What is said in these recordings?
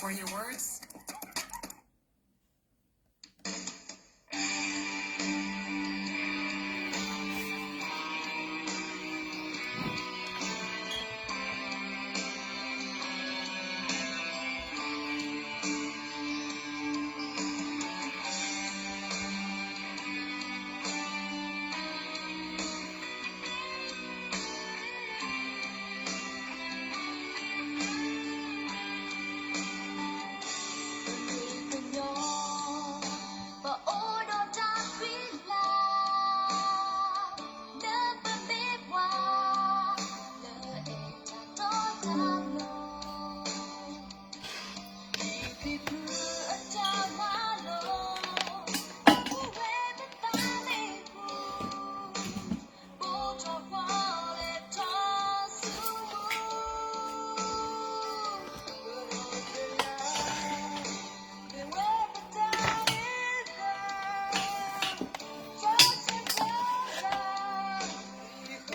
for your words. သးတဖျၢၣ်ဃီ, သး ဂီၤလၢအ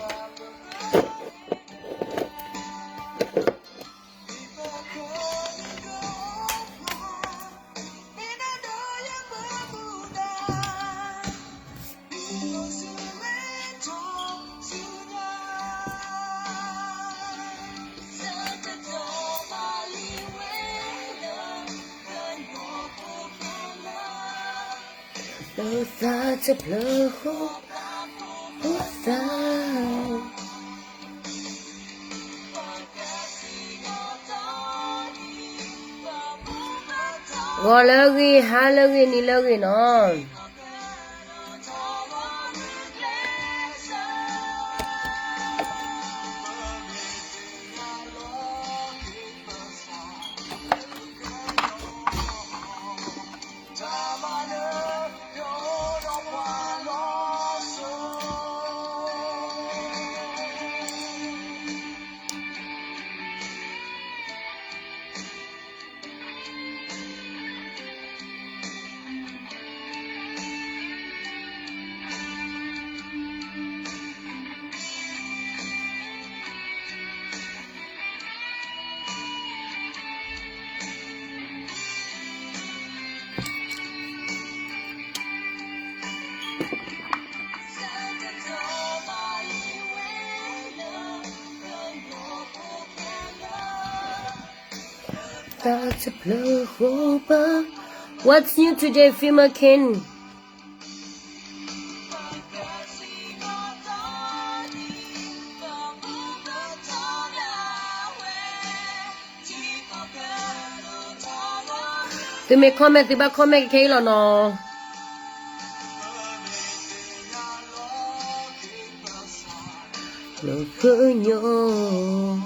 ဂ့ၤ, ဟါလၢအဂ့ၤ, နံၤလၢအဂ့ၤနီၤ. သးတဖျၢၣ်ဃီပၤ, What's new today, Filmer Ken? သုမ့ၢ် comment သုဘၣ် comment ခဲအံၤလီၤနီၤ. လၢကညီ လဲၤ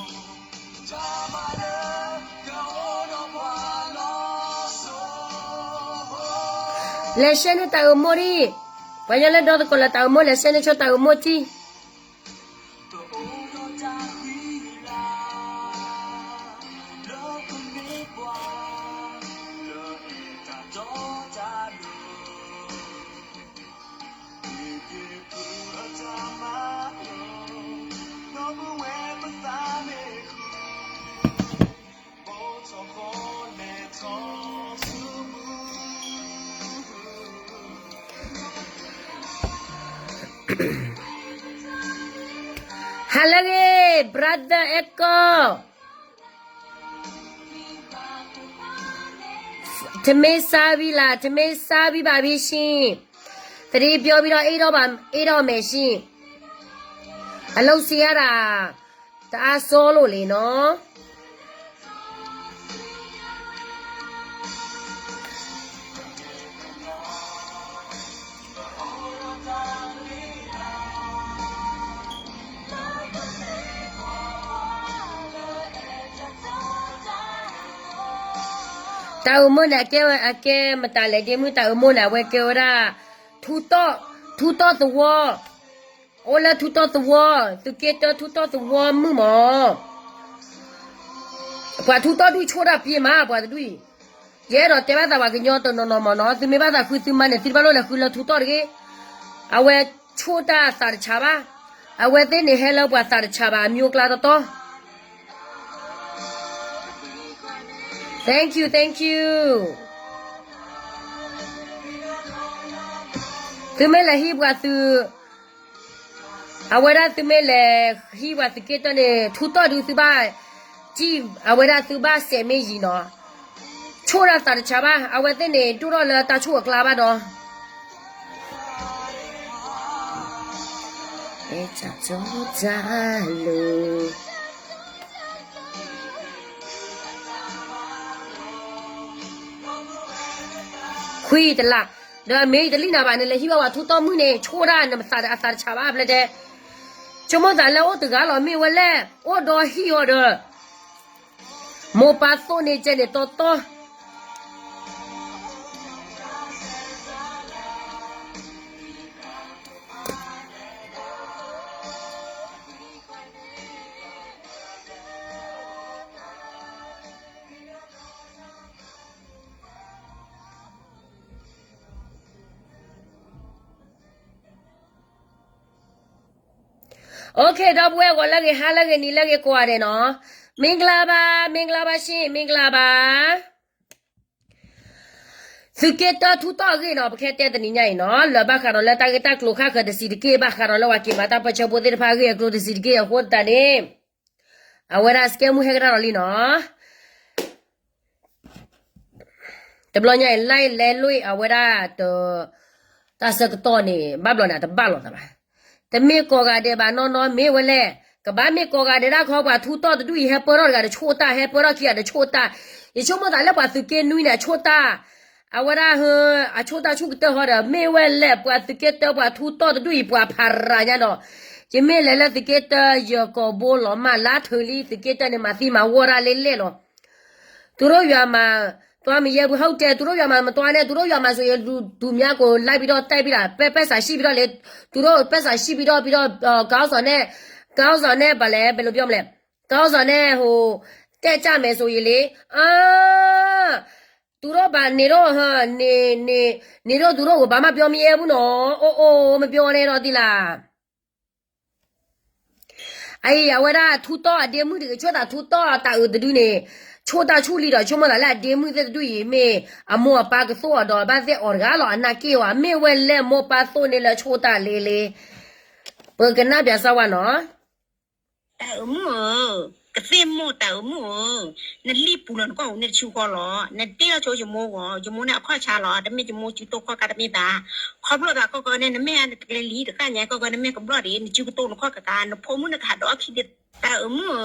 share န့ၢ်တၢ်အၢမိၣ်ဒံး, ပှၤကညီလၢဒီသကိးလၢတၢ်အၢမိၣ် လဲၤ share န့ၢ်ဆိတၢ်အၢမိၣ်ထံ ဟါလၢအဂ့ၤ brother အဲၣ်ကီၢ်, ထမ့ၢ်စါဝံၤလၢ ထမ့ၢ်စါဝံၤဘၣ်ဘံၣ်ဆံ, သရံးပျီဘံၣ်ဒီး အ့ၣ်ဒီးဘၣ် အ့ၣ်ဒီးမဲာ်ဆံ, အလိၣ်စံးယၤဒၣ် တအါစီလိာ်လံနီၤ. တၢ်အၢမိၣ်န့ၣ် အကဲ အကဲမတၤလဲၣ်ဒ့မုၣ် တၢ်အၢမိၣ်န့ၣ် အဝဲကဲဝဲဒၣ် ထူတီၣ် ထူတီၣ်သဝီ, အိၣ်လၢထူတီၣ်သဝီ, သုးက့တၢထူတီၣ်သဝီမုၣ်မး, ပှၤထူတီၣ်ဒုးဆိၣ်တၢ်ပှ့ၤမး ပှၤတဒူၣ်အံၤ, ယအဲၣ်ဒိးတဲဘၣ်သးပှၤကညီတနီၤနီၤမးနီၤ, သုမ့ၢ်ဘၣ်သးဃုသုမါန့ၣ် သုတဘၣ်လိၣ်လဲၤဃုလၢထူတီၣ်တဂ့ၤ, အဝဲဆိၣ်တၢ်သးတဆးဘၣ်, အဝဲသ့ၣ်န့ၣ်ဟဲလၢပှၤသးတဆးဘၣ် အမျိုးအစားတီတီ တၢ်အၢမိၣ်န့ၣ် အကဲဝဲဒၣ် ထူတီၣ်သဝီ, အိၣ်လၢထူတီၣ်သဝီ, သုးက့တၢထူတီၣ်သဝီမုၣ်မး, ပှၤထူတီၣ်ဒုးဆိၣ်တၢ်ပှ့ၤမး ပှၤတဒူၣ်အံၤ, ယအဲၣ်ဒိးတဲဘၣ်သးပှၤကညီတနီၤနီၤမးနီၤ, သုမ့ၢ်ဘၣ်သးဃုသုမါန့ၣ် သုတဘၣ်လိၣ်လဲၤဃုလၢထူတီၣ်တဂ့ၤ, အဝဲဆိၣ်တၢ်သးတဆးဘၣ်, အဝဲသ့ၣ်န့ၣ်ဟဲလၢပှၤသးတဆးဘၣ် အမျိုးအစားတီတီ, Thank you, thank you. သုမ့ၢ်လဲၤဟံးပှၤသုး, အဝဲဒၣ်သုမ့ၢ်လဲၤဟံးပှၤသုးက့တၢၢ်န့ၣ် ထူးတီၢ်ဒုးသုဘၣ်, အဝဲဒၣ်သုဘၣ်စဲးမ့ၢ်ယံၤနီၤ, ဆိၣ်ဒၣ်သးတဆးဘၣ်, အဝဲသ့ၣ်န့ၣ် ဒိၣ်ထီၣ်လၢတၢ်ဆိၣ်အကျါဘၣ်ဒီး တၢ်လၢ ခွံတလး, ဒီးမ့ၢ်တလံၣ်နၤဘၣ် နလဲၤဟံးဘၣ်ပှၤထူးတီၢ်မုၣ်န့ၣ် ဆိၣ်ဒၣ်နသးအသးတဆးဘၣ်ဖျဲၣ်တဲ, ဆိကမိၣ်သးလၢအိၣ်တဂၤလီၤ မ့ၢ်ဝဲလဲၣ် အိၣ်ဒီးဟံၣ်အီၤဒီး မိၢ်ပၢ်သိၣ်န့ၢ်ကဲန့ၣ်တီတီ OK ဒီပုၢ်ဝဲၢ် ဂီၤလၢအဂ့ၤ ဟါလၢအဂ့ၤ နံၤလၢအဂ့ၤ ကိးဂၤဒဲးနီၤ, မ့ၢ်ကလါဘၣ် မ့ၢ်ကလါဘၣ်ရှ့ မ့ၢ်ကလါဘၣ်. သုးက့တၢထူးတီၢ်အဂ့ၢ်နီၤ ပကတဲတနံၤညါအံၤနီၤ လၢဘၣ်ဃးဒီးလၢတၢ်ဂ့ၢ်တၢ်ကျိၤခါဃၢၤတဆံးတက့ၢ် ဘၣ်ဃးဒီးလၢပှၤက့ၤမၤတၢ်ပၢဆှၢဖိသ့ၣ်တဖၣ်အဂ့ၢ်အကျိၤတဆံးတက့ၢ်အဃိသတးန့ၣ် အဝဲဒၣ်စကဲမူၣ်ဟဲကဒါဒီးလံနီၤ တဘျီညါအံၤ လဲလဲလွံၢ်အဝဲဒၣ် တၢ်ဆၢကတီၢ်န့ၣ် ဘၣ်ဘျီန့ၣ် အတဘၣ်လိာ်သးဘၣ်. တမ့ၢ်ကိးဂၤဒဲးဘၣ်နီၢ်နီၢ် မ့ၢ်ဝဲလဲၣ်. ကဘၣ်မ့ၢ်ကိးဂၤဒဲးဒၣ်ခီ ပှၤထူးတီၢ်တဒူၣ်အံၤ ဟဲပၢထီၣ်တဂၤတဆိၣ်တၢ် ဟဲပၢထီၣ်ခံဂၤတဆိၣ်တၢ်. ယဆိကမိၣ်သးလၢပှၤသုးက့နွံန့ၣ် အဆိၣ်တၢ် အဝဲဒၣ် အဆိၣ်တၢ်ဆူၣ်ကတၢၢ်ဟီဒီး မ့ၢ်ဝဲလဲၣ် ပှၤသုးက့တၢပှၤထူးတီၢ်တဒူၣ်အံၤ ပှၤဖးရၤညါဒီး ယမ့ၢ်လဲၤလၢသုးက့တၢ ယကိာ်ဘိလီၤမၢ်လါထုးလံ သုးက့တၢန့ၣ် မၤသံမၤဝီတၢ်လၢလဲၣ်လီၤ. သူတို့ယွၤမၤ သွားမယဲဘူး ဟုတ်တယ် သူတို့ယွၤမၤမသွားနဲ့ သူတို့ယွၤမၤဆိုရင် လူသူများကို လိုက်ပြီးတော့ တိုက်ပြီးတာ ပဲ ပဲစာရှိပြီးတော့လေ သူတို့ ပဲစာရှိပြီးတော့ ပြီးတော့ ခေါင်းဆောင်နဲ့ ခေါင်းဆောင်နဲ့ ဗာလဲ ဘယ်လိုပြောမလဲ ခေါင်းဆောင်နဲ့ ဟို တက်ကြမယ်ဆိုရင်လေ အာ သူတို့ဘာ နေတော့ ဟို နေ နေ နေတော့ သူတို့ကို ဘာမှ ပြောမရဲဘူးနော် အိုး အိုး မပြောနဲ့တော့ သီလ အအံၤ အဝဲဒၣ်ထူးတီၢ်အဒ့မုၣ်တဂ့ၤ ဆိၣ်သးထူးတီၢ်တၢ်အုးတဒုန့ၣ် ဆိၣ်တၢ်ဆူၣ်လံဒီး ဆိကမိၣ်သးလၢအဒ့မုၣ်သ့ၣ်တဒုအံၤ မ့ၢ်အမိၢ်အပၢ်ကသိၣ်အီၤဒီး ဘၣ်သ့ၣ်အီၤတဂၤလီၤ အနၢ်က့ၢ်ဝဲ မ့ၢ်ဝဲလဲၣ်မိၢ်ပၢ်သိၣ်န့ၢ်လၢဆိၣ်တၢ်လ့လ့ ပကနၣ်ပၠးစၢ်ဝဲနီၤ တၢ်အုးမုၣ်ဧၢ, ကသ့ၣ်မိၢ်တၢ်အုးမုၣ်ဧၢ, နလံၣ်ပူၤလီၤနကီၢ်ပူၤန့ၣ်တဆူဃီလီၤ, နတ့လီၤဆိယမိၢ်ဂီၤ, ယမိၢ်န့ၣ်အခီၣ်ဆါလီၤ, တမ့ၢ်ယမိၢ်စုတိၢ်ခီၣ်ကါတမ့ၢ်ဘၣ်, ခီဖျိသးကီၢ်ကီၢ်န့ၣ် နမ့ၢ်နတကျဲလံတဃၣ်ညါကီၢ်ကီၢ် နမ့ၢ်ကဘျီၣ်ဒံး နစုကတိၢ်နခီၣ်ကါကါ နဖိမုၣ်နကဟးဒီးအီၣ်ခံဒံး တၢ်အုးမုၣ်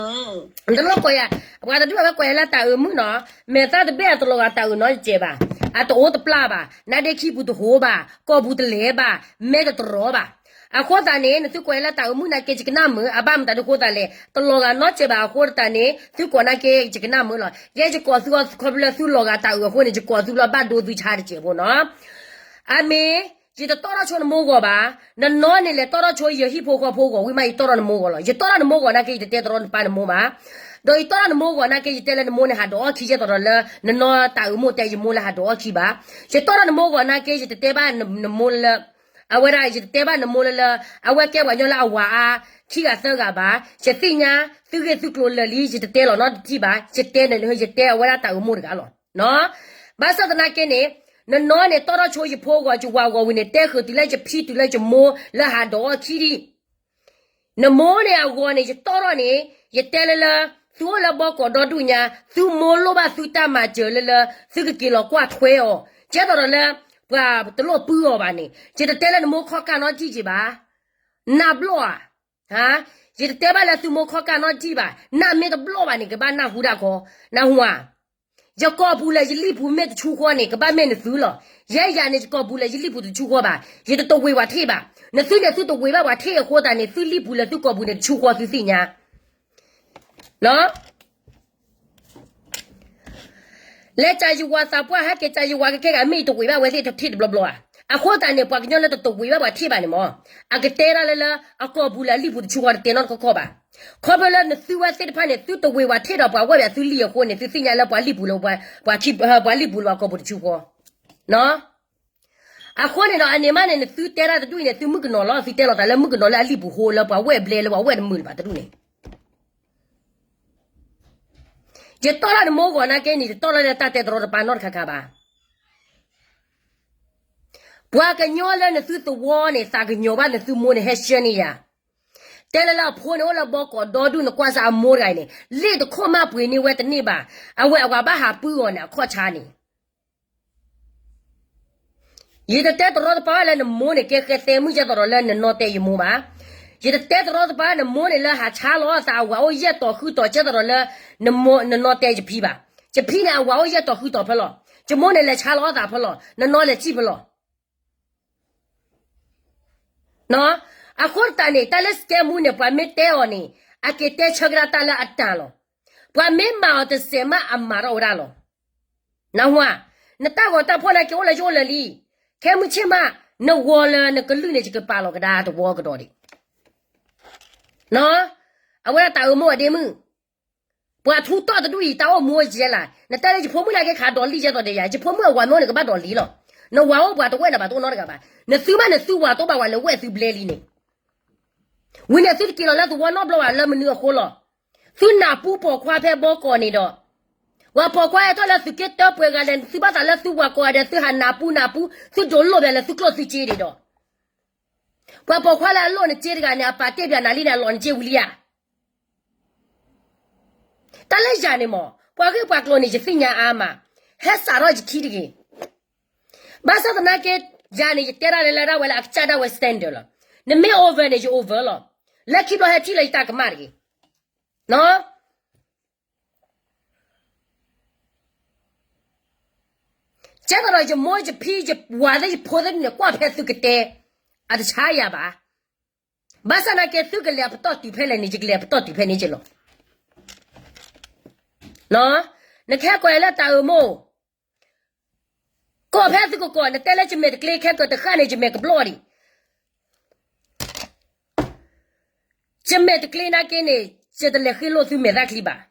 ဧၢ, တလိၣ်ကိးယၤ, ပှၤတဒူၣ်အဝဲကိးယၤလၢတၢ်အုးမုၣ်နီၤ, မဲာ်သၣ်တဘ့ၣ်အတလီၤဂာ်တၢ်အုးနီတစဲးဘၣ်, အတအိၣ်တပျၢ်ဘၣ်, နါဒ့ခံပူၤတဟိးဘၣ်, ကီၢ်ပူၤတလဲၤဘၣ်, မဲာ်တတရီဘၣ် အဃိသတးန့ၣ် နသုကိးယၤလၢတၢ်အုးမုၣ်နာ်က့ ယကနၣ်မုာ်, အဘၣ်မတၤဒုးဃိသတးလဲၣ်, တလီၤဂာ်နီတစဲးဘၣ်အဃိသတးန့ၣ် သုကိးနာ်က့ ယကနၣ်မုာ်လီၤ. ယဲယကိးသုခီဖျိလၢသုလီၤဂာ်တၢ်အုးအဃိန့ၣ် ယကိးသုလၢဘၣ်ဒိသုဆါတစဲးဖိနီၤ. အမ့ၢ် ယတတီၣ်ထီၣ်ဆိနမိၢ်ဂီၤဘၣ်, နနီၢ်န့ၣ်လဲၤတီၣ်ထီၣ်ဆိယဟံၣ်ဖိဃီဖိဂီၤဝံၤမး ယတီၣ်ထီၣ်နမိၢ်ဂီၤလီၤ. ယတီၣ်ထီၣ်နမိၢ်ဂီၤနာ်က့ ယတတဲတရီတပါနမိၢ်ဘၣ်, ဒီးယတီၣ်ထီၣ်နမိၢ်ဂီၤနာ်က့ ယတဲလၢနမိၢ်န့ၣ်ဟးဒီးအီၣ်ခံယဲၢ်သိးဒီးလၢ နနီၢ်တၢ်အုးမိၢ်တဲယမိၢ်လၢဟးဒီးအီၣ်ခံဘၣ်. ယတီၣ်ထီၣ်နမိၢ်ဂီၤနာ်က့ ယတတဲဘၣ်နမိၢ်လၢ အဝဲဒၣ် ယတတဲဘၣ်နမိၢ်လၢလၢ အဝဲကဲပှၤကညီလၢအဝၤအါ ခံဂၤသၢဂၤဘၣ်. ယသ့ၣ်ညါ သုဂ့ၢ်သုကျိၤလၢာ်လံ ယတတဲလီၤနီတထံၣ်ဘၣ်. ယတဲန့ၣ် ယတဲအဝဲဒၣ်တၢ်အုးမိၢ်တဂၤလီၤ. ဘၣ်ဆၣ်သနာ်က့န့ၣ် နနီၢ်န့ၣ် တီၣ်ထီၣ်ဆိယဖိဂီၤ ယဝၤဂီၤဝံၤန့ၣ် တဲဃုာ်တုၤလၢယဖံတုၤလၢယမိၢ်လၢဟးဒီးအီၣ်ခံဒံး နမိၢ်န့ၣ်အဂီၤန့ၣ် ယတီၣ်ထီၣ်န့ၣ် ယတဲလၢလၢ သုအိၣ်လၢဘီကီးဒီဒူၣ်ညါ သုမိၢ်လိၣ်ဘၣ်သုတၢ်မၤစၢၤလၢလၢ သုကက့ၤလီၤကွၢ်ထွဲအီၤ ကဲသိးဒီးလၢ ပှၤတလိၣ်ပုၢ်အီၤဘၣ်န့ၣ် ယတတဲလၢနမိၢ်ခီၣ်ကၢ်နီတထံၣ်က့ၤဘၣ်. နၢ်ဘျီၣ်ဧါ. ယတတဲဘၣ်လၢသုမိၢ်ခီၣ်ကၢ်နီတထံၣ်ဘၣ်. နၢ်မ့ၢ်တဘျီၣ်ဘၣ်န့ၣ် ကဘၣ်နၢ်ဟူဒၣ်ခီ, နၢ်ဟူဧါ. ယကိာ်ပူၤလၢယလံၣ်ပူၤမ့ၢ်တဆူဃီန့ၣ် ကဘၣ်မ့ၢ်နသုလီၤ. ယဲယၤန့ၣ် ယကိာ်ပူၤလၢယလံၣ်ပူၤတဆူဃီဘၣ်. ယတတဝ့ၤပှၤထ့ၣ်ဘၣ်. နသုန့ၣ်သုတဝ့ၤဘၣ်ပှၤထ့ၣ်အဃိသတးန့ၣ် သုလံၣ်ပူၤလၢသုကိာ်ပူၤန့ၣ်တဆူဃီသုသ့ၣ်ညါ လဲၤကးယဝၤသးပှၢ် ဟဲက့ၤကးယဝၤကကဲကး မ့ၢ်ယတဝ့ၤဘၣ်ဝဲသ့ၣ်တထ့ၣ်တဘျီဘျီဧါ. အဃိသတးန့ၣ် ပှၤကညီလၢတတဝ့ၤဘၣ်ပှၤထ့ၣ်ဘၣ်န့ၣ်မ့ၢ် အကတဲဒၣ်လၢလၢ အကိာ်ပူၤလၢအလံၣ်ပူၤတဆူဃီတတဲနီတခီခီဘၣ်. ခီဖျိလၢနသုဝဲသ့ၣ်တဖၣ်န့ၣ် သုတဝ့ၤပှၤထ့ၣ်ဒီးပှၤဝဲၢ်ပှၤသုလံၣ်အဃိန့ၣ် သုသ့ၣ်ညါလၢပှၤလံၣ်ပူၤလၢ ပှၤလံၣ်ပူၤလၢပှၤကိာ်ပူၤတဆူဃီ အဃိန့ၣ်ဒီးအန့ၣ်မးန့ၣ် နသုတဲဒၣ်တဒူၣ်အံၤန့ၣ် သုမုၣ်ကနီၤလီၤ. သုတဲလီၤသးလၢမုၣ်ကနီၤလၢအလံၣ်ပူၤဟိလၢပှၤဝဲၢ်ဘျဲလၢပှၤဝဲၢ်တမုာ်လၢၤဘၣ်တဒူၣ်န့ၣ် ယတီၢ်လၢနမိၢ်ဂီၤနာ်က့န့ၣ် ယတီၢ်လၢတၢ်တဲတရီတပါနီတခါခါဘၣ်. ပှၤကညီလၢနသုသဝီန့ၣ် သးကညီၤဘၣ်နသုမိၢ်န့ၣ် ဟဲဆှၢန့ၢ်ယၤ, တဲလၢလၢအဖိန့ၣ်အိၣ်လၢဘီကီးဒီဒူၣ် နကွၢ်စၢ်အမိၢ်တဂၤအံၤန့ၣ် လ့ၣ်တခိၣ်မးပှ့ၤန့ၢ်ဝဲတန့ၢ်ဘၣ်, အဝဲအဝၤဘၣ်ဟးပုၢ်အီၤန့ၣ် အခီၣ်ဆါန့ၣ် ယတတဲတရီတပါလၢနမိၢ်န့ၣ် ကဲဃဲသဲမုၣ်ကဲသိးဒီးလၢနနီတဲယမိၢ်ဘၣ်. ယတတဲတရီတပါနမိၢ်န့ၣ်လၢဟးဆါလီၤအသးအဝၤအိၣ်ယဲၢ်တီၤဃုတီၤကဲသိးဒီးလၢ နနီတဲယဖံဘၣ်. ယဖံန့ၣ်အဝၤအိၣ်ယဲၢ်တီၤဃုတီၤဖဲလီၤ. ယမိၢ်န့ၣ်လဲၤဆါလီၤအသးဖဲလီၤ. နနီလဲၤစံၣ်ဖဲလီၤ. အဃိသတးန့ၣ် တၢ်လၢစကဲမူန့ၣ် ပှၤမ့ၢ်တဲအီၤန့ၣ် အက့ၤတဲဆၢကဒါတၢ်လၢအတၢ်လီၤ. ပှၤမ့ၢ်မၤအီၤတစဲးမးအမၤထီၣ်ဝဲဒၣ်လီၤ. နၢ်ဟူဧါ, နတၢ်ဂီၤတၢ်ဖီၣ်နာ်က့အိၣ်လၢယအိၣ်လၢာ်လံ. ခဲမုၢ်ဆ့ၣ်မး နဂီၤလၢနကလုၢ်န့ၣ် ယကပာ်လီၤကဒါတဝီကဒီးဒံး. အဝဲဒၣ်တၢ်အၢမိၢ်အဒ့မုၣ်, ပှၤထူးတီၢ်တဒူၣ်အံၤ တၢ်အိၣ်မူအိၣ်ကဲလၢ်, နတဲလၢယဖိမုၣ်နာ်က့ခးဒီးလံကဲသိးဒီးယၤ, ယဖိမုၣ်အဝၤမ့ၢ်အိၣ်န့ၣ် ကဘၣ်ဒီးလံလီၤ. နဝၤအိၣ်ပှၤတဝဲၢ်န့ၣ်ဘၣ်တအိၣ်နီတဂၤဘၣ်. နသုမးနသုဝၤတအိၣ်ဘၣ်ဝဲလၢဝဲၢ်သုဘျဲလံန့ၣ် ဝံၤန့ၣ်သုတက့ၤလီၤလၢသဝီနီတဘျီဘၣ်လၢမနုၤအဃိလီၤ. သုနၢ်ပူၤပိာ်ခွါဖဲဘီကီးန့ၣ်ဒီး, ပှၤပိာ်ခွါဟဲထီၣ်လၢသုးက့တၢပှဲၤဂၤလဲၣ် သုဘၣ်သးလၢသုဝၤကိးဂၤဒဲး သုဟးနၢ်ပူၤနၢ်ပူၤ သုဒိးလိၣ်ဘၣ်လၢသုကျိၣ်သုစ့ဒံးဒီး, ပှၤပိာ်ခွါလၢအလိၣ်နစ့တဂၤန့ၣ် အပာ်တ့ၢ်ဘၣ်နၤလံန့ၣ် အလီၤနစ့ဝံၤလံဧါ. တၢ်လၢယၤန့ၣ်မး ပှၤဂ့ၢ်ပှၤကျိၤန့ၣ် ယသ့ၣ်ညါအါမး, ဟဲစးထီၣ်ယခံတဂ့ၤ. ဘၣ်ဆၣ်သနာ်က့ ယၤန့ၣ် ယတဲဒၣ်လၢလၢဒၣ်ဝဲလၢအကစၢ်ဒၣ်ဝဲ standard လီၤ. နမ့ၢ် over န့ၣ် ယ over လီၤ. လၢခံဘျီဟဲထံၣ်လၢယတၢ်ကမၣ်တဂ့ၤ. ကဲသိးဒီးယမိၢ်ယဖံ ယဝၤသ့ၣ်ယဖိသ့ၣ်န့ၣ် ကွၢ်ဖဲသုကတဲ, အတဆါယၤဘၣ်. ဘၣ်ဆၣ်သနာ်က့ သုကလဲၤအပတီၢ်တုၤဖဲလဲၣ်န့ၣ် ယကလဲၤအပတီၢ်တုၤဖဲန့ၣ်က့လီၤ. နကဟဲကိးယၤလၢတၢ်အၢမိၢ်, ကိးဖဲသုကကိး, နတဲလၢယမဲာ်တကျ့ခဲကတဃၣ်န့ၣ် ယမဲာ်ကဘျီၣ်ဒံး. ယမဲာ်တကျ့နာ်က့န့ၣ် ယတလဲၤဃ့လိၢ်သုမဲာ်သၣ်ချံဘၣ်.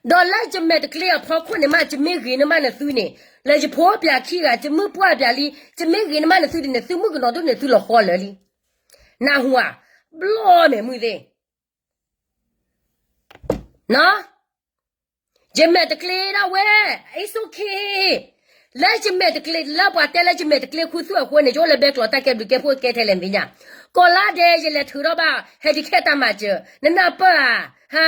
ဒီးလၢယမဲာ်တကျ့အဖီခိၣ်န့ၣ်မး ယမ့ၢ်ဂ့ၤန့ၢ်မးနသုန့ၣ်, လၢယဖိပၠးခံဂၤ ယမုၢ်ပှၢ်ပၠးလံ, ယမ့ၢ်ဂ့ၤန့ၢ်မးနသုဒ်န့ၣ် သုမုၣ်ကနီၤဒိၣ်န့ၣ် သုလီၤဃီလၢာ်လံ. နၢ်ဟူဧါ, ဘျီၣ်မဲာ်မုၢ်သ့ၣ် ယမဲာ်တကျ့ဒၣ်ဝဲ, it's okay. လၢယမဲာ်တကျ့ လၢပှၤတဲလၢယမဲာ်တကျ့ခူသူၣ်အဃိန့ၣ် ယအိၣ်လၢဘဲကျိးတၢ်ကဲဘျုးကဲဖှိၣ်ကဲထဲလဲၣ်သ့ၣ်ညါ, ကိးလါဒဲး ယလဲၤထုးထီၣ်ဘၣ် ဟဲဒံးခဲတၢ်မၤစၢၤ နနၢ်ပၢၢ်ဧါ, ဟါ,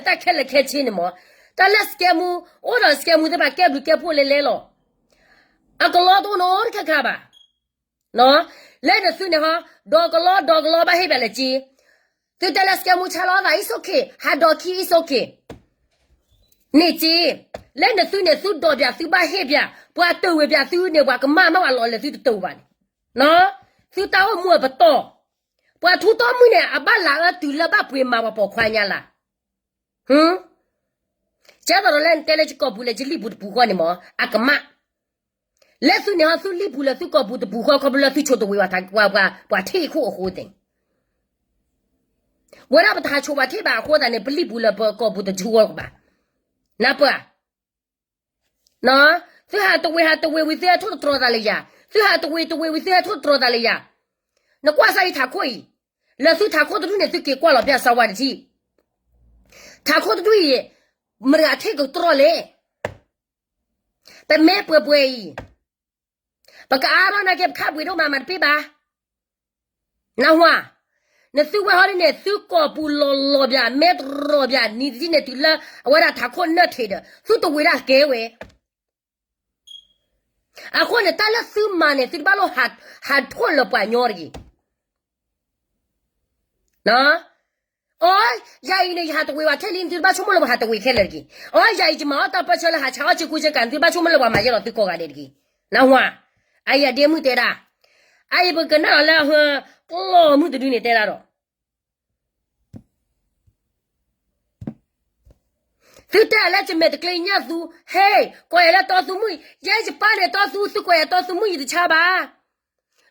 တၢ်ခဲလၢာ်ခဲဆ့န့ၣ်မး, တၢ်လၢစကဲမူ အိၣ်ဒီးစကဲမူသ့ၣ်တဖၣ်ကဲဘျုးကဲဖှိၣ်လဲၤလဲၤလီၤ. အကလီတအိၣ်နီတခါခါဘၣ်. လၢနသုန့ၣ်ဟီ, ဒီးကလီဒီးကလီဘၣ်ဟ့ၣ်ပၠးလၢက့, သုတဲလၢစကဲမူဆါလီၤသး it's okay, ဟးဒီးခံ it's okay န့ၣ်က့, လၢနသုန့ၣ် သုဒီးပၠးသုဘၣ်ဟ့ၣ်ပၠး, ပှၤတဝ့ၤပၠးသုန့ၣ် ပှၤကမၣ်မးပှၤလီၤလၢသုတတဝ့ၤဘၣ်န့ၣ်, သုတၢ်အိၣ်မူအပတီၢ်, ပှၤထူးတီမုၢ်န့ၣ် အဘၣ်လၤအၢတုၤလၢဘၣ်ပှ့ၤမၤပှၤပိာ်ခွါညါလၢ် ကဲသိးဒီးလၢနတဲလၢယကိာ်ပူၤလၢယလံၣ်ပူၤတပူၤဃီန့ၣ်မး အကမၣ်, လၢသုန့ၣ်ဟီ သုလံၣ်ပူၤလၢသုကိာ်ပူၤတပူၤဃီခီဖျိလၢသုဆိးတဝ့ၤဝဲပှၤထံၣ်ခိၣ်အဃိသ့ၣ်, ဝဲဒၣ်ပတဟးဆိးပှၤထံၣ်ဘၣ်အဃိသတးန့ၣ် ပလံၣ်ပူၤလၢပကိာ်ပူၤတပူၤဃီဘၣ်, နၢ်ပၢၢ်ဧါ. သုဟးတဝ့ၤဟးတဝ့ၤဝံၤသုဟဲထိၣ်သတြီၤသးလၢယၤ, သုဟးတဝ့ၤတဝ့ၤဝံၤသုဟဲထိၣ်သတြီၤသးလၢယၤ, နကွၢ်စၢ်အံၤထးခိၣ်အံၤ, လၢသုထးခိၣ်တဒူၣ်န့ၣ် သုက့ၤကွၢ်လီၤပၠးစၢဝါတထံၣ်, ထးခိၣ်တဒူၣ်အံၤ, မတၤဂၤထံၣ်ကတြီလဲၣ် ပမ့ၢ်ပှဲၤပှဲၤအံၤ, ပကအါထီၣ်နာ်က့ ပခါပှ့ၤဒိၣ်မးမးတပ့ၢ်ဘၣ်. နၢ်ဟူဧါ, နသုဝဲဟီဒ်န့ၣ် သုကိာ်ပူၤလီၤလီၤပၠး မ့ၢ်တရီပၠးနံၤတထံၣ်န့ၣ် တုၤလၢအဝဲဒၣ်ထးခိၣ်နၢၣ်ထံးဒီး သုတဝ့ၤဒၣ်ကဲဝဲ အဃိန့ၣ် တၢ်လၢသုမၤန့ၣ် သုတဘၣ်လိၣ်ဟးထိၣ်လၢပှၤညီတဂ့ၤ. အီ, ယၤအံၤန့ၣ် ယဟးတဝ့ၤဝဲထဲလံ သုတဘၣ်ဆိကမိၣ်လၢပှၤဟးတဝ့ၤခဲလၢာ်တဂ့ၤ. အီ, ယၤအံၤယမၤအီၣ်တၢ်ပၢဆှၢလၢဟးဆါအီၣ်ဆ့ကူဆ့ကၤ သုတဘၣ်ဆိကမိၣ်လၢပှၤမၤယဲၢ်လီၤသုကိးဂၤဒဲးတဂ့ၤ. နၢ်ဟူဧါ, အအံၤအဒ့မုၣ်တဲဒၣ်, အအံၤပကနၣ်လီၤလၢ ကျီၢ်မုၢ်တဒုန့ၣ်တဲဒၣ်ဒီး သုတဲလၢယမဲာ်တကျ့ညၣ်သူ, ဟဲ, ကိးယၤလၢတီသူမုၣ်, ယဲယပၢ်န့ၣ်တီသူ သုကိးယၤတီသူမုၣ်ယတဆါဘၣ်.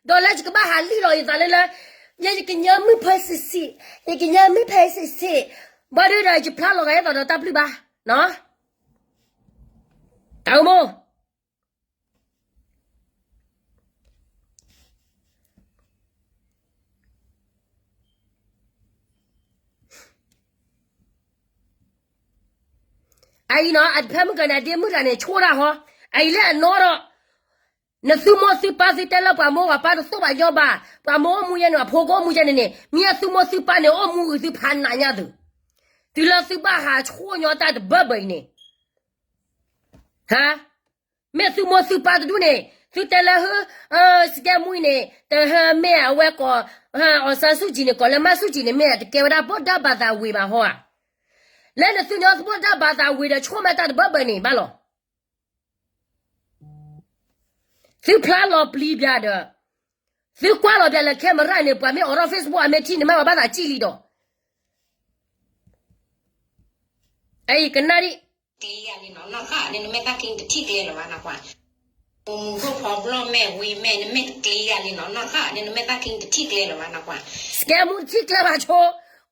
ဒီးလၢယကဘၣ်ဟးလံၣ်လီၤယသးလၢလၢ, ယဲယကညီမုၣ်ဖဲစံးစံး, ယကညီမုၣ်ဖဲစံးစံး, ဘၣ်ဒုဒီးယဖျါလီၤဂာ်ယဲသိးဒီးတၢ်ပျုၢ်ဘၣ်, တၢ်အိၣ်မိၢ် တၢ် အအံၤနီၤ အဖဲမုၢ်ကန့ၣ် အဒ့မုၣ်တဂၤန့ၣ် ဆိၣ်တၢ်ဟီ, အအံၤလၢအနီၢ်ဒီး နသုမိၢ်သုပၢ်သုတဲလၢပှၤမိၢ်ပှၤပၢ်တသိၣ်ဘၣ်ညီဘၣ်, ပှၤမိၢ်အိၣ်မူယဲန့ၣ် အဖိကအိၣ်မူယဲန့ၣ်န့ၣ် မ့ၢ်သုမိၢ်သုပၢ်န့ၣ် အိၣ်မူဂ့ၤသုဖးနးညါသု, တုၤလၢသုဘၣ်ဟးဆိၣ်ညီတၢ်တဘၢဘၢအံၤန့ၣ်, ဟါ, မ့ၢ်သုမိၢ်သုပၢ်တဒူၣ်န့ၣ် သုတဲလၢ စကဲမူအံၤန့ၣ် တဟဲမ့ၢ်အဝဲကိး အောင်ဆန်းစုကြည်န့ၣ် ကိးလၢမန်းစုကြည်န့ၣ် မ့ၢ်တကဲဝဲဒၣ်ဗုဒ္ဓဘာသာဝင်ဘၣ်ဟီဧါ, လၢနသုညီဗုဒ္ဓဘာသာဝင်ဒီး ဆိၣ်မးတၢ်တဘၢဘၢန့ၣ်ဘၣ်လီၤ. သုဖျါလီၤပျံၤဘၣ်ဒီး သုကွၢ်လီၤဘၣ်လၢ camera န့ၣ် ပှၤမ့ၢ်အိးထီၣ် Facebook အမ့ၢ်ထံၣ်န့ၣ် မ့ၢ်ဝဲဘၣ်သးစံၣ်လံဒီး အံၤကနၣ်ဒံး ကျ့ဂၤလံနီၤ နီၢ်ဃၣ်န့ၣ် နမဲာ်သၣ်ချံတထံၣ်ကျဲလၢၤဘၣ်နကွၢ်, မူခိၣ်ဖီဘျီၣ်မဲာ်ဝံၤမဲာ် နမဲာ်တကျ့ဂၤလံနီၤ နီၢ်ဃၣ်န့ၣ် နမဲာ်သၣ်ချံတထံၣ်ကျဲလၢၤဘၣ်နကွၢ်, စကဲမူတထံၣ်ကျဲဘၣ်ဆိ,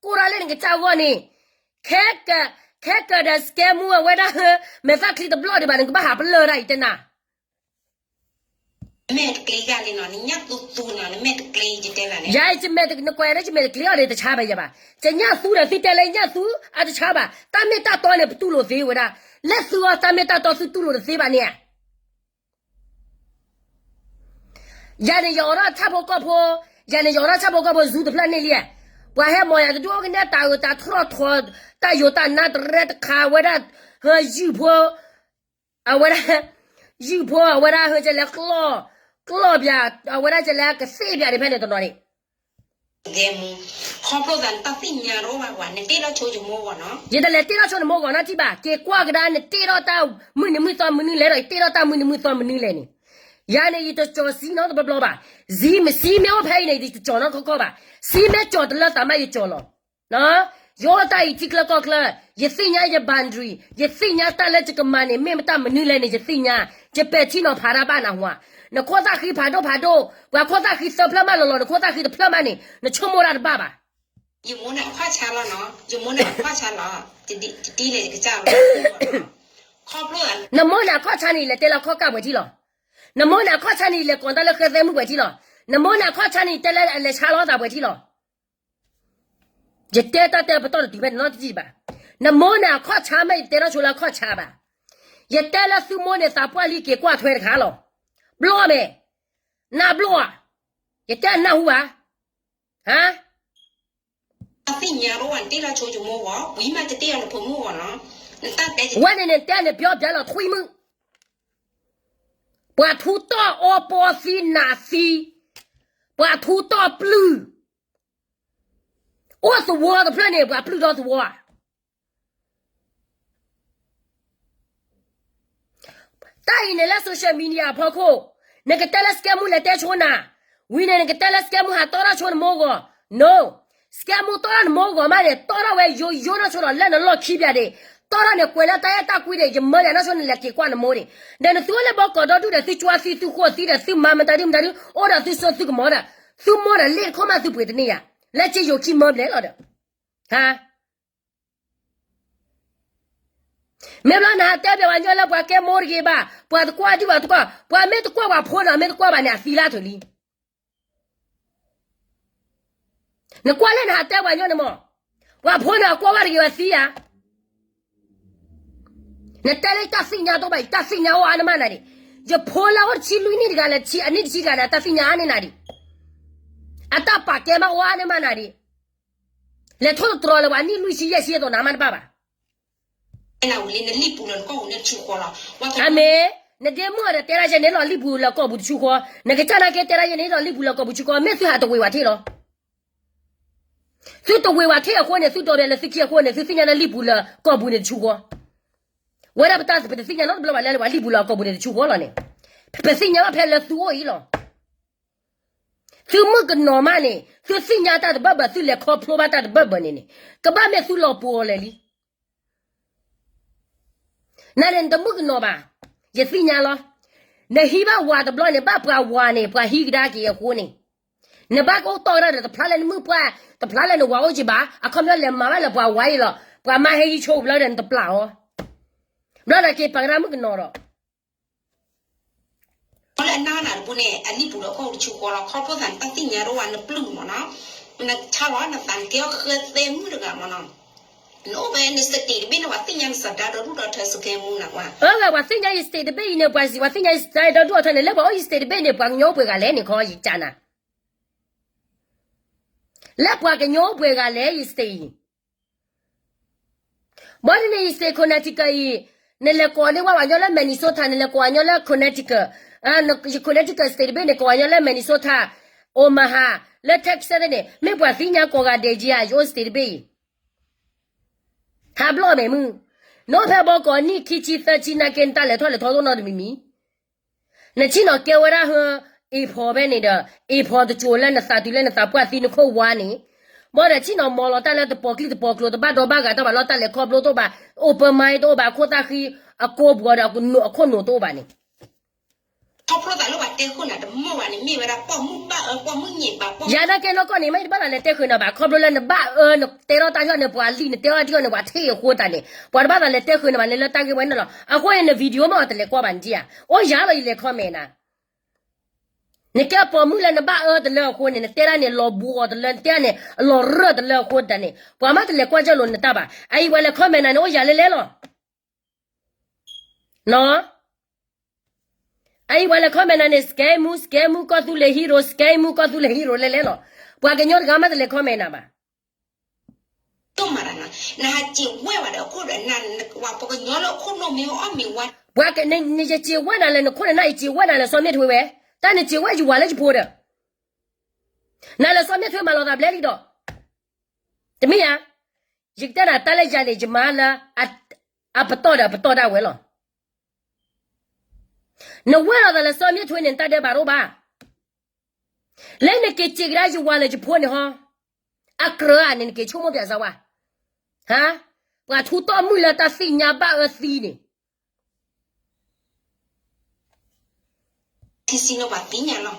ကိၢ်ရၣ်လၢနကစၢ်ဂီၢ်န့ၣ်, ခဲက, ခဲကဒီးစကဲမူအဝဲဒၣ် မဲာ်သၣ်ချံတဘျီၣ်ဒံးဘၣ် နကဘၣ်ဟးပလၢၢ်ဒၣ်အံၤတဲနၤ နမဲာ်တကျ့ဂၤလံနီၤ နညၣ်သူသူနီၤ နမဲာ်တကျ့ယတဲနၤန့ၣ်, ယၤ နကွၢ် ယမဲာ်တကျ့အီၤဒီးတဆါဘၣ်ယၤဘၣ်, ယညၣ်သူဒီးသုတဲလၢယညၣ်သူ အတဆါဘၣ်, တၢ်မ့ၢ်တၢ်တီန့ၣ် ပတူၢ်လိာ်သ့ဝဲဒၣ်, လၢသုအီၤတၢ်မ့ၢ်တၢ်တီသုတူၢ်လိာ်တသ့ဘၣ်န့ၣ်ဧါ ယၤန့ၣ်ယအိးထီၣ်ဆၣ်ဖိကီၢ်ဖိ, ယၤန့ၣ်ယအိးထီၣ်ဆၣ်ဖိကီၢ်ဖိ Zoom တဖျၢၣ်န့ၣ်လံ, ပှၤဟဲမၤယၤတဒူၣ်အိၣ်ကနဲတၢ်အုးတၢ်ထီၣ်ထီ, တၢ်ယိာ်တၢ်နါတရဲတခါဝဲဒၣ်, ဟၢယုၢ်ဖိ, အဝဲဒၣ်, ယုၢ်ဖိအဝဲဒၣ်ဟၢကလဲၤကျီၢ်, ကျီၢ်ပၠး, အဝဲဒၣ်ကလဲၤကသ့ၣ်ပၠးန့ၣ်ဖဲန့ၣ်တနီၤန့ၣ် ခီဖျိသးနတၢ်သ့ၣ်ညါတအိၣ်ဘၣ်ပှၤ နတ့ထီၣ်ဆိယမိၢ်ဂီၤနီၤ, ယတလဲၤတ့ထီၣ်ဆိနမိၢ်ဂီၤနီတထံၣ်ဘၣ်, က့ၤကွၢ်ကဒါနတ့ထီၣ်တၢ်မုၢ်နံၤမုၢ်သီမနုၤလဲၣ်ဒီး ယတ့ထီၣ်တၢ်မုၢ်နံၤမုၢ်သီမနုၤလဲၣ်န့ၣ်, ယၤန့ၣ် ယတကၠီၤစံနီတဘျီဘျီဘၣ်, စံမ့ၢ်စံမ့ၢ်အိၣ်ဖဲအံၤန့ၣ် ယတကၠီၤနီတခီခီဘၣ်, စံမ့ၢ်ကၠီၤတလၢသးမးယကၠီၤလီၤ ယအိၣ်တၢ်အံၤထံချၢကီၢ်ချၢ, ယသ့ၣ်ညါယ boundary, ယသ့ၣ်ညါတၢ်လၢယကမၤန့ၣ် မ့ၢ်မတၢ်မနုၤလဲၣ်န့ၣ် ယသ့ၣ်ညါ, ယပဲာ်ထံနီၤဖးတၢ်ဘၣ်နၢ်ဟူဧါ, နခိၣ်သၣ်ဃံဖးဒိၣ်ဖးဒိၣ်, ပှၤခိၣ်သၣ်ဃံသၢဖျၢၣ်မးလီၤလီၤ နခိၣ်သၣ်ဃံတဖျၢၣ်မးန့ၣ် နဆိကမိၣ်တၢ်တဘၣ်ဘၣ်. ယမိၢ်န့ၣ်အခီၣ်ဆါလီၤနီၤ, ယမိၢ်န့ၣ်အခီၣ်ဆါလီၤ, ယတံၢ်လဲၣ်ယကစၢ်လီၤ, ခီဖျိ နမိၢ်န့ၣ်အခီၣ်ဆါန့ၣ် ယလဲၤတဲလၢခီၣ်ကၢ်ပှဲၤထံလီၤ, နမိၢ်န့ၣ်အခီၣ်ဆါန့ၣ် ယလဲၤကိးတၢ်လၢဃဲသဲမုၣ်ပှဲၤထံလီၤ, နမိၢ်န့ၣ်အခီၣ်ဆါန့ၣ် ယတဲလၢအလဲၤဆါလီၤသးပှဲၤထံလီၤ ယတဲတၢ်တဲပတီၢ်တတုၤဖဲန့ၣ်နီတစံးဘၣ်. နမိၢ်န့ၣ်အခီၣ်ဆါမး ယတဲထီၣ်ဆိလၢအခီၣ်ဆါဘၣ်. ယတဲလၢသုမိၢ်န့ၣ်သးပှၢ်လံက့ၤကွၢ်ထွဲတခါလီၤ. ဘျီမဲာ်, နဘျီဧါ. ယတဲနၢ်ဟူဘၣ်. ဟါ တၢ်သ့ၣ်ညါတအိၣ်ဘၣ် နတ့ထီၣ်ဆိယမိၢ်ဂီၤ, ဝံၤမးတတ့အီၤနဖိမုၣ်ဂီၤနီၤ. နတၢ်တဲ ဝဲန့ၣ်န့ၣ်တဲန့ၣ် ပျီပျါလီၤထွံမုၣ်, ပှၤထူတီၢ်အီပီသံနးသံ, ပှၤထူတီၢ်ပျုၢ်, အိၣ်သဝီတဖျၢၣ်န့ၣ် ပှၤပျုၢ်ဒီသဝီဧါ. တၢ်အံၤန့ၣ်လၢ social media အဖီခိၣ်, နကတဲလၢစကဲမူလဲၤတဲဆိနၤ, ဝံၤန့ၣ် နကတဲလၢစကဲမူဟးတီထီၣ်ဆိနမိၢ်ဂီၤ, no, စကဲမူတီထီၣ်နမိၢ်ဂီၤမးန့ၣ် တီထီၣ်ဝဲယိယိနီၢ်ဆိဒီး လၢနလီၢ်ခံဘၣ်ဒံး, တီထီၣ်န့ၣ် ကွဲးလၢတၢ်အဲၣ်တၢ်ကွံဒံး ယမၢယၤနီၢ်ဆိန့ၣ် လဲၤက့ၤကွၢ်နမိၢ်ဒံး, ဒီးနသုအိၣ်လၢဘီကီးဒီဒူၣ်ဒီး သုကွၢ်သံသုဃိးသံဒီး သုမၤမတၤဒုမတၤဒု အိၣ်ဒီးသုစိသုကမီၤဒီး, သုမိၢ်ဒီးလ့ၣ်တခီမးသုပှ့ၤတန့ၢ်ယၤ, လၢက့ယိၤခံမၢဘျဲၣ်လီၤဒီး, ဟါ မ့ၢ်ဘျီနဟးတဲဘၣ်ပှၤညီလၢပှၤကဲမိၢ်တဂ့ၤဘၣ်, ပှၤတကွၢ်ဒံးပှၤတကွၢ်, ပှၤမ့ၢ်တကွၢ်ပှၤဖိဒီး မ့ၢ်တကွၢ်ဘၣ်န့ၣ် အသံလၢထၢၣ်လံ. နကွၢ်လၢနဟးတဲပှၤညီန့ၣ်မး, ပှၤဖိန့ၣ်အကွၢ်ဝဲတဂ့ၤဝဲသံဧါ. နတဲလၢတၢ်သ့ၣ်ညါတအိၣ်ဘၣ်, ယတၢ်သ့ၣ်ညါအိၣ်အါန့ၢ်မးနၤဒံး, ယဖိလၢအိၣ်တဆံလွံၢ်နံၣ်တဂၤလၢ အနံၣ်တဆံတဂၤန့ၣ် အတၢ်သ့ၣ်ညါအါန့ၢ်နၤဒံး, အတၢ်ပာ်ကဲမးအိၣ်အါန့ၢ်မးနၤဒံး လဲၤထီၣ်တတြီလၢၤဘၣ် နံၣ်လွံၢ်ဆံယဲၢ်ဆံအသိးနၤမးတဘၣ်ဘၣ်. အမ့ၢ် နဒ့မုၣ်ဒီးတဲဒၣ်ယဲန့ၣ်လီၤလံၣ်ပူၤလၢကီၢ်ပူၤတဆူဃီ, နကစၢ်နာ်က့တဲဒၣ်ယဲန့ၣ်လီၤလံၣ်ပူၤလၢကီၢ်ပူၤတဆူဃီ, မ့ၢ်သုဟးတဝ့ၤဝဲထံၣ်လီၤ. သုတဝ့ၤဝဲထံၣ်အဃိန့ၣ် သုဒီးဘၣ်လၢသုခံအဃိန့ၣ် သုသ့ၣ်ညါလၢလံၣ်ပူၤလၢကီၢ်ပူၤန့ၣ်တဆူဃီ, ဝဲဒၣ်ပတၢ်ပတသ့ၣ်ညါနီတဘျီဘၣ်လၢပှၤလံၣ်ပူၤလၢကီၢ်ပူၤန့ၣ်တဆူဃီလီၤန့ၣ်, ပသ့ၣ်ညါဘၣ်ဖဲလၢသုအိၣ်အံၤလီၤ. သုမုၣ်ကနီၤမးန့ၣ် သုသ့ၣ်ညါတၢ်တဘၢဘၢ သုလဲၤခီဖျိဘၣ်တၢ်တဘၢဘၢန့ၣ်န့ၣ် ကဘၣ်မ့ၢ်သုလီၤပှီၤအီၤလဲၣ်လံ. နန့ၣ် နတမုၣ်ကနီၤဘၣ်, ယသ့ၣ်ညါလီၤ. နဟံးဘၣ်ဝၤတဘျီန့ၣ် ဘၣ်ပှၤဝၤန့ၣ် ပှၤဟံးကဒါက့ၤအဃိန့ၣ်, နဘၣ်ကအိၣ်တီၢ်ကဒါဒီးတဖျါလၢနမုၣ်ပှၢ်, တဖျါလၢနဝၤအိၣ်က့ၤဘၣ်, အခီပညီလဲၤမၤဘၣ်လၢပှၤဝၤအံၤလီၤ. ပှၤမါဟဲဟံးဆိဘျီဒီးနတပျၢ်အီၤ, ဘျီဒီးက့ၤပာ်ကဒါမုၣ်ကနီၤဒီး လၢအနၢ်နၤတပူၤန့ၣ် အလံၣ်ပူၤဒီးကီၢ်ပူၤတဆူဃီလီၤ. ခီဖျိသးနတၢ်သ့ၣ်ညါတအိၣ်ဘၣ် နပျုၢ်မးနီၤ, နဆါလီၤနသး နကဲအီၣ်ဃဲသဲမုၣ်တဂၤမးနီၤ. နအိၣ်ဖဲန state တဘ့ၣ်န့ၣ် ပှၤသ့ၣ်ညါနသးဒီဒူၣ်ဒီထၢ စကဲမူနၤဝဲ. အၢဝဲ ပှၤသ့ၣ်ညါယ state တဘ့ၣ်အံၤန့ၣ် ပှၤသ့ၣ်ညါယ state ဒီဒူၣ်ဒီထၢန့ၣ် လၢပှၤအိၣ်ယ state တဘ့ၣ်န့ၣ် ပှၤကညီအိၣ်ပှဲၤဂၤလဲၣ်န့ၣ်ခီယကၢနၤ. လၢပှၤကညီအိၣ်ပှဲၤဂၤလဲၣ်ယ state အံၤ. ဘၣ်ဒ်န့ၣ် ယ state Connecticut အံၤ, နလဲၤကိးန့ၢ်ဝဲပှၤကညီလၢ Minnesota န့ၣ် လဲၤကိးပှၤကညီလၢ Connecticut, ယ Connecticut state တဘ့ၣ်န့ၣ် ကိးပှၤကညီလၢ Minnesota, Omaha, လၢ Texas န့ၣ် မ့ၢ်ပှၤသ့ၣ်ညါကိးဂၤဒဲးက့ဧါ ယအိၣ် state တဘ့ၣ်အံၤ. ဟးဘျီၣ်မဲာ်မုၢ်, နအိၣ်ဖဲဘီကီးနံၣ်ခံဆံသၢဆံနာ်က့ နတၢ်လဲၤထီၣ်လဲၤထီဒိၣ်နီတမံၤမံၤ နဆ့ၣ်နီၤကဲဝဲဒၣ်ဟၢ အ့ၣ်ဖီဘဲန့ၣ်ဒီး အ့ၣ်ဖီတစိၤလၢနသးတုၤလၢနသးပှၢ်သံနခိၣ်ဝါန့ၣ်, ဘၣ်ဒီးဆ့ၣ်နီၤမီၤလီၤတၢ်လၢတပီၤကျံတပီၤကျိၤ တဘၣ်ဒီဘၣ်ဂာ်တၢ်ဘၣ်လီၤ တၢ်လဲၤခီဖျိတအိၣ်ဘၣ်, open mind တအိၣ်ဘၣ် ခိၣ်သၣ်ဃံအကိးပှၤဒီး အခိၣ်နူာ်တအိၣ်ဘၣ်န့ၣ် ခီဖျိသးလၢပှၤတဲဃုာ်နၤတမုာ်ဘၣ်န့ၣ် မ့ၢ်ဝဲဒၣ်ပိာ်မုၣ်ဘၣ်အၢ ပိာ်မုၣ်ညံးဘၣ်ပိာ်မုၣ် ယၤနာ်က့နီၢ်ကီၢ်န့ၣ် မ့ၢ်တဘၣ်သးလဲၤတဲဃုာ်နၤဘၣ် ခီဖျိလၢနဘၣ်အၢ နတဲထီၣ်တၢ်ထီၣ်န့ၣ် ပှၤလံၣ် နတဲထီၣ်တၢ်ထီၣ်န့ၣ် ပှၤထံၣ်အဃိသတးန့ၣ် ပှၤတဘၣ်သးလဲၤတဲဃုာ်နၤဘၣ်န့ၣ် လၢတၢ်ဂ့ၢ်ဝဲန့ၣ်လီၤ. အဃိန့ၣ် န video မ့ၢ်အီၤတလဲၤကွၢ်ဘၣ်နထံၣ်ဧါ, အိၣ်ယၤလီၤယလဲၤ comment နၤ နကဲပိာ်မုၣ်လၢနဘၣ်အၢတလၢအဃိန့ၣ် နတဲဒၣ်န့ၣ် လီၤဘူးအီၤတလၢ နတဲဒၣ်န့ၣ် အလီၤရၢၢ်တလၢအဃိတးန့ၣ် ပှၤမ့ၢ်တလဲၤကွၢ်ကၢလိာ်နတၢ်ဘၣ်. အအံၤပှၤလဲၤ comment နၤန့ၣ် အိၣ်ယၤလဲၤလဲၤလီၤ. အအံၤပှၤလဲၤ comment နၤန့ၣ် စကဲမူ စကဲမူကီၢ်သူလ့ၤ hero စကဲမူကီၢ်သူလ့ၤ hero လဲၤလဲၤလီၤ. ပှၤကညီတဂၤမ့ၢ်တလဲၤ comment နၤဘၣ်. နဟးစံးဝဲဘၣ်ဒီးခိၣ်ဒီး ပှၤကညီလၢခိၣ်နူာ်မ့ၢ်အီၣ်မ့ၢ်ဝါ ပှၤက နယစံးဝဲနၤလၢနခိၣ်နနၢ် ယစံးဝဲနၤလၢစီၤမ့ၣ်ထွ့ဝဲ, တၢ်နစံးဝဲယဝၤလၢယဖိဒီး နၤလၢစီၤမ့ၣ်ထွ့မၤလီၤသးဘျဲလံဒီး တမ့ၢ်ဧါ. ယကတဲနၤတၢ်လၢယၤန့ၣ် ယမၤလၢ အပတီၢ်ဒီးအပတီၢ်ဒၣ်ဝဲလီၤ. နဝဲလီၤသးလၢစီၤမ့ၣ်ထွ့န့ၣ် နတၢ်ဒဲးဘးတအိၣ်ဘၣ်. လၢနက့ၤစံးကဒါယဝၤလၢယဖိန့ၣ်ဟီ, အကြၢးဧါန့ၣ် နက့ၤဆိကမိၣ်ပၠးစၢၤဝဲ, ဟါ, ပှၤထူတီၢ်မုၢ်လၢတၢ်သ့ၣ်ညါဘၣ်အၢသံန့ၣ် ထံဆံနီၤပှၤသ့ၣ်ညါလီၤ.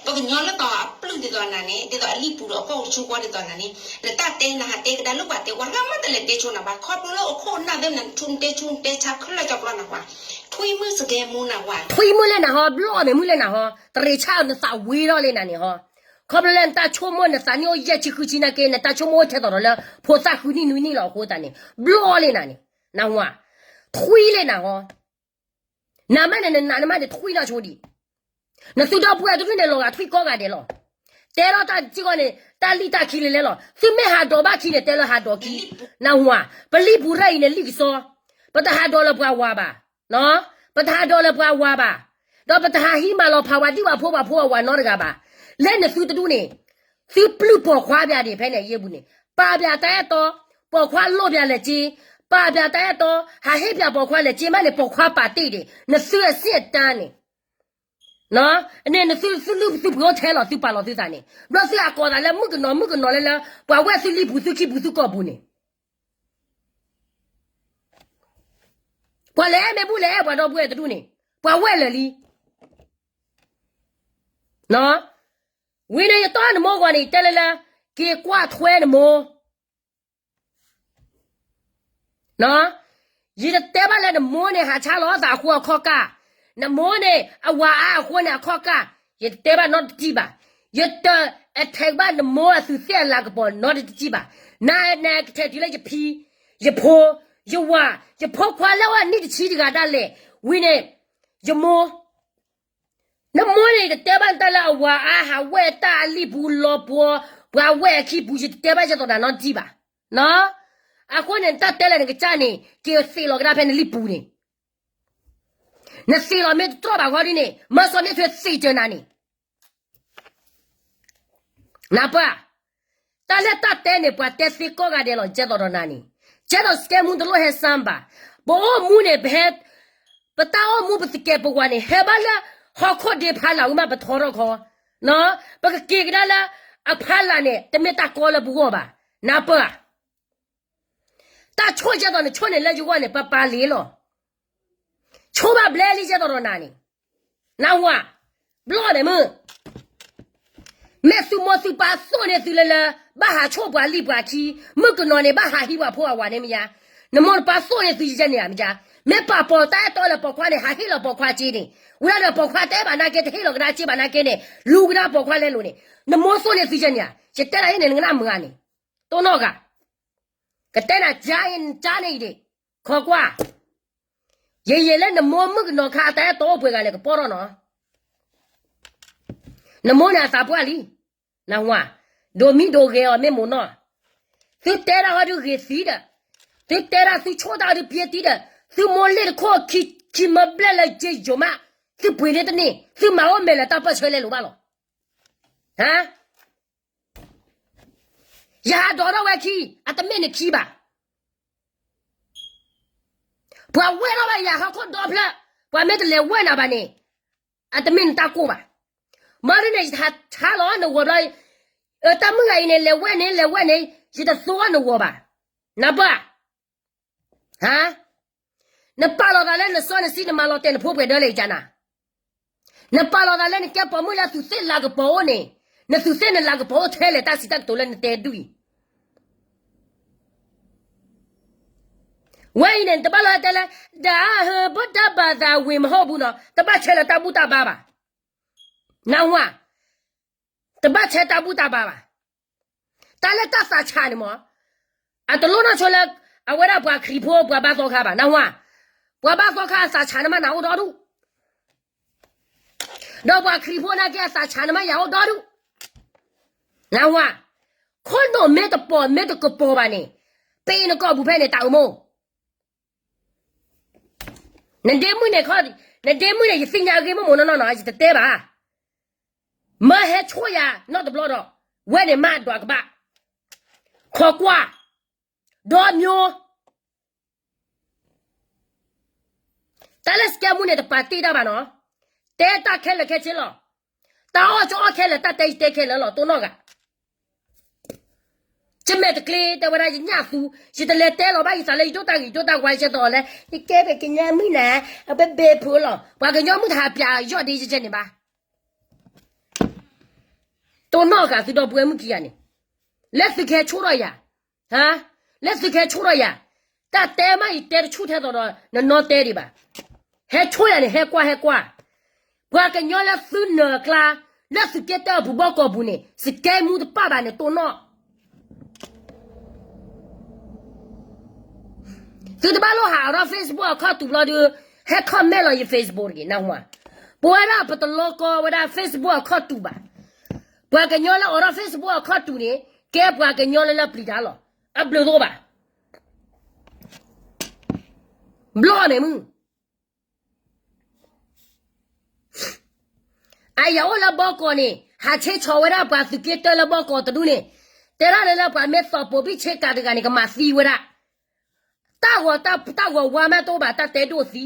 ပှၤကညီလၢတီၤအပျုၢ်ဒ်သိးနၤန့ၣ် ဒ်သိးအလံာ်ပူၤဒီးအကီၢ်ကဆူကွၢ်ဒ်သိးနၤန့ၣ် နတၢ်တဲနဟးတဲကဒါလၢပှၤတဲဝဲ တဂၤမ့ၢ်တလဲၤတဲဆိနၤဘၣ် ခီဖျိလၢအခိၣ်နၢ်သ့ၣ်နၤ နထူနတဲဆူနတဲဆါခဲလၢာ်ကၠီပျီနၤပှၤ ထွံၣ်မုၣ်စကဲမူနၤပှၤ ထွံၣ်မုၣ်လၢနၤဟီ ဘျီၣ်မဲာ်မုၣ်လၢနၤဟီ တရ့းဆါအီၤနသးဝံၤထီၣ်လၢနၤန့ၣ်ဟီ ခီဖျိလၢနတၢ်ဆိကမိၣ်နသးနံၣ်အိၣ်ယဲၢ်ဆံဃုဆံနာ်က့ နတၢ်ဆိကမိၣ်အိၣ်ထဲသိးဒီးလၢ ဖိသၣ်ဃုနံၣ်နွံနံၣ်လီၤအဃိသတးန့ၣ် ဘျီၣ်လၢနၤန့ၣ် နဝၤ ထွံၣ်လၢနၤဟီ နမ့ၢ်န့ၣ် နနးနမ့ၢ်န့ၣ် ထွံၣ်နီၢ်ဆိဒံး, နသုဒီပုၢ်ဝဲၢ်တဒူၣ်န့ၣ် လီၤဂာ်ထွံၣ်ကိးဂၤဒဲးလီၤ. တဲထီၣ်တၢ်စ့ၢ်ကီးန့ၣ် တၢ်လံၣ်တၢ်ခံလဲၤလဲၤလီၤ. သုမ့ၢ်ဟးဒိးဘၣ်ခံန့ၣ် တဲလၢဟးဒိးခံ, နဝၤ, ပလံၣ်ပူၤရဲၣ်အံၤန့ၣ် လံၣ်ကစီ, ပတဟးဒိးလၢပှၤဝၤဘၣ်, ပတဟးဒိးလၢပှၤဝၤဘၣ်, ဒီးပတဟးဟံးမၤလီၤဖးဝဲဒ်ပှၤဖိပှၤဖိအဝၤနီတဂၤဘၣ်. လၢနသုတဒူၣ်န့ၣ် သုပျုၢ်ပိာ်ခွါပၠးဒံးဖဲန့ၣ် ယ့ၢ်ပူၤန့ၣ် ပာ်ပၠးတၢ်အဲၣ်တီ, ပိာ်ခွါလိၣ်ပၠးလဲၤက့, ပာ်ပၠးတၢ်အဲၣ်တီ, ဟးဟ့ၣ်ပၠးပိာ်ခွါလဲၤက့မးန့ၣ် ပိာ်ခွါပာ်တ့ၢ်ဒံး နသုအဆင့်အတန်းန့ၣ် န့ၣ်နသုသုလုၢ်သုပှ့ၤအိၣ်ထဲလီၤ သုပာ်လီၤသုသးန့ၣ် ဘျီသုအကိးသးလၢမုၣ်ကနီၤမုၣ်ကနီၤလၢလၢ ပှၤဝဲၢ်သုလံၣ်ပူၤသုခံပူၤသုကီၢ်ပူၤန့ၣ် ပှၤလဲၤအဲၣ်မ့ၢ်ဘူၣ်လဲၤအဲၣ်ပှၤဒီပုၢ်ဝဲၢ်တဒူၣ်န့ၣ် ပှၤဝဲၢ်လၢာ်လံ ဝံၤန့ၣ်ယတီၢ်နမိၢ်ဂီၤန့ၣ် ယတဲလၢလၢ က့ၤကွၢ်ထွဲနမိၢ် ယတတဲဘၣ်လၢနမိၢ်န့ၣ် ဟးဆါလီၤသးအဃိအခီၣ်ကၢ်, နမိၢ်န့ၣ် အဝၤအါအဃိန့ၣ်အခီၣ်ကၢ်, ယတတဲဘၣ်နီတထံၣ်ဘၣ်. ယတ attack ဘၣ်နမိၢ်အသူးသ့ၣ်အလၤကပီၤနီတထံၣ်ဘၣ်. န နကထဲတုၤလၢယဖံ, ယဖိ, ယဝၤ, ယဖိခွါလၢအနံၣ်တဆံတဂၤဒၣ်လဲာ်, ဝံၤန့ၣ် ယမိၢ် နမိၢ်န့ၣ် ယတတဲဘၣ်နတၢ်လၢအဝၤအါ ဟးဝဲၢ်တၢ်အလံၣ်ပူၤလီၤပှီၤ ပှၤဝဲၢ်အခံပူၤ ယတတဲဘၣ်ယဲသိးနၤနီတထံၣ်ဘၣ်. အဃိန့ၣ် နတၢ်တဲလၢနကစၢ်န့ၣ် က့ၤသ့ၣ်လီၤကဒါဖဲနလံၣ်ပူၤန့ၣ် နသ့ၣ်လီၤမ့ၢ်တတြီၢ်ဘၣ်ဃီဒ်န့ၣ် မၢစီၤမ့ၣ်ထွ့သ့ၣ်ကၢနၤန့ၣ် နၢ်ပၢၢ်, တၢ်လၢတၢ်တဲန့ၣ် ပှၤတဲသ့ကိးဂၤဒဲးလီၤ ကဲသိးဒီးနၤန့ၣ်, ကဲသိးစကဲမူတလိၣ်ဟဲစၢ်ဘၣ်. ပအိၣ်မူန့ၣ် ပဟဲ, ပတၢ်အိၣ်မူပသကဲးပဝးန့ၣ် ဟဲဘၣ်လၢ ဟီၣ်ခိၣ်ဒ့ဖးလၢ်ဝံၤမးပထီထီၣ်ခီ, ပကက့ၤကဒါလၢ အဖးလၢ်န့ၣ် တမ့ၢ်တၢ်ကီလၢပဂီၢ်ဘၣ်. နၢ်ပၢၢ်ဧါ တၢ်ဆိၣ်ကဲသိးနဆိၣ်န့ၣ်လၢယဂီၢ်န့ၣ် ပပာ်လ့လီၤ. ဆိၣ်ဘၣ်ဘျဲလံကဲသိးဒီးနၤန့ၣ်, နဝၤ, ဘျီၣ်န့ၣ်မုၢ်, မ့ၢ်သုမိၢ်သုပၢ်သိၣ်န့ၢ်သုလၢလၢ ဘၣ်ဟးဆိၣ်ပှၤလံၣ်ပှၤခံ, မုၣ်ကနီၤန့ၣ် ဘၣ်ဟးဟံးပှၤဖိအဝၤန့ၣ်မ့ၢ်ယါ, နမိၢ်နပၢ်သိၣ်န့ၢ်သုယဲန့ၣ်ဧါမ့ၢ်ယါ, မ့ၢ်ပာ်ပီၤတၢ်အဲၣ်တီလၢပိာ်ခွါန့ၣ် ဟးဟ့ၣ်လီၤပိာ်ခွါစ့န့ၣ်, ဝံၤဒၣ်ဒီးပိာ်ခွါတအဲၣ်ဘၣ်နာ်က့ တဟ့ၣ်လီၤကဒါစ့ဘၣ်နာ်က့န့ၣ် လူၤကဒါပိာ်ခွါလဲလိာ်န့ၣ်, နမိၢ်သိၣ်န့ၢ်သုယဲန့ၣ်ဧါ, ယတဲဒၣ်အံၤန့ၣ် နကနၣ်မုာ်ဧါန့ၣ်, တိၢ်နီၣ်ဂၤ ကတဲနၤကါအံၤ နကါန့ၣ်အံၤဒံး, ခိးကွၢ်, ယယံာ်လၢနမိၢ်မုၣ်ကနီၤခါအတၢ်အဲၣ်တီအိၣ်ပှဲၤဂၤလဲၣ် ကပီၢ်ထီၣ်နီၤ, နမိၢ်န့ၣ်အသးပှၢ်လံ, နၢ်ဟူဧါ, ဒိးမံဒိးဂဲၤအီၤမ့ၢ်မိၢ်နီၢ်, သုတဲတၢ်ဟီဒုးဂ့ၤသံဒီး, သုတဲတၢ်သုဆိၣ်တၢ်ဒုးပျဲသံဒီး, သုမိၢ်လ့ၣ်တခိၣ်ခံ, ခံမၢဘျဲၣ်လၢက့ယိၤမး, သုပှ့ၤန့ၢ်တန့ၢ်, သုမၤအိၣ်မဲာ်လၢတၢ်ပၢၢ်ဆၢလဲၤလိာ်ဘၣ်လီၤ, ဟါ ယဟးဒိးထီၣ်ဝဲခံ, အတမ့ၢ်နခံဘၣ်. ပှၤဝဲထီၣ်ဘၣ်ယၤဟီၣ်ခိၣ်ဒီဖျၢၣ်, ပှၤမ့ၢ်တလဲၤဝဲနၤဘၣ်န့ၣ်, အတမ့ၢ်နတၢ်ကိၢ်ဘၣ်. မ့ၢ်ဒ်န့ၣ် ယဟးဆါလီၤနဂီၤဘျီ, တၢ်မုၢ်ဂၤအံၤန့ၣ် လဲၤဝဲန့ၣ် လဲၤဝဲန့ၣ်, ယတသိနဂီၤဘၣ်. နၢ်ပၢၢ် ဟါ, နပာ်လီၤသးလၢနစီနဆှံနမၤလီၤတဲာ်နဖိပှဲၤဒၢလၢယကနၤ, နပာ်လီၤသးလၢနကဲပိာ်မုၣ်လၢသုသ့ၣ်လၤကပီၤအိၣ်န့ၣ်, နသုသ့ၣ်နလၤကပီၤအိၣ်ထဲလဲၣ် တၢ်စံးတၢ်ကတိၤလၢနတဲဒုၣ်အံၤ, ဝဲအံၤန့ၣ် နတဘၣ်လီၤတဲလၢ ဒါဟၢဘိတၢ်ဘၣ်သးဝ့ၤမဟီၣ်ဘူးနီၤ, တဘၣ်ဆဲးလၢတၢ်ဘူၣ်တၢ်ဘါဘၣ်. နၢ်ဟူဧါ, တဘၣ်ဆဲးတၢ်ဘူၣ်တၢ်ဘါဘၣ်. တၢ်လၢတၢ်သးဆးန့ၣ်မ့ၢ်, အတလိၣ်နီၢ်ဆိလၢ အဝဲဒၣ်ပှၤခရံာ်ဖိ ပှၤဘါသီခါဘၣ်, နၢ်ဟူဧါ, ပှၤဘါသီခါအသးဆးန့ၣ်မးနၤအိၣ်ဒီဒူၣ်, ဒီးပှၤခရံာ်ဖိနာ်က့အသးဆးန့ၣ်မးယၤအိၣ်ဒီဒူၣ်, နၢ်ဟူဧါ, ခိၣ်နူာ်မ့ၢ်တပိာ်မ့ၢ်တကပီၤဘၣ်န့ၣ်, ပ့ၤနကိာ်ပူၤဖဲန့ၣ် တၢ်အိၣ်မိၢ် နဒ့မုၣ်န့ၣ်, နဒ့မုၣ်န့ၣ် ယသ့ၣ်ညါအဂ့ၢ်မိၢ်မိၢ်နီၢ်နီၢ်နီၤ, ယတတဲဘၣ်. မၢဟဲဆိၣ်ယၤနီတဘျီဒီး, ဝဲန့ၣ်မးဒွးကဘၣ်, ခိးကွၢ်, ဒီးမျိုး, တၢ်လၢစကဲမူန့ၣ် တပာ်တ့ၢ်တၢ်ဘၣ်နီၤ, တဲတၢ်ခဲလၢာ်ခဲဆ့လီၤ, တၢ်အီၣ်ကအီၣ်ခဲလၢာ် တၢ်တဲယတဲခဲလၢာ်လီၤ တိၢ်နီၣ်ဂၤ ကမဲာ်တကျ့ တဲဝဲဒၣ်ယညၣ်သူ, ယတလဲၤတဲလီၤဘၣ်ယသးလၢယဒိၣ်တၢ်ဂ့ၤယဒိၣ်တၢ်ဝါ ယကဲသိးအီၤလၢ ယကဲပကညီမုၣ်နၤ, အဘဲဘဲဖိလီၤ, ပှၤကညီမုၣ်တဟးပၠးယီၣ်ဒ့ယကဲန့ၣ်ဘၣ်, တိၢ်နီၣ်ဂၤသုဒီပုၢ်ဝဲၢ်မုၣ်ခံဂၤန့ၣ်, လၢသုကဟဲဆိၣ်ထီၣ်ယၤ, လၢသုကဟဲဆိၣ်ထီၣ်ယၤ, တၢ်တဲမးယတဲတဆူၣ်ထဲသိးဒီး နနီတဲဒံးဘၣ်, ဟဲဆိၣ်ယၤန့ၣ် ဟဲကွၢ်ဟဲကွၢ် ပှၤကညီလၢသုနၢၤအကျါ, လၢသုးက့တၢအပူၤဘီကီၢ်ပူၤန့ၣ် စကဲမူတပာ်ဘၣ်န့ၣ်တိၢ်နီၣ်, သုတဘၣ်လိၣ်ဟးအီၤဒီး Facebook အခီၣ်တူာ်ဘျီဒုး, ဟဲ comment လီၤယ Facebook တဂ့ၤ နၢ်ဟူဧါ, ပဝဲဒၣ်ပတလီကီဝဲဒၣ် Facebook အခီၣ်တူာ်ဘၣ်, ပှၤကညီလၢအိးထီၣ် Facebook အခီၣ်တူာ်န့ၣ် ကဲပှၤကညီလၢလၢပျံၤတၢ်လီၤ, အဘျုးတအိၣ်ဘၣ်, ဘျီန့ၣ်မုၢ် အယၤအိၣ်လၢဘီကီၢ်န့ၣ် ဟးဆ့ဆီဝဲဒၣ်ပှၤသုးက့တၢလၢဘီကီၢ်တဒူၣ်န့ၣ်, တဲဒၣ်လၢလၢပှၤမ့ၢ်သီၣ်ပိာ်ဘံၣ်ဆ့ကၤတဂၤန့ၣ် ကမၤသံဝဲဒၣ်, တၢ်ဂီၤတၢ်ဂီၤဝါမးတအိၣ်ဘၣ် တၢ်တဲဒိၣ်သံ,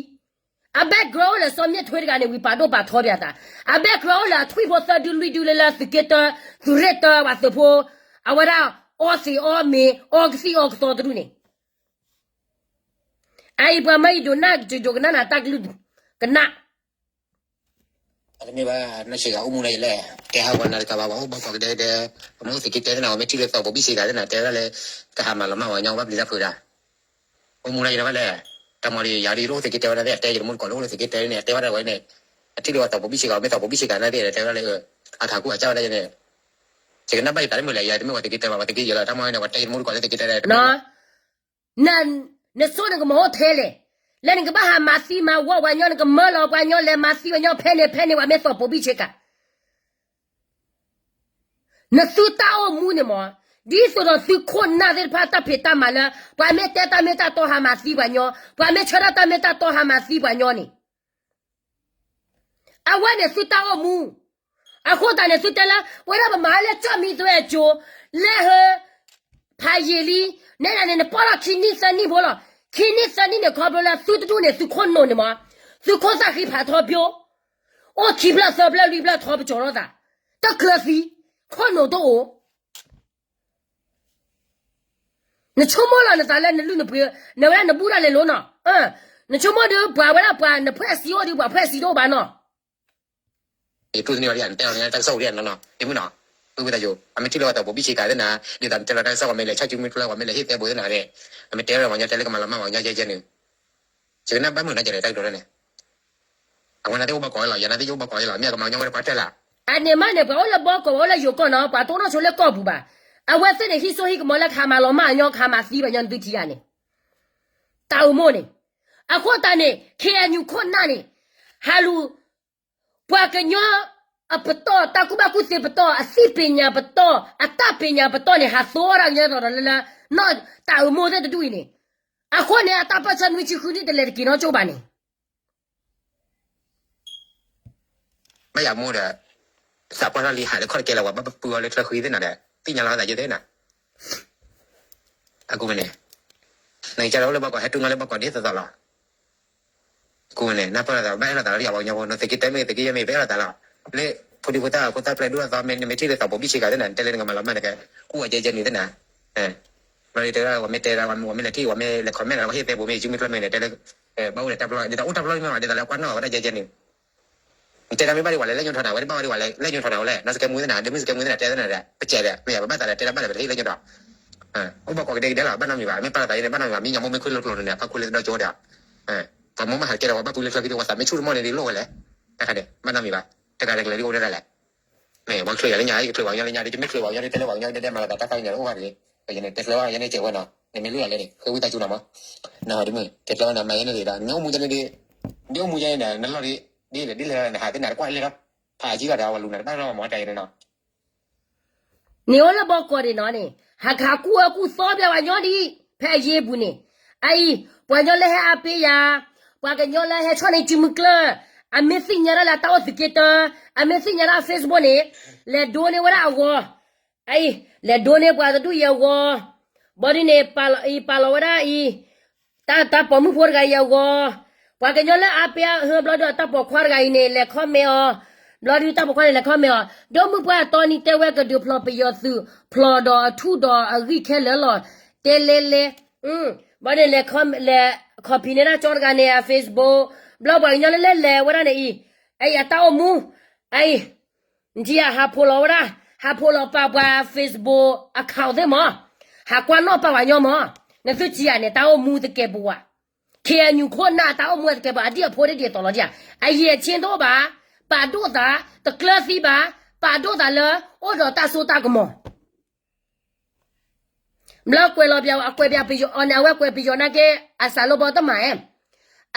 အ background အိၣ်လၢစီၤမ့ၣ်ထွ့တဂၤန့ၣ် ဝံၤပာ်ဒိၣ်ပာ်ထီပၠးသး, အ background အိၣ်လၢအထွံၣ်ဖိသၢဒုလွံၢ်ဒုလၢလၢ သုးက့တၢ သုးရ့ၣ်တၢ ပှၤသုးဖိ, အဝဲဒၣ် အီသံးအီမ့ၤ အီကသံၣ်အီကသီတဒူၣ်န့ၣ် အအံၤပှၤမၢယဒိးနၢ်ကတိၤဒိကနၣ်နၤတၢ်ကလုၢ်, ကနၣ်, တမ့ၢ်ဘၣ်, နီၢ်ဆံးဂၤအိၣ်မူလၢယလဲၣ်, တဲဟးဝဲနၤတကးဘၣ် ပှၤအိၣ်ဘီကီၢ်ကဒဲကဒဲ, ပမ့ၢ်အိၣ်သုးက့တၢသနာ် ပမ့ၢ်ထံၣ်လၢသီၣ်ပိာ်ဘံၣ်ဆ့ကၤသနာ် တဲဝဲဒၣ်လၢ ကဟးမၤလီၤမၢ်ဝဲညီ ဘၣ်ပျံၤတၢ်ဖုးဒၣ်, အိၣ်မူလၢယနဘၣ်လဲၣ်, တၢ်မီဒီးယၤဒ်ယအိၣ်သုးက့တၢဝဲဒၣ်သ့ၣ် အတဲယတမူတကိးလၢအိၣ်လၢသုးက့တၢန့ၣ် အတဲဝဲဒၣ်ဝဲန့ၣ်, အထံၣ်လၢသီၣ်ပိာ်ဘံၣ်ဆ့ကၤ မ့ၢ်သီၣ်ပိာ်ဘံၣ်ဆ့ကၤနာ်သ့ၣ် တဲဝဲဒၣ်လၢ အခးကူအကစၢ်ဝဲဒၣ်န့ၣ်, ယကနၣ်ဘၣ်ယသးတမုာ်လဲၣ်, ယၤတမ့ၢ်ဝဲသုးက့တၢဘၣ် ပှၤသုးက့ယဲလီၤ တၢ်မီန့ၣ် ပှၤတဲယတမူတကိးလၢသုးက့တၢ န, နစိနကမၤအိၣ်ထဲလဲၣ်, လၢနကဘၣ်ဟးမၤသံမၤဝီပှၤညီ နကမၢလီၤပှၤညီ လဲၤမၤသံပှၤညီ ဖဲန့ၣ်ဖဲန့ၣ် ပှၤမ့ၢ်သီၣ်ပိာ်ဘံၣ်ဆ့ကၤ နသုတၢ်အိၣ်မူန့ၣ်မ့ၢ်, ဒ်သိးဒီးသုခိၣ်နၢ်သ့ၣ်တဖၣ်တၢ်ဖံးတၢ်မၤလၢ ပှၤမ့ၢ်တဲတၢ်မ့ၢ်တၢ်တီဟးမၤသံပှၤညီ, ပှၤမ့ၢ်ဆၢထၢၣ်တၢ်မ့ၢ်တၢ်တီဟးမၤသံပှၤညီန့ၣ်, အဝဲန့ၣ်သုတၢ်အိၣ်မူ, အဃိသတးန့ၣ် သုတဲလၢ ဝဲဒၣ်ပမၤလၢကၠီၣ်မံသဝဲအကၠိ, လဲၤဟၢ ဖးယံာ်လံ, နဲဒၣ်န့ၣ် နပီၢ်ထီၣ်ခံနံၣ်သၢနံၣ်ဖိလီၤ, ခံနံၣ်သၢနံၣ်န့ၣ် ခီဖျိလၢသုတဒူၣ်န့ၣ် သုခိၣ်နူာ်န့ၣ်မ့ၢ်, သုခိၣ်သၣ်ဃံဖးထီပၠိ, အိၣ်ခံဖျၢၣ်သၢဖျၢၣ်လွံၢ်ဖျၢၣ်ထီပကၠီၤထီၣ်သး, တချုးသံ, ခိၣ်နူာ်တအိၣ် နဆိကမိၣ်လီၤနသးလၢနလုၢ်နပှ့ၤ, နဝဲဒၣ်နဘူၣ်တၢ်လဲၤလိၤနီၤ, နဆိကမိၣ်ဒုးပှၤဝဲဒၣ်ပှၤနဖှဲးစံအိၣ်ဒုးပှၤဖှဲးစံတအိၣ်ဘၣ်နီၤ, ယတူၢ်တန့ၢ်ဝဲဒၣ် နတဲအီၤန့ၣ် တၢ်ကစီၣ်အိၣ်ဒံးနီၤနီၤ တမုၢ်နီၤ, ပုၢ်ဝဲၢ်သးယိၤ အမ့ၢ်ထံၣ်လၢဝဲသီၣ်ပိာ်ဘံၣ်ဆ့ကၤသ့ၣ်နၤ, ဒ်သိးနတဲလီၤတၢ်ကစီၣ် ပှၤမ့ၢ်လဲၤဆၣ်စုမုၢ်ကျၢၢ် ပှၤမ့ၢ်လဲၤဟ့ၣ်သဲဘိသ့ၣ်နၤန့ၣ်, အမ့ၢ်တဲဝဲဒၣ်ပှၤညီတဲလၢကမၤလီၤမၢ်ပှၤညီယဲယဲန့ၣ်, ယကနၣ်ဘၣ်မုာ်နီၤ ကလဲၤတၢ်ကတိၤလၢန့ၣ်, အဝဲနၤသ့ၣ်အိၣ်ဘီကီးလီၤ ယၤနၤသ့ၣ်ယအိၣ်ဘီကီးလီၤ မ့ၢ်အကမၤညီဝဲတပှၢ်တၢၢ်လၢ အန့ၣ်မးန့ၣ် ပှၤအိၣ်လၢဘီကီး ပှၤအိၣ်လၢယိၤကီၢ်နီၤ ပှၤတအိၣ်နီၢ်ဆိလၢကီၢ်ပူၤဘၣ်, အဝဲသ့ၣ်န့ၣ် ဟံးစိဟံးကမီၤလၢကဟးမၤလီၤမၢ်အညီ ကဟးမၤသံပှၤညီနသုထံဂၤန့ၣ်, တၢ်အိၣ်မိၢ်န့ၣ်, အဃိသတးန့ၣ် ခ့ၣ်အဲၣ်ယူၣ်ခိၣ်နၢ်န့ၣ်, ဟးလူၤ, ပှၤကညီအပတီၢ် တၢ်ကူၣ်ဘၣ်ကူၣ်သ့ပတီၢ် အသ့ၣ်ပညါပတီၢ် အတၢ်ပညါပတီၢ်န့ၣ် ဟးသိတၢ်ကညီသိးဒီးလၢလၢ, နီၢ်တၢ်အိၣ်မိၢ်သ့ၣ်တဒူၣ်အံၤန့ၣ်, အဃိန့ၣ် အတၢ်ပၢၢ်ဆၢနွံဆံဃုနံၣ်တလဲၤတက့ၤနီတကၠိၢ်ဘၣ်န့ၣ် ဘၣ်ယၤမိၢ်ဒီး, သးပှၢ်ထီၣ်လံဟးလၢခီၣ်တကဲလၢၤ ပှၤဘၣ်ပပုၢ်အီၤလၢချၢဃံသ့ၣ်နၤဒီး သ့ၣ်ညါလီၤသးယဲသ့ၣ်နၤ, အဃိန့ၣ်, နကစၢ်လၢအိၣ်လၢဘီကီး ဟဲတူၢ်နီၣ်လၢဘီကီးဒ်သိးသိးလီၤ, အဃိန့ၣ် နၢ်ပၢၢ်လိာ်သး ဘၣ်အဲၣ်လိာ်သးလၢယၤပှၤကညီဖိ နသုက့တၢ်မ့ၢ် သုက့ယဲၢ်မ့ၢ် ပအဲၣ်လိာ်သးလီၤ, လၢ, ဖိဒံဖိသၣ်ဖိသၣ်ပျဲၢ်ဒိၣ်အသီမ့ၢ် နမ့ၢ်ထံၣ်လၢသးပိာ်ဘံၣ်ဆ့ကၤသ့ၣ်နၤ နတဲလၢနကမၤလီၤမၢ်နကဲ, ကူၣ်အီၤကဲကဲန့ၣ်သ့ၣ်နၤ ဘျီဒ်တဲဝဲဒၣ် ပှၤမ့ၢ်တဲဒၣ် ပှၤမ့ၢ်လဲၤထံၣ် ပှၤမ့ၢ်လဲၤ comment ဒၣ် ပှၤဟ့ၣ်သဲဘိးမ့ၢ် ယုမ့ၢ်ကျၢၢ်မ့ၢ်န့ၣ် တဲလၢ, ဘၣ်အိၣ်ဒီးတၢ်ပလီၢ် ဒ်သိးအိၣ်တၢ်ပလီၢ်မ့ၢ်ဝဲ ဒ်သိးလၢကွၢ်နီၣ်ဝဲဒၣ်ယဲကဲန့ၣ်, နတဲတၢ်မ့ၢ်ဘၣ်ဒ်ဝဲလဲၣ် လဲၣ်ညိထီၣ်နၤ ဝဲဒၣ်ဘၣ်ဝဲဒ်ဝဲလဲၣ် လဲၣ်ညိထီၣ်နၤဝဲလဲၣ် နီၢ်စကဲမူသ့ၣ်နၤ ဒီးမုၢ်စကဲမူသ့ၣ်နၤ တဲသ့ၣ်နၤဒီး ပကဲဒီး မ့ၢ်ယၤပဘၣ်သးဒီးတဲတၢ်ဘၣ်ဒီး ပဟ့ၣ်လဲၣ်ညိထီၣ် အိၣ်ဘၣ်ကီးကဒဲကဒဲလီၤ ဘၣ်နီတမံၤဘၣ် မ့ၢ်ပာ်လီၤသးယဲန့ၣ် ဘၣ်နီတမံၤဘၣ် မ့ၢ်ညါမိၢ်မ့ၢ်ခွ့လိာ်ကျိာ်န့ၣ် ဖးခူလၢတဒီကၠိဒီး, ပှၤမိၢ်မ့ၢ်ဟးကဲဒီး ပှၤဘၣ်ပုၢ်လၢချၢခံဒီး ပှၤသးမ့ၢ်ဆူၣ်တမီၢ်န့ၣ် ဒ်လိၣ်ဝဲလဲၣ်, တခါန့ၣ် ဘၣ်နီတမံၤဘၣ် တဂၤတကလဲၤဒ်အိၣ်ဒၣ်လဲၣ်, မ့ၢ်ပှၤချၢယၤလၢညါ ယချၢပှၤကညီလၢညါ ယမ့ၢ်ချၢပှၤကညီ တဲလၢပှၤကညီ ဒဲဒဲမၤလီၤသးတၢ်ခါန့ၣ် အိၣ်ဘၣ်တဂ့ၤ, ယန့ၣ် တဲချၢဘၣ်ယဲန့ၣ် ကဲဝဲနီၤ နမ့ၢ်လုၢ်အီၤလဲၣ်န့ၣ် ဃ့ဝံသးစူၤနီၤမး, နဟီဒ်မုၢ် တဲချၢဘၣ်နီၤ မၤယဲန့ၣ်ဒ်ဒီး နအိၣ်မူယဲန့ၣ်ဒ်, ဒ်အိၣ်မူယဲန့ၣ်ဒီး နလီၢ်ဒ်, ဒ်လဲၣ်ဒ်လဲၣ် နဟးသ့ၣ်နၤတကွၢ်လဲၣ်လီၤ, ဖးကံလီၤဒီး ပှၤလူၤနၤတဘၣ်လီၤမး တၢ်ယဲန့ၣ်နီၤ န့ၣ်အိၣ်လၢဘီကီးဒံးနီၤန့ၣ် ဟးခးကူၣ်အၢကူၣ်သီပှၤညီဒံး ဖဲအယ့ၢ်ပူၤန့ၣ်, အအံၤ ပှၤကညီလၢဟဲအါပ့ၤယၤ, ပှၤကညီလၢဟဲဆီၣ်န့ၢ်စုမုၢ်ကျၢၢ်, အမ့ၢ်သ့ၣ်ညါဒၣ်လၢတၢ်အိၣ်သုးက့တၢ, အမ့ၢ်သ့ၣ်ညါဒၣ် Facebook န့ၣ်, လဲၤဒိန့ၢ်ဝဲဒၣ်အဂီၤ, အအံၤ လဲၤဒိန့ၢ်ပှၤတဒူၣ်အံၤအဂီၤ, ဘီဒ်န့ၣ် အံၤပာ်လီၤဝဲဒၣ်အံၤ တၢ်တၢ်ပိာ်မုၣ်ဖိတဂၤအံၤအဂီၤ, ပှၤကညီလၢအါပ့ၤအဟၢဘျီဒုး တၢ်ပိာ်ခွါတဂၤအံၤန့ၣ် လဲၤ comment အီၤ, ဘျီဒုးတၢ်ပိာ်ခွါန့ၣ်လဲၤ comment အီၤ, ဒိၣ်မုၢ်ပှၢ်အတီနံၤတဲဝဲကဒုးဖျိးပယီၤသုး ဖျိးဒီးအထူၣ်ဒီးအဂံၢ်ခဲလၢာ်လီၤ, တဲလဲလဲ, ဘျီန့ၣ်လဲၤ လဲၤ copy န့ၢ်ဒၣ်ကၠီတဂၤန့ၣ် အ Facebook, ဘျီပှၤကညီလၢလဲၤဝဲဒၣ်န့ၣ်အံၤ, အအံၤအတၢ်အိၣ်မူ, အအံၤ နထံၣ်ဧါ ဟးဖိးလီၤဝဲဒၣ်, ဟးဖိးလီၤပာ်ပှၤ Facebook account သ့ၣ်မး, ဟးကွၢ်နီၣ်ပာ်ပှၤညီမး, နသုထံၣ်ဧါန့ၣ် တၢ်အိၣ်မူတကဲးပဝး, KNU ခိၣ်နၢ်တၢ်အိၣ်မူတကဲးပဝး အဒံၣ်အဖိတဒ်သိးလီၤဒံးဧါ, အယံာ်အဆ့တအိၣ်ဘၣ်, ပာ်ဒိၣ်သး, တကျၢၤသံဘၣ်, ပာ်ဒိၣ်သးလၢ အိၣ်ဒီးတၢ်စိတၢ်ကမီၤ ဘျီကွဲးလီၤပျး အကွဲးပျးပယီၤအီၤန့ၣ် အဝဲကွဲးပယီၤနာ်က့ အစးလိဘီတမၤဧဲ,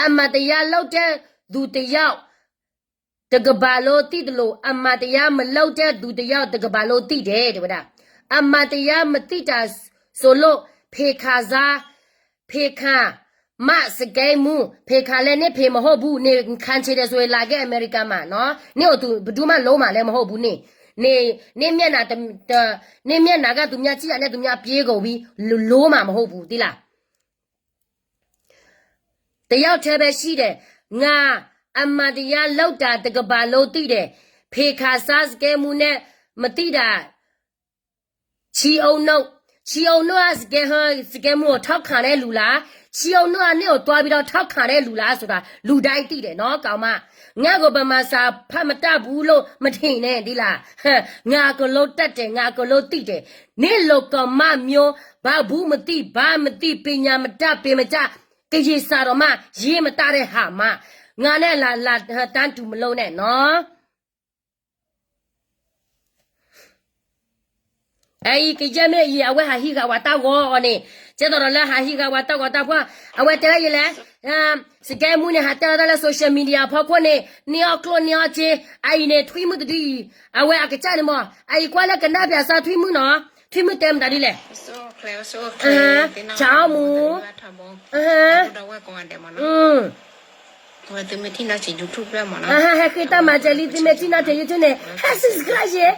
အမှန်တရားလုပ်တဲ့သူတစ်ယောက် တကမ္ဘာလုံးသိတယ်လို့ အမှန်တရားမလုပ်တဲ့သူတစ်ယောက် တကမ္ဘာလုံးသိတယ် တဲဝဲဒၣ်, အမှန်တရားမသိတာဆိုလို့ ဖေခါစား ဖေခါ မှ စကဲမူ ဖေခါလဲၣ် န့ၣ် ဖေမဟုတ်ဘူး န့ၣ် ခံချင်တယ်ဆိုရင် လာခဲ့ အမေရိကန်မှာနော် န့ၣ်အိၣ်သူ ဘယ်သူမှ လုံးမလဲ မဟုတ်ဘူး န့ၣ် န့ၣ် န့ၣ်မျက်နှာတ တ န့ၣ်မျက်နှာက သူများကြည့်တာနဲ့ သူများပြေးကုန်ပြီ လုံးမ မဟုတ်ဘူး သိလား တစ်ယောက်တည်းပဲရှိတယ် ငါ အမှန်တရားလုပ်တာ တစ်ကမ္ဘာလုံးသိတယ် ဖေခါစား စကဲမူ နဲ့ မသိတာ ချီအုံနုတ် ချီအုံနုတ်က စကဲဟ စကဲမူ ကို ထောက်ခံတဲ့လူလား ချီအုံနုတ် က န့ၣ်ကို သွားပြီးတော့ ထောက်ခံတဲ့လူလားဆိုတာ လူတိုင်းသိတယ်နော် ကောင်မ ငါ့ကို ဗမာစာ ဖတ်မတတ်ဘူးလို့ မထင်နဲ့ သိလား ငါ အကုန်လုံးတတ်တယ် ငါ အကုန်လုံးသိတယ် နင်လို ကောင်မမျိုး ဘာဘူးမသိ ဘာမသိ ပညာမတတ် ပေမတတ် ကရင်စာတောင်မှ ရေးမတတ်တဲ့ဟာမှ ငါနဲ့ လာ လာ တန်းတူမလုပ်နဲ့နော် အအံၤ ကယဲၢ်မ့ၢ်အံၤ အဝဲဟးဟံးဃာ်ဝဲတၢ်ဂီၤအီၤန့ၣ် ကဲသိးဒီးလၢဟးဟံးဃာ်ဝဲတၢ်ဂီၤတၢ်ဖှီၣ် အဝဲတဲဝဲယလဲၣ် စကဲမူန့ၣ် ဟးတဲလီၤတၢ်လၢ social media ဖီခိၣ်န့ၣ် န့ၢ်အီၣ်ကျိၣ်န့ၢ်အီၣ်စ့ အအံၤန့ၣ် ထွံၣ်မုၣ်တဒုအံၤ အဝဲအကစၢ်န့ၣ်မး အအံၤကွၢ်လၢကနၣ်ပၠးစၢ်ထွံၣ်မုၣ်နီၤ ထွံၣ်မုၣ်တဲမတၤဒ်လဲၣ် ဆါအီၣ်မူ ဟဲဃ့တၢ်မၤစၢၤလံ သုမ့ၢ်ထံၣ်နီၢ်ဆံး YouTube ဖျၢၣ်မးနီၤ ဟဲ subscribe ယဲ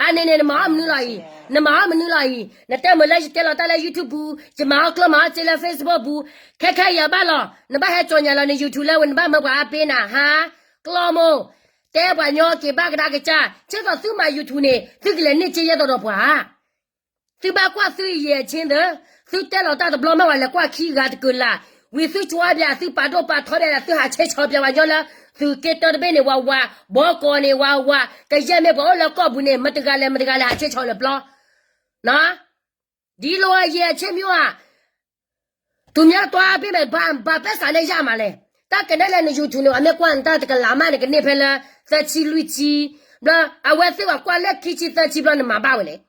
အန့ၣ်န့ၣ် နမၤအီၣ်မနုၤလီၤအံၤ နမၤအီၣ်မနုၤလီၤအံၤ နတဲမုာ်လၢယတဲလီၤတၢ်လၢ YouTube ပူၤ ယမၤအီၣ်ကျိၣ်မၤအီၣ်စ့လၢ Facebook ပူၤ ခဲခဲအံၤအဘၣ်လီၤ နဘၣ်ဟဲကၠီညါလီၤ န YouTube လၢဝဲ နဘၣ်မၢပှၤအါပ့ၤနၤ ဟါ ကျီမိၢ် တဲပှၤညီက့ၤဘၣ်ကဒါကစၢ် ကဲသိးသုမၤ YouTube န့ၣ် သုကလဲၤန့ၢ်စ့ယဲသိးဒီးပှၤ သုဘၣ်ကွၢ်သုယဲၢ်ဆ့သၢ သုတဲလီၤတၢ်တဘျီမး ပှၤလဲၤကွၢ်ခံဂၤတကၢၤလၢ် ဝံၤသုကၠွါပၠး သုပာ်ဒိၣ်ပာ်ထီပၠး သုဟးဆဲးဆီပၠးပှၤညီလၢ သုးက့တၢတဘ့ၣ်န့ၣ် ဝးဝး ဘီကီးန့ၣ် ဝးဝး ကယဲၢ်မ့ၢ်ပှၤအိၣ်လၢကီၢ်ပူၤန့ၣ် မတဂၤလဲၣ် မတဂၤလဲၣ် ဟးဆဲးဆီလၢပျီ ဒ်လိၣ်အယဲၢ်ဆ့မ့ၢ်ဧါ သူများသွားပေးမယ် ဘာ ဘာပိုက်ဆံနဲ့ရမှာလဲ တၢ်ကနဲလၢန YouTube န့ၣ် အမ့ၢ်ကွၢ်နတၢ်တကလးမး နကန့ၢ်ဖဲလၢ သၢဆံလွံၢ်ဆံ ဘျီ အဝဲသ့ၣ်ဝဲကွၢ်လၢခံဆံသၢဆံဘျီ နမၤဘၣ်ဝဲလဲၣ်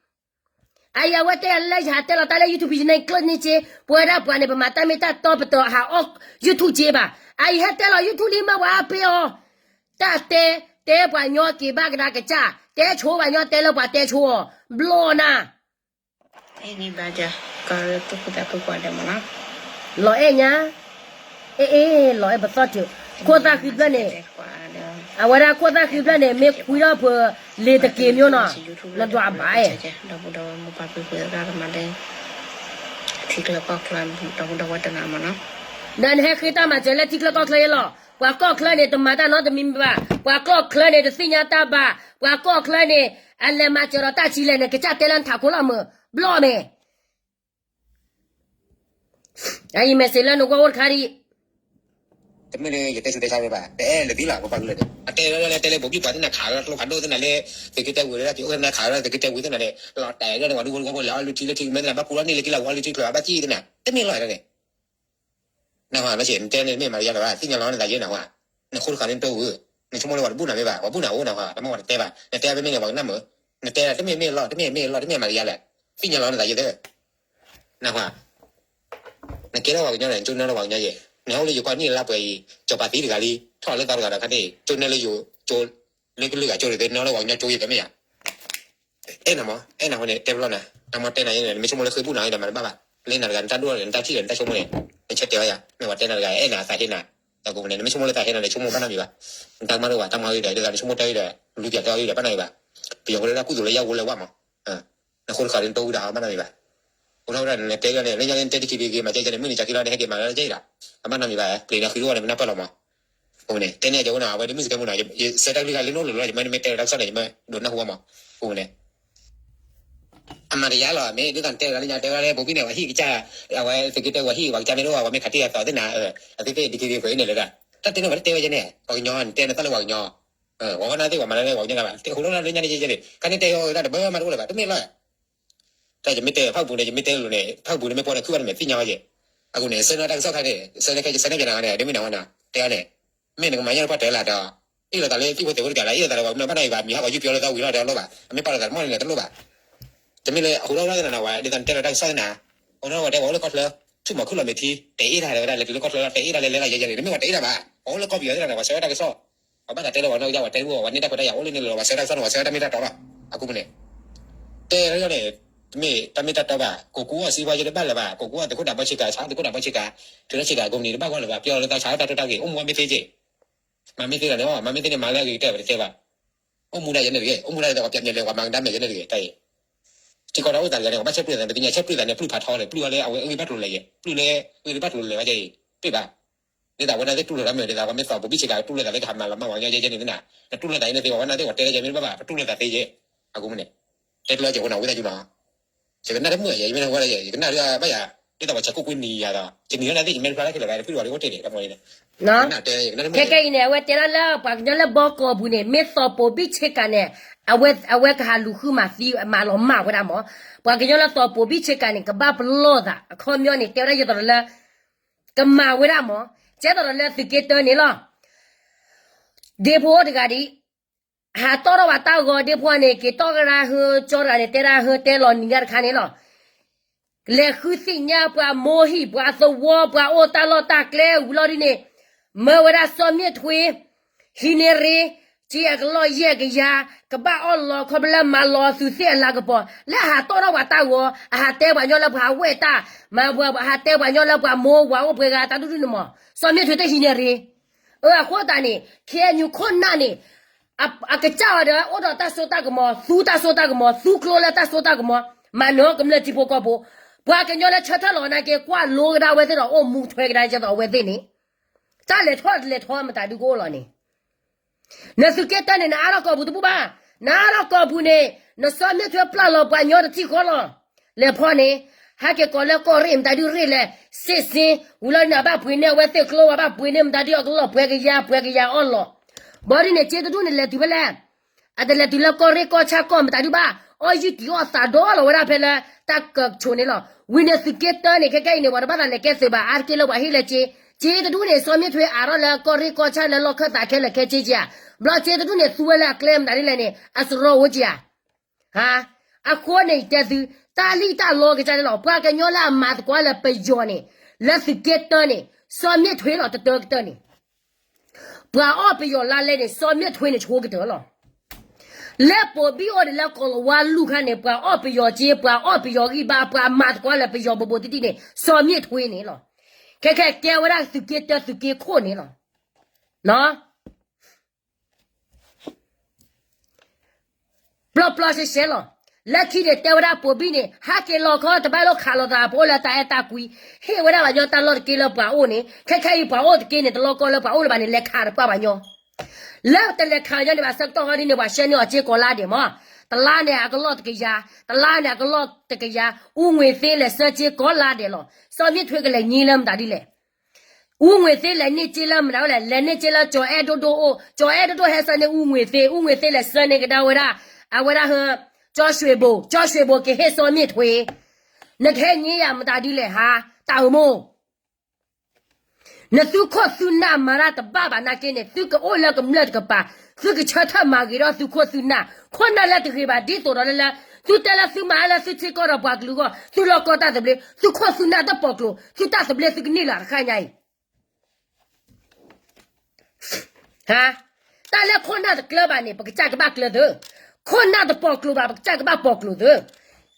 အအံၤအဝဲတဲယၤလၢယဟးတဲလီၤတၢ်လၢ YouTube ယန့ၣ်ကျၢၣ်န့ၣ်က့, ပဝဲဒၣ်ပှၤန့ၣ် ပမၤတၢ်မ့ၢ်တၢ်တီပတဟးအီၣ် YouTube က့ဘၣ်. အအံၤဟဲတဲလီၤ YouTube လံမ့ၢ်ပှၤအါပ့ၤအီၤ, တၢ်တဲ, တဲပှၤညီက့ၤဘၣ်ကဒါကစၢ်, တဲဆိပှၤညီတဲလၢပှၤတဲဆိအီၤ, ဘျီနၤ လီၤအဲၣ်ညါ, အ့ၣ်အ့ၣ် လီၤအဲၣ်ပသီၣ်ထၢၣ်, ခိၣ်သၣ်ဃံဖျၢၣ်န့ၣ်, အဝဲဒၣ်ခိၣ်သၣ်ဃံဖျၢၣ်န့ၣ် မ့ၢ်ခွံထီၣ်ဖၢလ့ၤတက့ၤမၠိနီၤ, နဒွးဘၣ်အဲၣ် ဒီပုၢ်ဒီဝဲၢ်မိၢ်ပၢ်ဖံဖုသရၣ်သမါလၢ ထံချၢကီၢ်ချၢ ဒီပုၢ်ဒီဝဲၢ်တနီၤမ့ၢ်နီၤ, ဒီးနဟဲဃ့တၢ်မၤစၢၤလၢထံချၢကီၢ်ချၢယဲလီၤ. ပှၤကီၢ်ချၢန့ၣ် တမၤတၢ်နီတမံၤမံၤဘၣ်. ပှၤကီၢ်ချၢန့ၣ် တသ့ၣ်ညါတၢ်ဘၣ်. ပှၤကီၢ်ချၢန့ၣ် အလဲၤမၤစၢၤဒီးတၢ်ဆံးလဲၣ်န့ၣ် ကစၢ်တဲလၢနထးခိၣ်လီၤမုၢ်, ဘျီမ့ၢ် အအံၤ message လၢနကွၢ်အိၣ်တခါဒံး, တမ့ၢ်လၢယတဲဆူးတဲဆါဝဲဘၣ်, တအဲၣ်လၢၤသံလီၤ ပပှၤကလုာ်ဒီး အတဲဝဲဒၣ်လၢတဲလၢဘိးဘံၣ်ပှၤသ့ၣ်နၤခးဝဲဒၣ်ကျိဖးဒိၣ်သ့ၣ်နၤလၢ သုးက့တၢဝံၤလၢတၢ်ဖံးအိၣ်သ့ၣ်နၤခးဝဲဒၣ်သုးက့တၢဝံၤသ့ၣ်နၤန့ၣ် လီၤတဲာ်ဝဲဒၣ်န့ၣ် ပှၤဒူဖိတဝီဖိလဲၤအီၣ်လုၢ်ထံလၢထံကမ့ၢ်သ့ၣ်နၤ ဘၣ်ပူၤလီၤန့ၢ်လၢက့လၢဝဲအီၣ်လုၢ်ထံချၢဘၣ်ကံၣ်သ့ၣ်နၤ တမ့ၢ်လီၤန့ၣ် နဟါ နဆ့ၣ် နတဲန့ၣ်မ့ၢ်မၤတယါလၢၤဘၣ် သ့ၣ်ညါလီၤနသးယဲနဟါ, နဃိတဃာ်န့ၣ်တအိၣ်ဝဲ, နဆိကမိၣ်လၢပှၤတဘူၣ်နၤမ့ၢ်ဘၣ် ပှၤဘူၣ်နၤအိၣ်နဟါ တမ့ၢ်ပှၤတတဲဘၣ် နတဲဖဲမ့ၢ်န့ၣ်ပှၤကနၣ်မုာ်, နတဲတမ့ၢ်မ့ၢ်လီၤ တမ့ၢ်မ့ၢ်လီၤ တမ့ၢ်မၤတယါလၢၤ, သ့ၣ်ညါလီၤနသးယဲသ့ၣ်, နဟါ နကဲထီၣ်ပှၤကညီန့ၣ် နကၠိနၢလၢပှၤကညီယဲ, နဟဲအိၣ်လၢယကီၢ်နံၣ်လါပှဲၤအံၤ ကၠီၤပၤသံတဂၤလံ ထီၣ်လၢသီတဂၤဒီးခါန့ၣ် ကၠိနၢလၢယိၤကၠိ, လၢကလုာ်ဂၤကၠိန့ၣ် နၢလၢပှၤကညီကၠိယဲသ့ၣ်မ့ၢ်ယါ အဲၣ်နၤမး အဲၣ်နၤဃိန့ၣ် တဲပလီၢ်နၤ, တၢ်မၤတဲနၤယဲန့ၣ် နမ့ၢ်ဆိကမိၣ်လၢဃ့ဘူၣ်နၤဒီးမၤတဘၣ်ဘၣ်, လၢနၤတဂၤ နတၢ်ဒိၣ်န့ၣ် နတၢ်ထံၣ်ဒီးနတၢ်ဆိကမိၣ်န့ၣ်, နဆၢတဲာ်ဝဲယၤ မ့ၢ်ပှၤတဲနၤတဂၤ အဲၣ်နၤသးဟ့နၤ, တၢ်ကိးမုၢ်န့ၣ် နမ့ၢ်ဆိကမိၣ်လၢသးဟ့နၤန့ၣ် ဆိကမိၣ်ဘၣ်နီတမံၤဘၣ်, နတၢ်ကမၣ်တအိၣ်ဘၣ် တၢ်မၤဝံၤဒီး ဒ်သိးနဆိကမိၣ်တဲဝံၤဒီး လူၤပၠးတဲဝံၤဒီး ဘၣ်နီတမံၤဘၣ်, ပယီၤဖိလၢတၢ်ကူၣ်သိးလၢယၢ်ဝိလၢဝၣ်မး, နဃိတဃာ်န့ၣ်တအိၣ်ဝံၤဒီး ဘၣ်နီတမံၤဘၣ် အိၣ်ထီၣ်ဝဲဒၣ်န့ၣ် နတဲလၢန့ၣ် လၢညါန့ၣ် နတဲတခီတဂ့ၤမး ကဲကဲန့ၣ် မုၢ်နံၤကၢ်ခံလီၤန့ၣ် ဟဲက့ၤမၤလၢကဲအံၤဒီး အဘၣ်နီတမံၤဘၣ် ပျ့ၤန့ၣ်ဃုတအိၣ်န့ၣ် မနၢ်ပၢၢ်လီၤမး, အဃိန့ၣ် တဲန့ၢ်ယၤအိၣ်နီၤ အဝဲဒ်မုၢ်စကဲမုၢ်နီၤ ယဆၢတၢ်ကလုၢ်ခါလၢနအိၣ်လီၤလီၤ ယမ့ၢ်နမ့ၢ်တဲလီၤတၢ်ကစီၣ်န့ၣ် ယမ့ၢ်ဒိးနၢ်ဟူဘၣ်မး, အဃိန့ၣ် အမၤတယါလီၤ မ့ၢ်ဒ်သိးနတဲဝဲဒၣ်လၢညါ တဲဝဲဒၣ်လၢ ဘိဘံၣ်န့ၣ် ပှၤဟံၣ်ကစၢ်, အဝဲသုးက့တၢဝဲဟံၣ် ပှၤကစၢ်မ့ၢ်တအိၣ် ပှၤမ့ၢ်ခးတ့ၢ်အသီသ့ၣ်နၤ, အသ့ၣ်သ့ၣ်ဒ်က့ၤဒ်အံၤန့ၣ်လၢဒၣ်, တၢ်တဲန့ၢ်ဝဲတတဲဝဲယဲန့ၣ် ပှၤကညီ နတဲနသးလၢပှၤကညီ, ပှၤကနၣ်သ့ၣ်ပှၤမၤလၢပှၤကညီဘၣ် တဲဃိလီၤလၢညါန့ၣ်ယဲန့ၣ် ခါန့ၣ်တဲအီၤဝဲဒၣ်တဘၣ်မၤတအိၣ်လၢၤဘၣ် တမ့ၢ်လီၤ တၢ်ယမ့ၢ်တဲဖၣ်ပူၤန့ၣ် ယမ့ၢ်တဲလိၤန့ၣ် ဖၣ်ပူၤန့ၣ်မ့ၢ်ပီၢ်န့ၣ် ခုဘၣ်န့ၣ်မ့ၢ်သ့ၣ်ညါဝဲက့ၤ, အဃိန့ၣ် ဆၢနၢတၢ်ကစီၣ်ခါန့ၣ် ဆၢနၢခဲ ယဆၢနၢပျဲနၤန့ၣ် ဒ်မ့ၢ်နဝဲန့ၣ် တဲအီၤန့ၣ်, မ့ၢ်နကမၤညါလၢပှၤတၢၢ်လၢ်ဒီး အ့ၣ်လိာ်သးလၢသံၣ်ဖိသဲးဖိတကးလၢ အ့ၣ်လိာ်သးလၢပှၤကမျၢၢ်ဘၣ်နၤအံၤဘၣ် မံၤဟးဂီၤယုၢ်ပျီလၢသးဝံၤလီၤဒီးလိၣ်ဘၣ် အမ့ၢ်ပာ်လိာ်သးတမီၢ်န့ၣ် တလိၣ်ဘၣ် တမ့ၢ်လၢအဟူထီၣ်ဝဲသ့ၣ်နၤနၤဝဲ ဒ်သိးနတဲလီၤတၢ်ကစီၣ်သ့ၣ်နၤ, အဃိန့ၣ်ဝဲတဲဝဲအိၣ်လၢကီၢ်ချၢ, ထူၣ်မီၤခုၣ်လီၤမ့ၢ်ထံ, တအဲၣ်တၢ်လၢဝဲဒၣ် လဲၤတုၤလၢကီၢ်ချၢလီၤ တအဲၣ်တၢ်လၢလဲၤလီၤယဲယဲန့ၣ် တမ့ၢ်ဝဲတအဲၣ်တၢ်ဘၣ်, ပှၤအိၣ်လၢကီၢ်ပယီၤသ့ၣ်နၤန့ၣ် ပှၤဆှၢဝဲတၢ်ကစီၣ်, ပှၤဘၣ်သးတဲလၢပှၤနီၢ်ကစၢ်ပှၤတဲဝဲ ပှၤန့ၢ်တၢ်ခွဲးတၢ်ယာ်အိၣ်လၢန့ၣ်လီၤ ပှၤဆှၢတၢ်ကစီၣ်န့ၣ် ပှၤဆှၢတၢ်မ့ၢ်တၢ်တီလီၤ, အဃိန့ၣ် တဲလၢန့ၣ်, တမ့ၢ်တၢ်မ့ၢ်တၢ်တီဘၣ်, ကိးကူအီၣ်စံးပှၤယဲတဘၣ်လၢၤဘၣ်, ကိးကူအီၣ်သုးခိၣ်ဒးဘီဆ့ကၤ ဆါသုးခိၣ်ဒးဘီဆ့ကၤ, ထုးထီၣ်ဆ့ကၤကိးမုၢ်နံၤတဘၣ်ဂီၢ်လၢၤဘၣ်, ပျီလၢသးဆါတၢ်တိၢ်တၢ်ဂ့ၤ အိၣ်မူဝဲမ့ၢ်သ့က့ၢ် မၤမ့ၢ်သ့လီၤန့ၣ် မၤမ့ၢ်သ့န့ၣ် မၤလၢအဂ့ၤကတၢၢ်ပတတဲဘၣ်, အိၣ်မူဒၣ်ယဲန့ၣ်တဂ့ၤ, အိၣ်မူဒၣ်ယဲ ပှၤပျဲညဲလဲၤ ပှၤမၤကဒါမဲာ်ယဲန့ၣ်တဂ့ၤ, တၢ်အံၤ ထံကီၢ်တၢ်အိၣ်သးတဂၤန့ၣ် ပဘၣ်ဆၢပျုၢ်သးန့ၣ် ပသ့ၣ်ညါဆၢပျုၢ်သးန့ၣ် ပျုၢ်ဖးထီန့ၣ် ပျုၢ်ဝဲလၢအဝဲအဂ့ၢ်ဘၣ်ကျိၤလဲၤယဲ, ပျုၢ်လၢအဂ့ၢ်ဘၣ်ကျိၤလဲၤဝဲယဲအံၤ ပျုၢ်ဘၣ်, ဒ်သိးအဝဲဒၣ်သ့ၣ်တူၢ်လိာ်တၢ်မုာ် ဒ်သိးပှၤမ့ၢ်သီၣ်ပိာ်ဘံၣ်ဆ့ကၤ တူၢ်လိာ်သးလၢကဟးမၤလီၤမၢ်ပှၤကညီယဲယဲန့ၣ်သ့ၣ်နၤ, နတူၢ်လိာ်သးယဲန့ၣ်သ့ၣ် ပှၤဝဲနၤသ့ၣ်ပှၤတဲလၢယဲမ့ၢ်တဘၣ်ဘၣ် ပတူၢ်လိာ်သးသ့ယဲ, အဃိန့ၣ် တဲကျၢၤက့ၤအိၣ်နၤဝံသးစူၤနီၤ ယကနၣ်တမုာ်ယဲ ယမ့ၢ်နဝဲလၢယဲ ယကနၣ်ဒ်ဘၣ်ယၤ ဒ်သိးပှၤဆဲးကိးကွံာ်နံၤယၤဒီး ယနံၤဝဲနၤသ့ၣ် ယမ့ၢ်တဖျါတၢ်ခဲလၢာ်ဘၣ် တဖုၣ်ဒီးအိၣ်တ့ၢ်န့ၣ် တၢ်မီၤန့ၣ် ခဲကဲအံၤန့ၣ် အဝဲတဲဒၣ်လၢပှၤကညီလၢဘီကီၢ်ပူၤန့ၣ် မ့ၢ်သီၣ်ပိာ်ဘံၣ်ဆ့ကၤန့ၣ် အဝဲ အဝဲကဟးလူၤဃုမၤသံမၤလီၤမၢ်ဝဲဒၣ်မး, ပှၤကညီလၢသီၣ်ပိာ်ဘံၣ်ဆ့ကၤန့ၣ် ကဘၣ်ပလီၢ်သး အခီပညီန့ၣ် တဲဝဲဒၣ်ယဲသိးဒီးလၢ ကမၤဝဲဒၣ်မး, ကဲသိးဒီးလၢသုးက့တၢန့ၣ်လီၤ ဒ့ဖိအိၣ်တဂၤဒံး ဟးတီၣ်ထီၣ်ဝဲတၢ်ဂီၤဒ့ဖိန့ၣ် က့ၤတီၣ်ကဒါဟၢကၠီတဂၤန့ၣ် တဲဒၣ်ဟၢတဲလီၤနံၤဒၣ်တခါန့ၣ်လီၤ. လဲၤဃုသ့ၣ်ညါပှၤမိၢ်ဟံၣ်ပှၤသဝီ ပှၤအိၣ်တၢ်လီၢ်တၢ်ကျဲဝံၤလီၤဒ်န့ၣ် မၢဝဲဒၣ်စီၤမ့ၢ်ထွ့ ဟံးန့ၢ်ရ့ စ့အကလီၢ်ယဲၢ်ကယၤ ကဘၣ်အီၣ်လီၤခီဖျိလၢမၤလီၤအသုးသ့ၣ်အလၤကပီၤ လၢအဟးတီၣ်ထီၣ်ပှၤတၢ်ဂီၤ အဟးတဲပှၤကညီလၢပှၤဝဲၢ်တၢ် မၤပှၤ အဟးတဲပှၤကညီလၢပှၤမိၢ်ဝၤအိၣ်ပှဲၤဂၤတၢ်ဒူၣ်ဒူၣ်န့ၣ်မး စီၤမ့ၢ်ထွ့တဟံးန့ၢ်ရ့ အဃိသတးန့ၣ် ခ့ၣ်အဲၣ်ယူၣ်ခိၣ်နၢ်န့ၣ် အကစၢ်အီၤဒီး အိၣ်ဒီးတၢ်စိတၢ်ကမီၤ သူတၢ်စိတၢ်ကမီၤ သူကျိလၢတၢ်စိတၢ်ကမီၤ မၤနၢၤကမျၢၢ်ထံဖိကီၢ်ဖိ ပှၤကညီလၢဆၢထၢၣ်လီၤနာ်က့ ကွၢ်လိကဒါဝဲသ့ၣ်ဒီးအိၣ်မူထွဲကဒါကဲသိးအဝဲသ့ၣ်န့ၣ် တၢ်လဲၤထီၣ်တလဲၤထီမတၤဒုကအိၣ်လီၤန့ၣ် နသုးက့တၢန့ၣ် နအါထီၣ်ကီၢ်ပူၤတဘူၣ်ဘၣ်. နအါထီၣ်ကီၢ်ပူၤန့ၣ် နစီၤမ့ၢ်ထွ့ပျၢ်လီၤပှၤကညီတထံၣ်ဃီလီၤ. လဲၤဖီန့ၣ် ဟဲက့ၤကိးလၢကီၢ်ရ့ၣ် မတၤဒုရ့ၣ်လဲၣ် စ့ၣ်စ့ ဝံၤလီၤန့ၣ် အဘၣ်ပှ့ၤန့ၢ်အဝဲသ့ၣ်ကျိ ဝဲဘၣ်ပှ့ၤန့ၢ်မတၤဒုအကလီၢ်ပှဲၤကယၤ ပှဲၤကယၤအီၣ်လီၤ. ဘၣ်ဒ်န့ၣ် စ့တဒူၣ်န့ၣ် လဲၤတုၤဖဲလဲၣ် အတလဲၤတုၤလၢကီၢ်ရ့ၣ်ကီၢ်ဆၣ်ကီၢ်မတၤဒုဘၣ် အီၣ်ယုၢ်တံၢ်အီၣ်သးဒီလီၤဝဲဒၣ်ဖဲလၢတၢ်ကဆိးန့ၣ်လီၤ. ဝံၤန့ၣ်သုးက့တၢန့ၣ် ခဲကဲအံၤန့ၣ် ပှၤတဘၣ်သးလဲၤကဲသုးဘၣ် အါတက့ၢ်လၢပှၤဟ့ၣ်လၢစ့ စ့တဒူၣ်န့ၣ် စီၤမ့ၢ်ထွ့အါထီၣ်လၢကီၢ်ရ့ၣ်ကီၢ်ဆၣ်လၢလီၢ်ခၢၣ်သးခဲလၢာ်ခဲဆ့ကဧါ. ဘျီစ့တဒူၣ်န့ၣ် သူဝဲလၢအကျဲမတၤဒ်လဲၣ်န့ၣ် အစရီဝဲကဧါ. အဃိန့ၣ် ယတဲသု တၢ်လံၣ်တၢ်လီကစၢ်န့ၣ်လီၤ. ပှၤကညီလၢအမၤသကိးလၢပယီၤန့ၣ်, လၢသုးက့တၢန့ၣ်, စီၤမ့ၣ်ထွ့လီၤ တတၢကတၢၢ်န့ၣ်. ပှၤအီၣ်ပယီၤလါလဲန့ၣ်, စီၤမ့ၣ်ထွ့န့ၣ်ဆိကတၢၢ်လီၤ. လၢပိာ်ဘံၣ်အိၣ်ဒံးလၢကီၤလၤဝါလူၢ်ခါန့ၣ်, ပှၤအီၣ်ပယီၤက့, ပှၤအီၣ်ပယီၤဂံၢ်ဘါ, ပှၤမၤသကိးလၢပယီၤဘိးဘိးတံၢ်တံၢ်န့ၣ်, စီၤမ့ၣ်ထွ့န့ၣ်လီၤ. ခဲခဲကဲဝဲဒၣ်သုးက့တၢသုးက့ခိၣ်န့ၣ်လီၤ. ပျီပျီရှဲရှဲလီၤ. လၢခံန့ၣ်တဲဝဲဒၣ်ပိာ်ဘံၣ်န့ၣ်, ဟးက့ၤလီၤခီ တဘၣ်လိၣ်ခးလီၤသး ပအိၣ်လၢတၢ်အဲၣ်တၢ်ကွံ, ဟ့ၣ်ဝဲဒၣ်ပှၤကညီတၢ်လီၢ်တက့လၢပှၤအိၣ်န့ၣ်, ခဲခဲအံၤပှၤအိၣ်တက့န့ၣ် တလီၢ်ကီၢ်လၢပှၤအိၣ်လၢၤဘၣ်န့ၣ် လဲၤခးတပှၢ်ပှၤညီ. လၢတလဲၤခးညီန့ၣ်ဘၣ်ဆၢကတီၢ်ဟီဒ်န့ၣ် ပှၤဆှၢန့ၢ်အီၤစ့ကိးလါဒဲးမး, တလါန့ၣ်အကလီၢ်တကယၤ, တလါန့ၣ်အကလီၢ်တကယၤ, အူငွေသ့လဲၤဆှၢစ့ကိးလါဒဲးလီၤ. စီၤမ့ၣ်ထွ့ကလဲၤငြိလၢမတၤဒ်လဲၣ်. အူငွေသ့လဲၤန့ၢ်စ့လၢမတၤလဲၣ်, လဲၤန့ၢ်စ့လၢကၠီၤအဲၣ်ဒိၣ်ဒိၣ်အိၣ်, ကၠီၤအဲၣ်ဒိၣ်ဒိၣ်ဟဲဆှၢန့ၢ်အူငွေသ့, အူငွေသ့လဲၤဆှၢန့ၢ်ကဒါဝဲဒၣ်, အဝဲဒၣ်ဟ, ကၠီၤရွှ့ဘိ, ကၠီၤရွှ့ဘိကဟ့ၣ်စီၤမ့ၣ်ထွ့. နကဟဲငြိယၤမတၤဒ်လဲၣ်ဟါ, တၢ်အိၣ်မိၢ် နသုခိၣ်သုနၢ်မၤတၢ်တဘၣ်ဘၣ်နာ်က့န့ၣ်, သုကအိၣ်လၢကမျၢၢ်တကပၤ, သုကဆၢထၢၣ်မၤဂ့ၤထီၣ်သုခိၣ်သုနၢ်, ခိၣ်နၢ်လၢတဂ့ၤဘၣ်ဒ်သိးဒီးလၢလၢ, သုတဲလၢသုမၤလၢသုထံကီၢ်ဒီးပှၤကလုာ်အဂီၢ်, သုလီၢ်ကီၢ်တၢ်သဘျ့, သုခိၣ်သုနၢ်တပိာ်ကျိၤ, သုတၢ်သဘျ့သုကန့ၢ်လၢၤတခါညါအံၤ တၢ်လၢခိၣ်နၢ်တကျၢၤဘၣ်န့ၣ် ပကစၢ်ကဘၣ်ကျၢၤသု, ခိၣ်နၢ်တပိာ်ကျိၤဘၣ် ပကစၢ်ကဘၣ်ပိာ်ကျိၤသု,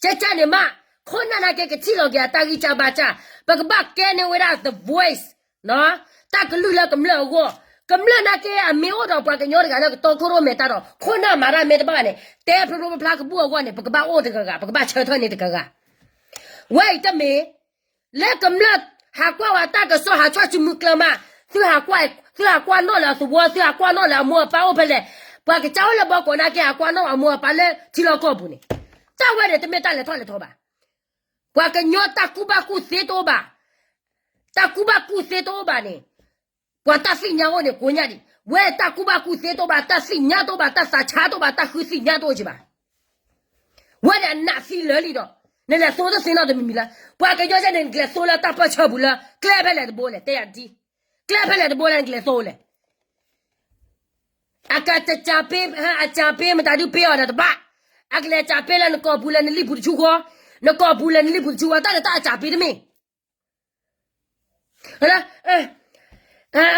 ကဲကၢ်န့ၣ်မး, ခိၣ်နၢ်နာ်က့ကထံၣ်လီၤက့ၤအတၢ်ဂံၢ်စၢ်ဘါစၢ်, ပကဘၣ်ကဲန့ၢ်ဝဲဒၣ် the voice တၢ်ကလုၢ်လၢကမျၢၢ်အဂီၢ်, ကမျၢၢ်နာ်က့အမ့ၢ်အိၣ်ဒီးပှၤကညီတဂၤလၢကတီခိၣ်ရိၣ်မဲာ်တၢ်ဒီး ခိၣ်နၢ်မၤတၢ်မ့ၢ်တဘၣ်ဘၣ်န့ၣ် တဲဖျိဖျိဖျါဖျါကဘူၣ်အဂီၢ်န့ၣ် ပကဘၣ်အိၣ်တဂၤဂၤ ပကဘၣ်ဆၢထၢၣ်န့ၢ်တဂၤဂၤ, ဝဲအံၤတမ့ၢ် လၢကမျၢၢ်ဟးကွၢ်ဝဲတၢ်ကစီၣ်ဟးဆီၣ်ဆူမုၢ်ကျၢၢ်မး, သုဟးကွၢ်နီၣ်လၢအသဝီ, သုဟးကွၢ်နီၣ်လၢအမိၢ်အပၢ်အိၣ်ဖဲလဲၣ်, ပှၤကစၢ်အိၣ်လၢဘီကီးနာ်က့ ဟးကွၢ်နီၣ်အမိၢ်အပၢ်လၢထံလီၢ်ကီၢ်ပူၤန့ၣ်, တၢ်ဝဲန့ၣ်တမ့ၢ်တၢ်လဲၤထီၣ်လဲၤထီဘၣ်. ပှၤကညီတၢ်ကူၣ်ဘၣ်ကူၣ်သ့တအိၣ်ဘၣ်, တၢ်ကူၣ်ဘၣ်ကူၣ်သ့တအိၣ်ဘၣ်န့ၣ်, ပှၤတၢ်သ့ၣ်ညါအိၣ်န့ၣ်ကိးညါဒံး, ဝဲတၢ်ကူၣ်ဘၣ်ကူၣ်သ့တအိၣ်ဘၣ်, တၢ်သ့ၣ်ညါတအိၣ်ဘၣ်, တၢ်သးဆါတအိၣ်ဘၣ်, တၢ်ဃုသ့ၣ်ညါတအိၣ်က့ၤဘၣ်. ဝဲန့ၣ်အနးသံလၢာ်လံဒီး, နလဲၤသိတသ့နီတမံၤမံၤလၢ, ပှၤကညီယဲန့ၣ် နကလဲၤသိလၢတၢ်ပၢၢ်ဆၢပူၤလၢ ကျဲဖဲလဲၣ်တဘိလဲၣ် တဲယၤဒ်, ကျဲဖဲလဲၣ်တဘိလၢနကလဲၤသိလဲၣ်. အကစၢ်ပ့, အစၢ်ပ့မတၤဒုးပ့အီၤဒီးတဘၣ်, အကလဲၤစၢ်ပ့လၢနကီၢ်ပူၤလၢနလံၣ်ပူၤတဆူဃီ, နကီၢ်ပူၤလၢနလံၣ်ပူၤတဆူဃီ တၢ်န့ၣ်တၢ်အစၢ်ပ့တမ့ၢ်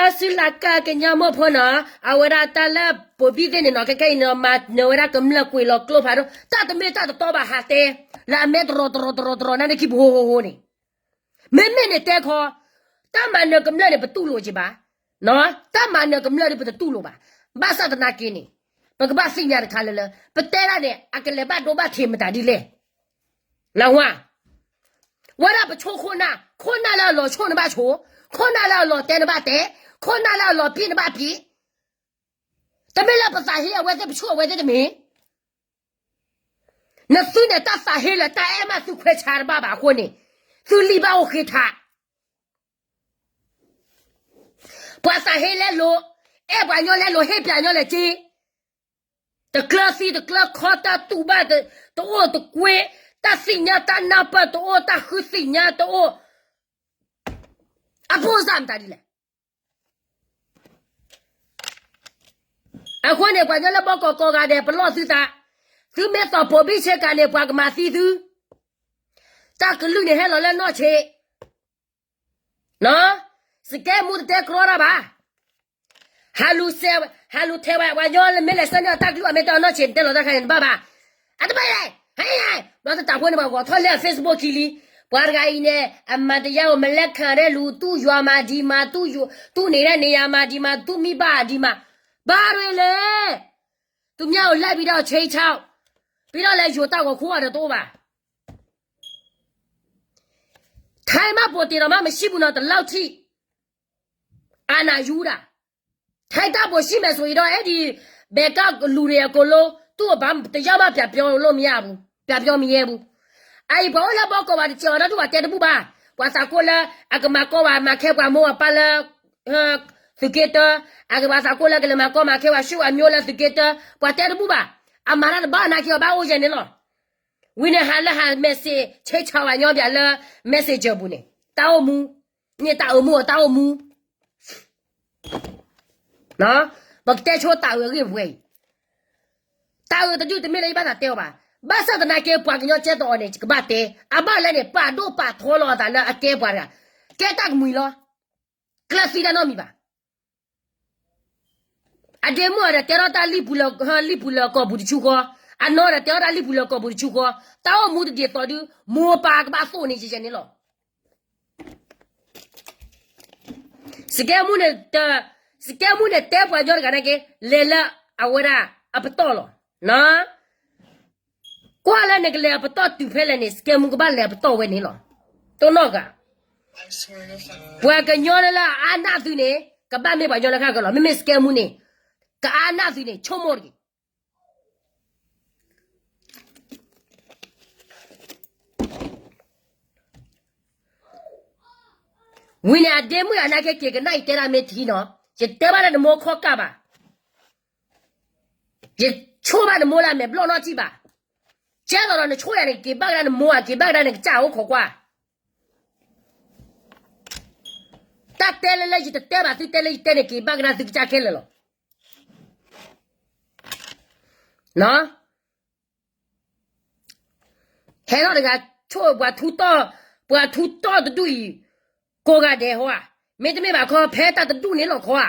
အစုလၢကကညီမိၢ်ဖိနီၤ, အဝဲဒၣ်တၢ်လၢပိာ်ဘံၣ်သ့ၣ်န့ၣ်နီၤ, ခဲခဲအံၤနီၤ မၤနၢၤဝဲဒၣ်ကမျၢၢ်ကွံာ်လီၤကျိဖးဒိၣ်, တၢ်တမ့ၢ်တၢ်တတီဘၣ်ဟးတဲ, လၢအမဲတရီတရီတရီတရီနါဒ့ခံပူၤဟိဟိဟိန့ၣ်, မ့မ့ၢ်န့ၣ်တဲခီ, တၢ်မၤနၢၤကမျၢၢ်န့ၣ် ပတူၢ်လိာ်က့ၤဘၣ်, တၢ်မၤနၢၤကမျၢၢ်ဒ်ပတတူၢ်လိာ်ဘၣ်, ဘၣ်ဆၣ်သနာ်က့န့ၣ်, ပကဘၣ်သ့ၣ်ညါတခါလၢလၢ, ပတဲဒၣ်န့ၣ် အကလဲၤဘၣ်ဒိဘၣ်ထံးမတၤဒ်လဲၣ် နဝါ, ဝဲဒၣ်ပဆိခိၣ်နၢ်, ခိၣ်နၢ်လၢအလီၤဆိၣ်နဘၣ်ဆိ, ခိၣ်နၢ်လၢအလီၤတဲနဘၣ်တဲ, ခိၣ်နၢ်လၢအလီၤပံၢ်နဘၣ်ပံၢ်, တမ့ၢ်လၢပသးဟ့အဝဲသ့ၣ် ပဆိၣ်အဝဲသ့ၣ်တမ့ၢ်, နသုန့ၣ်တၢ်သးဟ့လၢတၢ်အဲၣ်မးသုခွဲးဆါတဘၣ်ဘၣ်အဃိန့ၣ်, သုလံၣ်ဘၣ်အိၣ်ဃ့ထး ပှၤသးဟ့လဲလိာ်, အဲၣ်ပှၤညီလဲလိာ် ဟ့ၣ်ပှၤညီလဲစ့, တကျၢၤသံတကျၢၤခီ တၢ်တူၢ်ဘၣ်တအိၣ်တကွ့, တၢ်သ့ၣ်ညါတၢ်နၢ်ပၢၢ်တအိၣ်, တၢ်ဃုသ့ၣ်ညါတအိၣ်, အဖိစၢ်မတၤဒ်လဲၣ်. အဃိန့ၣ် ပှၤကညီလၢဘီကီးကိးဂၤဒဲး ပလီၢ်သုသး, သုမ့ၢ်သိးပိာ်ဘံၣ်ဆ့ကၤန့ၣ် ပှၤကမၤသံသု, တၢ်ကလုၢ်န့ၣ်ဟဲလီၤလၢနီၢ်ဆံး စကဲမူတတဲကြီတၢ်ဘၣ်. ဟးလူၤစဲး, ဟးလူၤထဲးဝဲ ပှၤညီမ့ၢ်လဲၤဆှၢန့ၢ်အီၤတၢ်ကလုၢ် အမ့ၢ်တဲအီၤနီၢ်ဆံး နတဲလီၤတၢ်ခါန့ၣ် နဘၣ်ဘၣ်. အတဘၣ်လဲၣ်, ဟဲ, ဘျီတၢ်ဖိန့ၣ် ပှၤဂီၤထီၣ်လၢအ Facebook ခံလံ. ပှၤတဂၤအံၤန့ၣ် အမၤတယါအိၣ် မလဲၤခၣ်ရဲၣ်လူၤ သူၣ်ယွၤမၤဒံးမး, သူၣ်န့ၢ်ရဲၣ်န့ၢ်ယၤမၤဒံးမး, သူၣ်မံဘၣ်ဒံးမး, ဘၣ်ရဲၣ်လဲၣ်. သူများကိုလိုက်ပြီးတော့ ခြိမ်းခြောက်, ပြီးတော့လည်း ယိုတၢ်ဂီၤခိၣ်အီၤဒီးတအိၣ်ဘၣ်. ထိုင်းမှတ်ပုံတင်တောင်မှမရှိဘူးနော်, ဒီလောက်ထိ အာဏာယူတာ. ထိုင်းမှတ်ပုံရှိမယ်ဆိုရင်တော့ အဲဒီဘက်ကလူတွေအကုန်လုံး သူ့ကို ဘာတစ်ယောက်မှ ပြန်ပြောလို့မရဘူး, ပြန်ပြောမရဲဘူး. အအံၤ ပှၤအိၣ်လၢဘီကီးဘၣ်တစဲးအီၤ ဒီးဒူၣ်ဘၣ်တဲတဘူၣ်ဘၣ်. ပှၤသးကိးလၢ အကမၤကီဘၣ် မၤခဲပှၤမိၢ်ပၢ်လၢ သုးက့တၢ, အကဘၣ်သးကိးလၢကလဲၤမၤကီမၤခဲပှၤ ဆူအမျိုးလၢသုးက့တၢ, ပှၤတဲတဘူၣ်ဘၣ်. အမၤတၢ်တဘၣ်နာ်က့အီၤ ဘၣ်အိၣ်ယဲၢ်န့ၣ်လီၤ. ဝံၤန့ၣ်ဟးလၢဟး message ဆဲးဆးဝဲညီဘျးလၢ messenger ပူၤန့ၣ် တၢ်အိၣ်မူ, န့ၣ်တၢ်အိၣ်မူအတၢ်အိၣ်မူ. ပကတဲဆိတၢ်အုးအဂ့ၢ်ပှဲၤအံၤ, တၢ်အုးတဒုၣ်တမ့ၢ်လၢယဘၣ်သးတဲအီၤဘၣ်. ဘၣ်ဆၣ်သနာ်က့ ပှၤကညီကဲတအီၤန့ၣ် ယကဘၣ်တဲ, အဘၣ်လဲၣ်န့ၣ် ပာ်ဒိၣ်ပာ်ထီလီၤအသးလၢအကဲပှၤတဂၤ, ကဲတၢ်ကမှံၤလီၤ, ကျၢၢ်သံတၢ်နီတမံၤဘၣ်. အဒ့မုၣ်အဒီးတဲထီၣ်တၢ်လံာ်ပူၤလၢ လံာ်ပူၤလၢကိာ်ပူၤတဆူဃီ, အနီၢ်ဒီးတဲထီၣ်တၢ်လံာ်ပူၤလၢကိာ်ပူၤတဆူဃီ, တၢ်အိၣ်မူတဒ်သိးဒု မိၢ်ပၢ်ကဘၣ်သိၣ်န့ၣ်ယဲန့ၣ်လီၤ. စကဲမူန့ၣ်, စကဲမူန့ၣ်တဲပှၤကညီတဂၤနာ်က့ လဲၤလၢအဝဲဒၣ်အပတီၢ်လီၤ. ကွၢ်လၢနကလဲၤအပတီၢ်တုၤဖဲလဲၣ်န့ၣ် စကဲမူကဘၣ်လဲၤအပတီၢ်ဝဲန့ၣ်လီၤ. တိၢ်နီၣ်ဂၤ, ပှၤကညီလၢလၢအအါနၢ်သုန့ၣ် ကဘၣ်မ့ၢ်ပှၤကညီလၢဃၣ်ကလီၤ, မ့မ့ၢ်စကဲမူန့ၣ် ကအါနၢ်သုန့ၣ် ဆိကမိၣ်တဂ့ၤ. ဝံၤန့ၣ်အဒ့မုၣ်အနာ်က့ က့ၤကနၣ်အံၤတဲဒၣ်မ့ၢ်ထံနီၤ, ယတဲဘၣ်လၢနမိၢ်ခီၣ်ကၢ်ဘၣ်, ယဆိၣ်ဘၣ်နမိၢ်လၢအမဲာ်ဘျီၣ်နီၢ်ထံၣ်ဘၣ်, ကဲသိးဒီးနဆိၣ်ယၤန့ၣ် က့ၤဘၣ်ကဒါနမိၢ်ဧါ, က့ၤဘၣ်ကဒါနကစၢ်အိၣ်ခိးကွၢ် တၢ်တဲလၢလၢယတတဲဘၣ်သုတဲလၢယတဲန့ၣ် က့ၤဘၣ်ကဒါသုကစၢ်ခဲလၢာ်လီၤ. ဟဲထီၣ်တဂၤ ဆိၣ်ပှၤထူတီၢ်, ပှၤထူတီၢ်တဒူၣ်အံၤ ကိးဂၤဒဲးဟီဧါ, မ့တမ့ၢ်ဘၣ်ခီ ဖဲတၢ်တဒူၣ်န့ၣ်လီၤခီဧါ.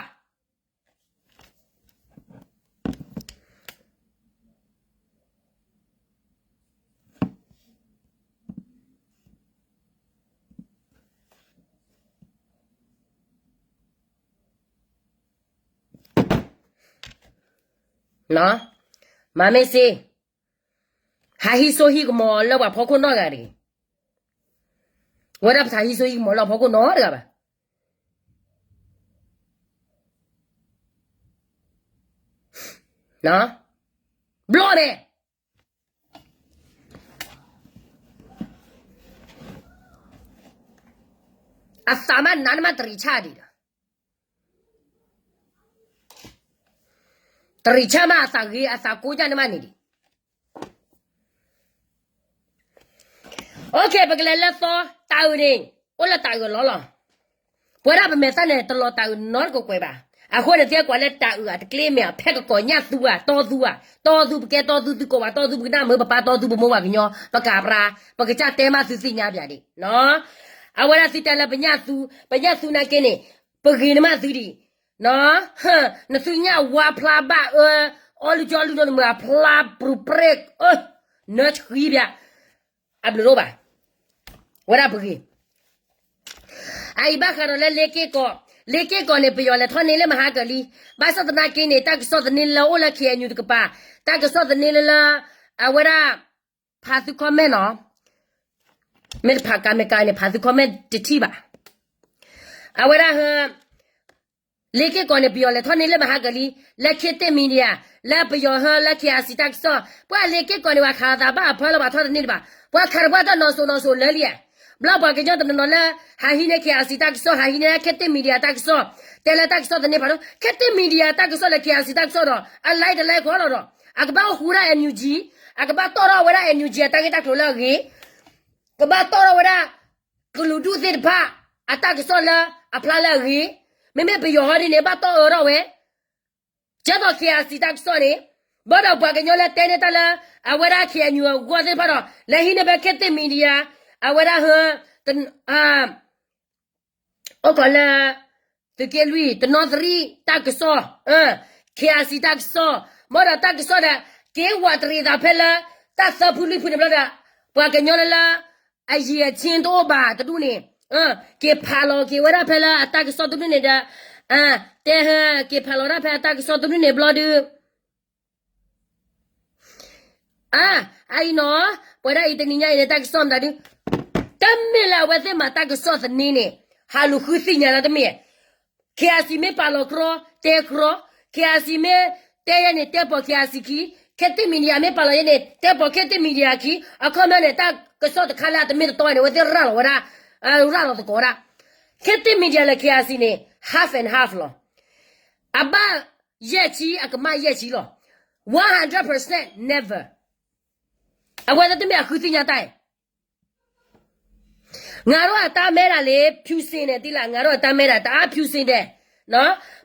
မၤမ့ၢ်စ့, ဟးဟံးစိဟံးကမီၤလၢပှၤဖီခိၣ်နီတဂၤတဂ့ၤ. ဝဲဒၣ်ပတဟးဟံးစိဟံးကမီၤလၢအဖီခိၣ်နီတဂၤဘၣ်. ဘျီန့ၣ် အသးမးနးနမးတရံးဆၣ်ဒံးဒီး, တရံးဆၣ်မးအသးဂ့ၤ အသးကိးညါနမးန့ၣ်ဒံး. အိၣ်ခ့ ပကလဲၤလၢသီ တၤအုးန့ၣ် အိၣ်လၢတၤအုးအလီၢ်လီၤ. ပဝဲဒၣ်ပမဲာ်သၣ်န့ၣ် တလီၤတၤအုးနီတကကွဲးဘၣ်. အဃိန့ၣ် သ့ၣ်ကွၢ်လၢတၤအုးအတကျ့မဲာ် ဖဲကကိးညၣ်သူဧါ တီသူဧါ, တီသူ ပကဲတီသူ သုကိးဘၣ်တီသူ ပကနၣ်မုာ် ပပၢ်တီသူ ပမိၢ်ပှၢ်ကညီ ပကးပြါ ပကစၢ်တဲမးသုသ့ၣ်ညါပၠးဒံး. အဝဲဒၣ်သုတဲလၢပညၣ်သူ ပညၣ်သူနာ်က့န့ၣ် ပဂ့ၤနမးသုဒံး နသုညၣ်ဝါဖျါဘၣ်အၢ အီလုၢ်ကၠီလုၢ်ဒိၣ်နမုာ်အဖျါပရူၤပြ့ၣ် နၢဆှံပၠး အဘျုးဒိၣ်ဘၣ်. ဝဲဒၣ်ပဂ့ၤ အအံၤဘၣ်ဃးဒီးလၢလ့က့ၢ်ကီး, လ့က့ၢ်ကီးန့ၣ် ပယီၤလဲၤထီၣ်န့ၢ်လၢမဟါကလံ, ဘၣ်ဆၣ်သနာ်က့န့ၣ် တၢ်ကစီၣ်သန့လၢအိၣ်လၢ ခ့ၣ်အဲၣ်ယူၣ် တကပၤ, တၢ်ကစီၣ်သန့လၢလၢ အဝဲဒၣ် ဖးသု comment နီၤ, မ့ၢ်တဖးကၤမ့ၢ်ကၤန့ၣ် ဖးသု comment တထံၣ်ဘၣ်. အဝဲဒၣ်ဟ လ့က့ၢ်ကီးန့ၣ် ပယီၤလဲၤထီၣ်န့ၢ်လၢမဟါကလံ, လၢ K T Media, လၢပယီၤဟၢ လၢ K I C တၢ်ကစီၣ်, ပှၤလ့က့ၢ်ကီးန့ၣ် ပှၤခးသးဘၣ်အဖၢလၢပှၤထီၣ်တန့ၢ်တဘၣ်, ပှၤခးတပှၢ်တၢ်နီၢ်စိၤနီၢ်စိၤလၢလံဧါ. ဘျီပှၤကညီတနီၤနီၤလၢ ဟးဟံးန့ၢ် K I C တၢ်ကစီၣ် ဟးဟံးန့ၢ် K T Media တၢ်ကစီၣ်, တဲလၢတၢ်ကစီၣ်သန့ဖးဒိၣ် K T Media တၢ်ကစီၣ်လၢ K I C တၢ်ကစီၣ်ဒီး အlike တlike ဃီလီၤဒီး အကဘၣ်အိၣ်ဃူဒၣ် N U G, အကဘၣ်တီၣ်ထီၣ်ဝဲဒၣ် N U G အတၢ်ဂ့ၢ်တၢ်ကျိၤလၢအဂ့ၤ, ကဘၣ်တီၣ်ထီၣ်ဝဲဒၣ် ကလုာ်ဒူၣ်သ့ၣ်တဖၣ် အတၢ်ကစီၣ်လၢအဖျါလၢအဂ့ၤ, မ့မ့ၢ်ပယီၤဟီဒ်န့ၣ် ဘၣ်တီၣ်အၢထီၣ်ဝဲ, ကဲသိး K I C တၢ်ကစီၣ်န့ၣ်, ဘၣ်ဒီးပှၤကညီလၢတဲန့ၢ်တၢ်လၢ အဝဲဒၣ် K N U အဂီၢ်သ့ၣ်တဖၣ်ဒီး လဲၤဟံးန့ၢ်ဖဲ K T Media, အဝဲဒၣ်ဟၢ အိၣ်ကီးလၢ သုးက့လွံၢ် တနီသရံၣ်တၢ်ကစီၣ်, K I C တၢ်ကစီၣ်, ဘၣ်ဒီးတၢ်ကစီၣ်ဒီး က့ၤဝးတရံးသးဖဲလၢ တၢ်သၢဖုလွံၢ်ဖုန့ၣ်ဘျီဒီး ပှၤကညီလၢလၢ အယံာ်အဆ့တအိၣ်ဘၣ်တဒူၣ်န့ၣ်, က့ၤဖးလီၤက့ၤဝဲဒၣ်ဖဲလၢအတၢ်ကစီၣ်တဒူၣ်န့ၣ်ဒီး, တဲဟဲ က့ၤဖးလီၤဒၣ်ဖဲအတၢ်ကစီၣ်တဒူၣ်န့ၣ်ဘျီဒုး အအံၤနီၤ, ပဝဲဒၣ်အံၤတနံၤညါအံၤန့ၣ် တၢ်ကစီၣ်မတၤဒုး, တမ့ၢ်လၢအဝဲသ့ၣ်မၤတၢ်ကစီၣ်သန့န့ၣ်, ဟးလူၤဃုသ့ၣ်ညါလၢတမ့ၢ်, K I C မ့ၢ်ပာ်လီၤကြီ တဲကြီ, K I C မ့ၢ်တဲယဲန့ၣ် တဲပိာ် K I C ခံ, K T Media မ့ၢ်ပာ်လီၤယဲန့ၣ် တဲပိာ် K T Media ခံ, အခီပညီန့ၣ် တၢ်ကစီၣ်တခါလၢအတမ့ၢ်တတီန့ၣ် အဝဲသ့ၣ်ရၤလီၤဝဲဒၣ်, ရၤလီၤသကိးဝဲဒၣ်, K T Media လၢ K I C န့ၣ် half and half လီၤ. အဘၣ်ယဲၢ်ဆံ အကမၣ်ယဲၢ်ဆံလီၤ. One hundred percent never. အဝဲသ့ၣ်တမ့ၢ်အဃုသ့ၣ်ညါတၢ်အံၤ, ငါတို့အတၢ်မဲဒၣ်လၢ ဖြူစင် န့ၣ် သ့လၢ ငါတို့အတၢ်မဲဒၣ် တအါ ဖြူစင် ဒဲး,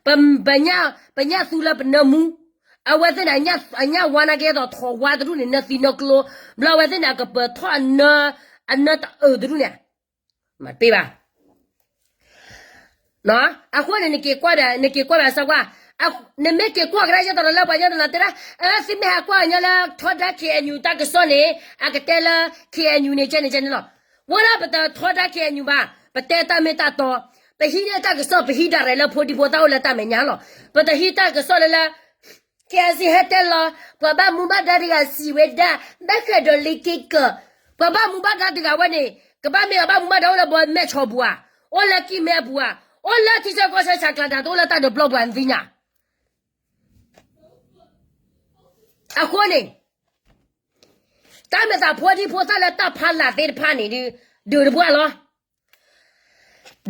ပညၣ်သူလၢပနၢမူ, အဝဲသ့ၣ်န့ၣ် အညၣ်ဝါနာ်က့ဒီးထီၣ်ဝါတဒူၣ်န့ၣ် နၢသံနၢကျိ, ဘျီအဝဲသ့ၣ်န့ၣ် အကပၢၤထီၣ်အနၢ, အနၢတအၢတဒူၣ်န့ၣ်, မ့ၢ်တပ့ၢ်ဘၣ်. အဃိန့ၣ် နက့ၤကွၢ်ဘၣ်, နက့ၤကွၢ်ဘၣ်စီကွၢ်, နမ့ၢ်က့ၤကွၢ်ကဒါယဲၢ်တီၤလၢပှၤကညီတလးတဲဒၣ်, သုမ့ၢ်ဟးကွၢ်ကညီလၢ ထီဒါ K N U တၢ်ကစီၣ်န့ၣ် အကတဲလၢ K N U န့ၣ် ကဲန့ၣ်ကဲန့ၣ်လီၤ. ဝဲဒၣ်ပတထီဒါ K N U ဘၣ်, ပတဲတၢ်မ့ၢ်တၢ်တီ, ပဟံးန့ၢ်တၢ်ကစီၣ် ပဟံးဒၣ်ရဲၣ်လၢဖိဒံဖိသၣ်အိၣ်လၢတၢ်မဲာ်ညါလီၤ. ပတဟံးတၢ်ကစီၣ်လၢလၢ K I C ဟဲတဲလီၤ, ပှၤဘၣ်မူဘၣ်ဒါတဂၤစံးဝဲဒၣ်, ဘၣ်ဃးဒီးလ့က့ကၢ, ပှၤဘၣ်မူဘၣ်ဒါတဂၤဝဲန့ၣ် ကဘၣ်မ့ၢ်အဘၣ်မူဘၣ်ဒါအိၣ်လၢဘီမဲၣ်ဆီပူၤဧါ, အိၣ်လၢကံၢ်မဲအပူၤဧါ, အိၣ်လၢထံဆၢကီၢ်ဆၢဆးကျးဒၣ်တအိၣ်လၢတၢ်ဒုးပျီပူၤဧါ နသ့ၣ်ညါ. အဃိန့ၣ် တၢ်မ့ၢ်သးဖိဒံဖိသၣ်လၢတၢ်ဖးလာ်သ့ၣ်တဖၣ်န့ၣ်ဒီး ဒုးတပှၢ်လီၤ.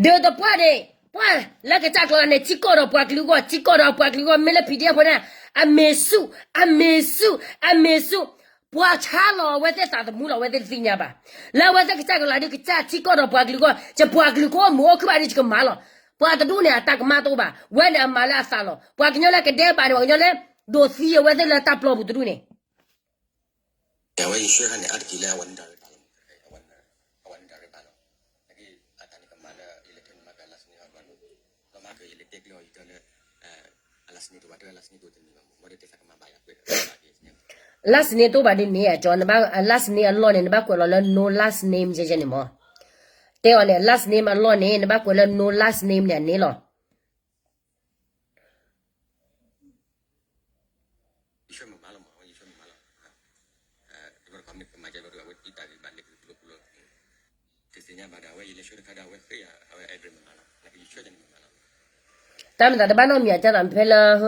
ဒုးတပှၢ်န့ၣ် ပှၢ်လၢကစၢ်ကျိၤန့ၣ် ထံကီၢ်ဒီးပှၤကလုာ်အဂီၢ်, ထံကီၢ်ဒီးပှၤကလုာ်အဂီၢ်, မ့ၢ်လၢ P D F ဖိန့ၣ် အမ့ၢ်ဆူၣ်, အမ့ၢ်ဆူၣ်, အမ့ၢ်ဆူၣ်, ပှၤဆါလီၤအဝဲသ့ၣ်သးသမူလီၤ အဝဲသ့ၣ်တသ့ၣ်ညါဘၣ်. လၢအဝဲသ့ၣ်ကစၢ်ကျိၤလၢဒုးကစၢ်ထံကီၢ်ဒီးပှၤကလုာ်အဂီၢ်, ယပှၤကလုာ်ကအိၣ်မုာ်အိၣ်ခုၣ်ဘၣ်ဒုး ယကမၤလီၤ. ပှၤတဒူၣ်န့ၣ် အတၢ်ကမၣ်တအိၣ်ဘၣ်, ဝဲန့ၣ်အမၤလၢအသးလီၤ. ပှၤကညီလၢကဒဲဘၣ်န့ၣ် ပှၤကညီလၢ ဒိးသံအဝဲသ့ၣ်လၢတၢ်ပျီပူၤတဒူၣ်န့ၣ် အဝဲယဆှၢခါန့ၣ် အါတက့ၢ်လၢအဝဲန့ၣ် အဝဲန့ၣ် direct ဘၣ်လီၤ. နာ်က့ အတၢ်န့ၣ်ကမၤလၢ ယလဲၤထဲန့ၣ်မၤက last name အဘျီန့ၣ်, ဒီးမၤက ယလဲၤတဲကျၢၤအီၤယတၢ်လၢ အ last name တအိၣ်ဘၣ်, တၢ်လၢ last name တအိၣ်တန့ၢ်ဘၣ်မး, မ့ၢ်ဒ်တဲသးကမၤဘၣ်ယၤကွဲး last name တအိၣ်ဘၣ်ဒ်န့ၣ် အကၠီ နဘၣ် last name အလီၢ်န့ၣ် နဘၣ်ကွဲးလီၤလၢ no last name ယဲယဲန့ၣ်မး. တဲအီၤန့ၣ် last name အလီၢ်န့ၣ် နဘၣ်ကွဲးလၢ no last name န့ၣ်န့ၣ်လီၤ. တၢ်မ့ၢ်သးတဘၣ်နီတမံၤအကဲသးဖဲလၢ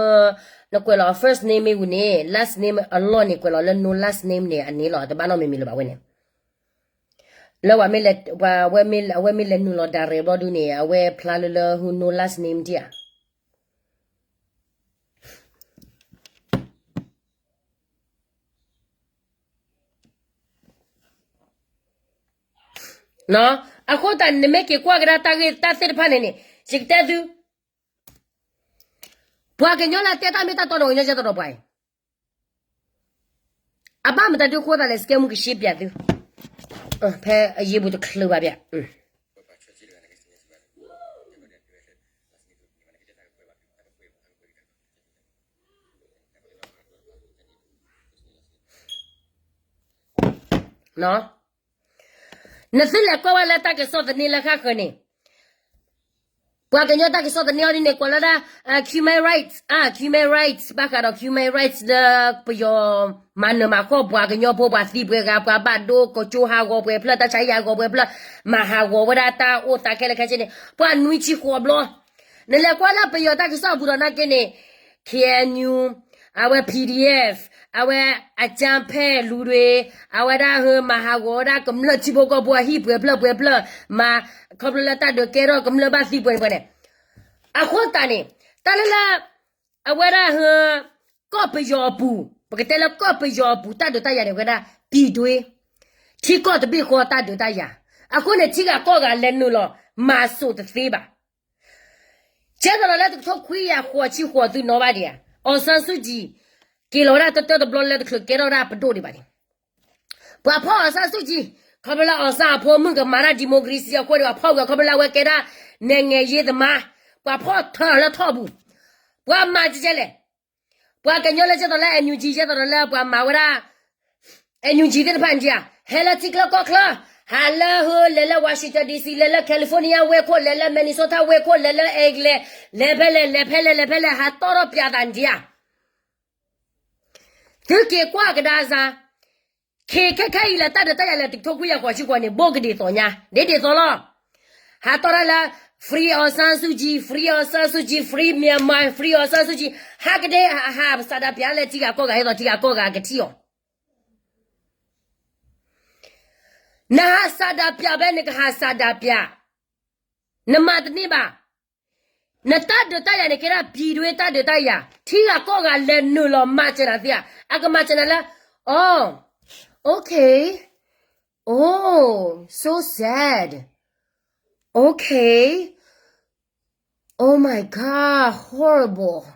နကွဲးလီၤ first name မ့ၢ်ဝံၤန့ၣ် last name အလီၢ်န့ၣ် ကွဲးလီၤလၢ no last name န့ၣ် အန့ၣ်လီၤ. တဘၣ်နီတမံၤမံၤလၢၤဘၣ်ဝဲန့ၣ်. လၢ အဝဲမ့ၢ်လဲၤနုာ်လီၤ direct ဘျီဒုန့ၣ် အဝဲဖျါလၢလၢ no last name ဒံးဧါ. အဃိသတးန့ၣ် နမ့ၢ်က့ၤကွၢ်ကဒါတၢ်ဂ့ၢ်တၢ်သ့ၣ်တဖၣ်န့ၣ်န့ၣ် ယကတဲသု, ပှၤကညီလၢတဲတၢ်မ့ၢ်တၢ်တီန့ၣ် ပှၤကညီကဲသိးဒီးပှၤအံၤ, အဘၣ်မတၤဒုးဃိသးလဲၣ် စကဲမူကရှ့ပၠးသု, ဖဲအယ့ပူၤတချုးဘၣ်ပၠး. နသုလဲၤကွၢ်ဝဲလၢတၢ်ကစီၣ်သန့လၢဃၣ်ဃၢၤန့ၣ်, ပှၤကညီတၢ်ကစီၣ်သန့အီၤဒ်န့ၣ် ကွဲးလီၤဒၣ် human rights, human rights ဘၣ်ဃးဒီး human rights လၢပယီၤမၤနၢၤမၤဃီၣ်ပှၤကညီဖိ ပှၤသံပှဲၤဂၤ ပှၤဘၣ်ဒိ ကၠိဟးဂီၤပှဲၤဖျၢၣ် တၢ်ဆါဟံၣ်ဟးဂီၤပှဲၤဖျၢၣ် မၤဟးဂီၤဝဲဒၣ်တၢ်အိၣ်သးခဲလၢာ်ခဲဆ့န့ၣ် ပှၤနွံဆံဃိးဘျီ. နလဲၤကွၢ်လၢပယီၤတၢ်ကစီၣ်အပူၤဒီးနာ်က့န့ၣ် K N U, အဝဲ P D F, အဝဲအကြမ်းဖက်လူတွေ, အဝဲဒၣ်ဟဲမၤဟးဂီၤဝဲဒၣ်ကမျၢၢ်ထံဖိကီၢ်ဖိအဟံၣ်ပှဲၤဖျၢၣ်ပှဲၤဖျၢၣ်, မၤခီဖျိလၢတၢ်ဒုးကဲထီၣ်ကမျၢၢ်ဘၣ်သံပှဲၤန့ၣ်ပှဲၤန့ၣ်. အဃိသတးန့ၣ် တၢ်လၢလၢ အဝဲဒၣ်ဟဲ ကီၢ်ပယီၤအပူၤ, ပကတဲလၢကီၢ်ပယီၤအပူၤ တၢ်ဒုးတၢ်ယၤန့ၣ် ဝဲဒၣ် ပြည်တွင်း, ထံကီၢ်တဘ့ၣ်ဃီတၢ်ဒုးတၢ်ယၤ, အဃိန့ၣ် ထံဂၤကီၢ်ဂၤလဲၤနုာ်လီၤ မၤစိးတသ့ဘၣ်. ကဲသိးဒီးလၢတကထိခွံကယၤဃိးဆံဃိး သုနီၣ်ဘၣ်ဒံးဧါ, အောင်ဆန်းစုကြည် က့ၤလီၤဝဲဒၣ်တတၢၢ်တဘျီလၢတချုးကဲထီၣ်ဝဲဒၣ်ပဒိၣ်ဒံးဘၣ်န့ၣ်, ပှၤဖီၣ် အောင်ဆန်းစုကြည် ခီဖျိလၢ အောင်ဆန်း အဖိမုၣ်ကမၤတၢ် democracy အဃိန့ၣ် ပှၤဖီၣ်ဝဲ ခီဖျိလၢအဝဲကဲဒၣ် နိုင်ငံရေးသမား, ပှၤဖီၣ်ထၢလၢထီၣ်ပူၤ, ပှၤမၤကဲလဲၣ်, ပှၤကညီလၢကဲသိးလၢ NUG ကဲသိးဒီးလၢပှၤမၤဝဲဒၣ် NUG သ့ၣ်တဖၣ်န့ၣ်ဧါ, ဟဲလၢထံချၢကီၢ်ချၢ, ဟးလၢဟိ လဲၤလၢ Washington D C, လဲၤလၢ California ဝ့ၢ်ခိၣ်, လဲၤလၢ Minnesota ဝ့ၢ်ခိၣ်, လဲၤလၢ England, လဲၤဖဲလဲၣ် လဲၤဖဲလဲၣ် လဲၤဖဲလဲၣ် ဟးတီၢ်ထီၣ်ပၠးသးန့ၣ်ဧါ. သုက့ၤကွၢ်ကဒါစ့ၢ်, ခဲခဲအံၤလၢတၢ်ဒုးတၢ်ယၤလၢတကထိခွံကယၤဃိးဆံဃိးန့ၣ် ဘိၣ်ကဒ်သိးညါ, ဒ်ဒ်သိးလီၤ. ဟးတီၢ်တၢ်လၢ free အောင်ဆန်းစုကြည်, free အောင်ဆန်းစုကြည်, free Myanmar, free အောင်ဆန်းစုကြည်, ဟးကဒဲ ဟးစးဒးပၠးလၢထံဂၤကီၢ်ဂၤ ဟဲသိးထံဂၤကီၢ်ဂၤကထံၣ်အီၤ နဟးစးဒးပၠးဖဲန့ၣ် ကဟးစးဒးပၠး, နမၤတန့ၢ်ဘၣ်. နတၢ်ဒုးတၢ်ယၤန့ၣ် ကဲဒၣ် ပြည်တွင်း တၢ်ဒုးတၢ်ယၤ, ထံဂၤကီၢ်ဂၤလဲၤနုာ်လီၤမၤစၢၤနၤသ့ဧါ, အကမၤစၢၤနၤလၢ, အိ, okay, oh, so sad, okay, oh my God, horrible,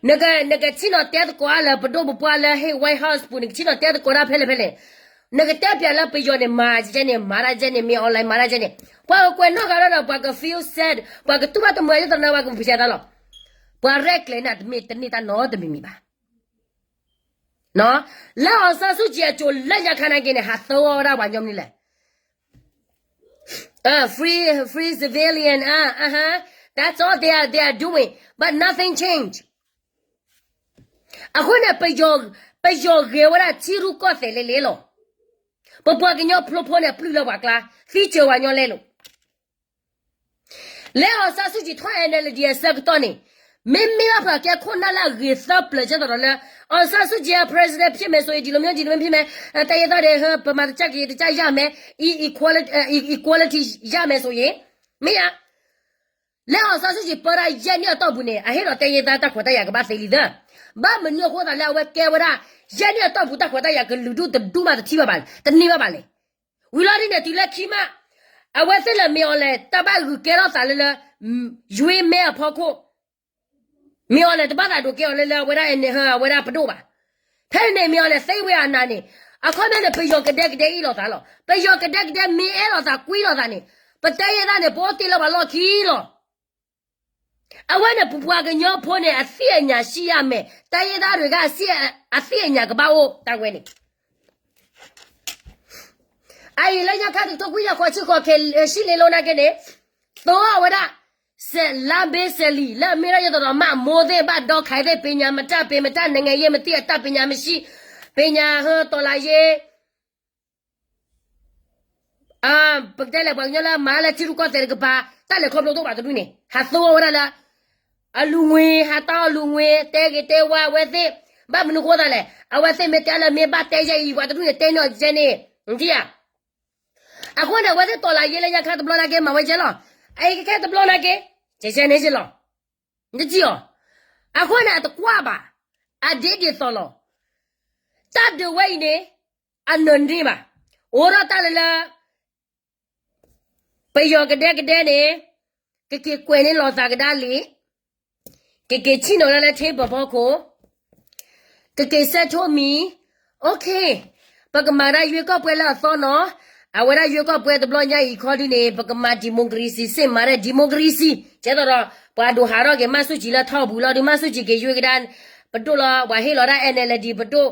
နက, နကဆ့ၣ်နီၤတဲသကိးအါလၢပဒိၣ်ပပှၢ်လၢဟ့ၣ် White House ပူၤန့ၣ် ကဆ့ၣ်နီၤတဲသကိးတၢ်ဖဲလဲၣ်ဖဲလဲၣ်, နကတဲပၠးလၢပယီၤန့ၣ် မၤကဲန့ၣ် မၤတၢ်ကဲန့ၣ် မ့ၢ် online မၤတၢ်ကဲန့ၣ်, ပှၤကကွဲးနီၣ်ဃာ်ဒီး ပှၤက feel sad, ပှၤကတူၢ်ဘၣ်တမုာ် ယသနၢ် ပှၤကပူၤဖျဲးတၢ်လီၤ. ပှၤရဲၣ်ကျဲၤန့ၣ် တမ့ၢ်တန့ၢ်တၢ်နီတမံၤမံၤဘၣ်. လၢအောင်ဆန်းစုကြည်အစိၤလၢညါခါနာ်က့န့ၣ် ဟးသၢဝီဝဲဒၣ်ပှၤကညီမနုၤလဲၣ်. Free, free civilian, uh, uh-huh. That's all they are, they are doing. But nothing change. အဃိန့ၣ် ပယီၤဂဲၤဝဲဒၣ်ထံရူၢ်ကီၢ်သဲးလဲၣ်လဲၣ်လီၤ. ပပှၤကညီဖျိဖိန့ၣ် ပျုၢ်လၢပှၤကျါ, သံစၢၤပှၤကညီလဲၣ်လိၤ. လၢအောင်ဆန်းစုကြည်ထီၣ် NLD အဆၢကတီၢ်န့ၣ်, မ့မ့ၢ်ဘၣ်ဖၣ်ကဲခိၣ်နၢ်လၢအဂ့ၤသၢပျၢၤကဲသိးဒီးလၢ အောင်ဆန်းစုကြည် president ဖြစ်မယ်ဆိုရင် ဒီလိုမျိုး ဒီလိုမျိုး ဖြစ်မယ်, တိုင်းရင်းသားတွေ ပမၤတကဲက့ၤတကဲ ရမယ်, equality ရမယ်ဆိုရင်, မ့ၢ်ဧါ. လၢအောင်ဆန်းစုကြည်ပၢတၢ်ယဲၢ်နံၣ်အတီၢ်ပူၤန့ၣ် အဟ့ၣ်လီၤတဲယဲၢ်သၢတၢ်ခွဲးတၢ်ယာ်ကဘၣ်သ့လံသၢ. ဘၣ်မနုၤအဃိသးလၢအဝဲကဲဝဲဒၣ် ယဲၢ်နံၣ်အတီၢ်ပူၤတၢ်ခွဲးတၢ်ယာ်ကလုာ်ဒူၣ်တဒူၣ်မးတထံၣ်ဘၣ်ဘၣ်, တန့ၢ်ဘၣ်ဘၣ်လဲၣ်. ဝံၤလီၤဒ်န့ၣ် တုၤလၢခံမး, အဝဲသ့ၣ်လၢမ့ၢ်အီၤလဲၣ် တၢ်ဘၣ်ဂုာ်ကဲထီၣ်သးလၢလၢ ရွေးမဲအဖီခိၣ်, မ့ၢ်အီၤလဲၣ် တဘၣ်သးဒိးကဲအီၤလၢလၢအဝဲဒၣ် အဝဲဒၣ်ပဒိၣ်ဘၣ်. ဖဲန့ၣ်မ့ၢ်အီၤလဲၣ် သိမ်းဝဲအာဏာန့ၣ်, အခီပညီန့ၣ် ပယီၤကဒဲကဒဲအ့ၣ်လိာ်သးလီၤ. ပယီၤကဒဲကဒဲမ့ၢ်အဲၣ်လိာ်သးကွံလိာ်သးန့ၣ်, ပတဲယဲၢ်သၢန့ၣ် ပအိၣ်တ့ၢ်လၢပှၤလီၢ်ခံလီၤ. အဝဲန့ၣ် ပပှၤကညီဖိန့ၣ် အသိအညာရှိရမယ်, တိုင်းရင်းသားတွေက အသိအညာကဘၣ်အိၣ်တၢ်ဝဲန့ၣ်. အအံၤလၢညါခါတကထိခွံကယၤဃိးဆံဃိး ခံဆံလ့လိနာ်က့န့ၣ်, သိအဝဲဒၣ် လါဘ့စဲးလံ လၢအမ့ၢ်ဒၣ်ယဲသိးဒီး မးမိၢ်သ့ၣ် ဘၣ်ဒီးခဲအံၤသ့ၣ် ပညာမတတ် ပ့ၤမတတ် နိုင်ငံရေးမသိ အတတ် ပညာမရှိ ပညာ ဟ တော်လှန်ရေး ပကတဲလဲၣ် ပှၤကညီလၢမၤလၢထံရူၢ်ကီၢ်သဲးတကပၤ တၢ်လဲၤခီဖျိတအိၣ်ဘၣ်တဒူၣ်န့ၣ် ဟးသိအဝဲဒၣ်လၢ အလူငွေ ဟးတီအလူငွေ တဲဂ့ၤတဲဝါအဝဲသ့ၣ်, ဘၣ်မနုၤဃိသးလဲၣ် အဝဲသ့ၣ်မ့ၢ်တဲလၢမ့ၢ်ဘၣ်တဲယဲၢ်အံၤ ပှၤတဒူၣ်န့ၣ် တဲန့ၢ်အီၤကဲန့ၣ် နထံၣ်ဧါ. အဃိန့ၣ် အဝဲသ့ၣ် တော်လှန်ရေး လၢညါခါတဘျီနာ်က့ မၤဝဲကဲလီၤ, အအံၤကခဲတဘျီနာ်က့ ကဲကဲန့ၣ်ကဲလီၤ, နထံၣ်ဧါ. အဃိန့ၣ် အတကွၢ်ဘၣ်, အဒ်ဒ်သိးလီၤ. တၢ်ဒုးဝဲအံၤန့ၣ် အနၢၤန့ၢ်ဘၣ်, အိၣ်ဒီးတၢ်လၢလၢ ပယီၤကဒဲကဒဲန့ၣ် ကက့ၤကွဲးန့ၢ်လိာ်သးကဒါလံ, ကက့ၤဆ့ၣ်နီၤဒၣ်လၢ table ဖီခိၣ်, ကက့ၤ settle me, okay, ပကမၤဒၣ်ရွေးကောက်ပွဲလၢအသီနီၤ, အဝဲဒၣ်ရွေးကောက်ပွဲတဘျီညါအံၤခီဒုန့ၣ် ပကမၤ democracy စ့ၢ်မၤဒၣ် democracy ကဲသိးဒီး ပှၤဒိးဟးထီၣ်က့ၤမၤဆူၣ်ကံလၢထီၣ်ပူၤလီၤ ဒုးမၤဆူၣ်ကံက့ၤယွဲကဒါ ပဒိၣ်လီၤ ပှၤဟ့ၣ်လီၤဒၣ် NLD ပဒိၣ်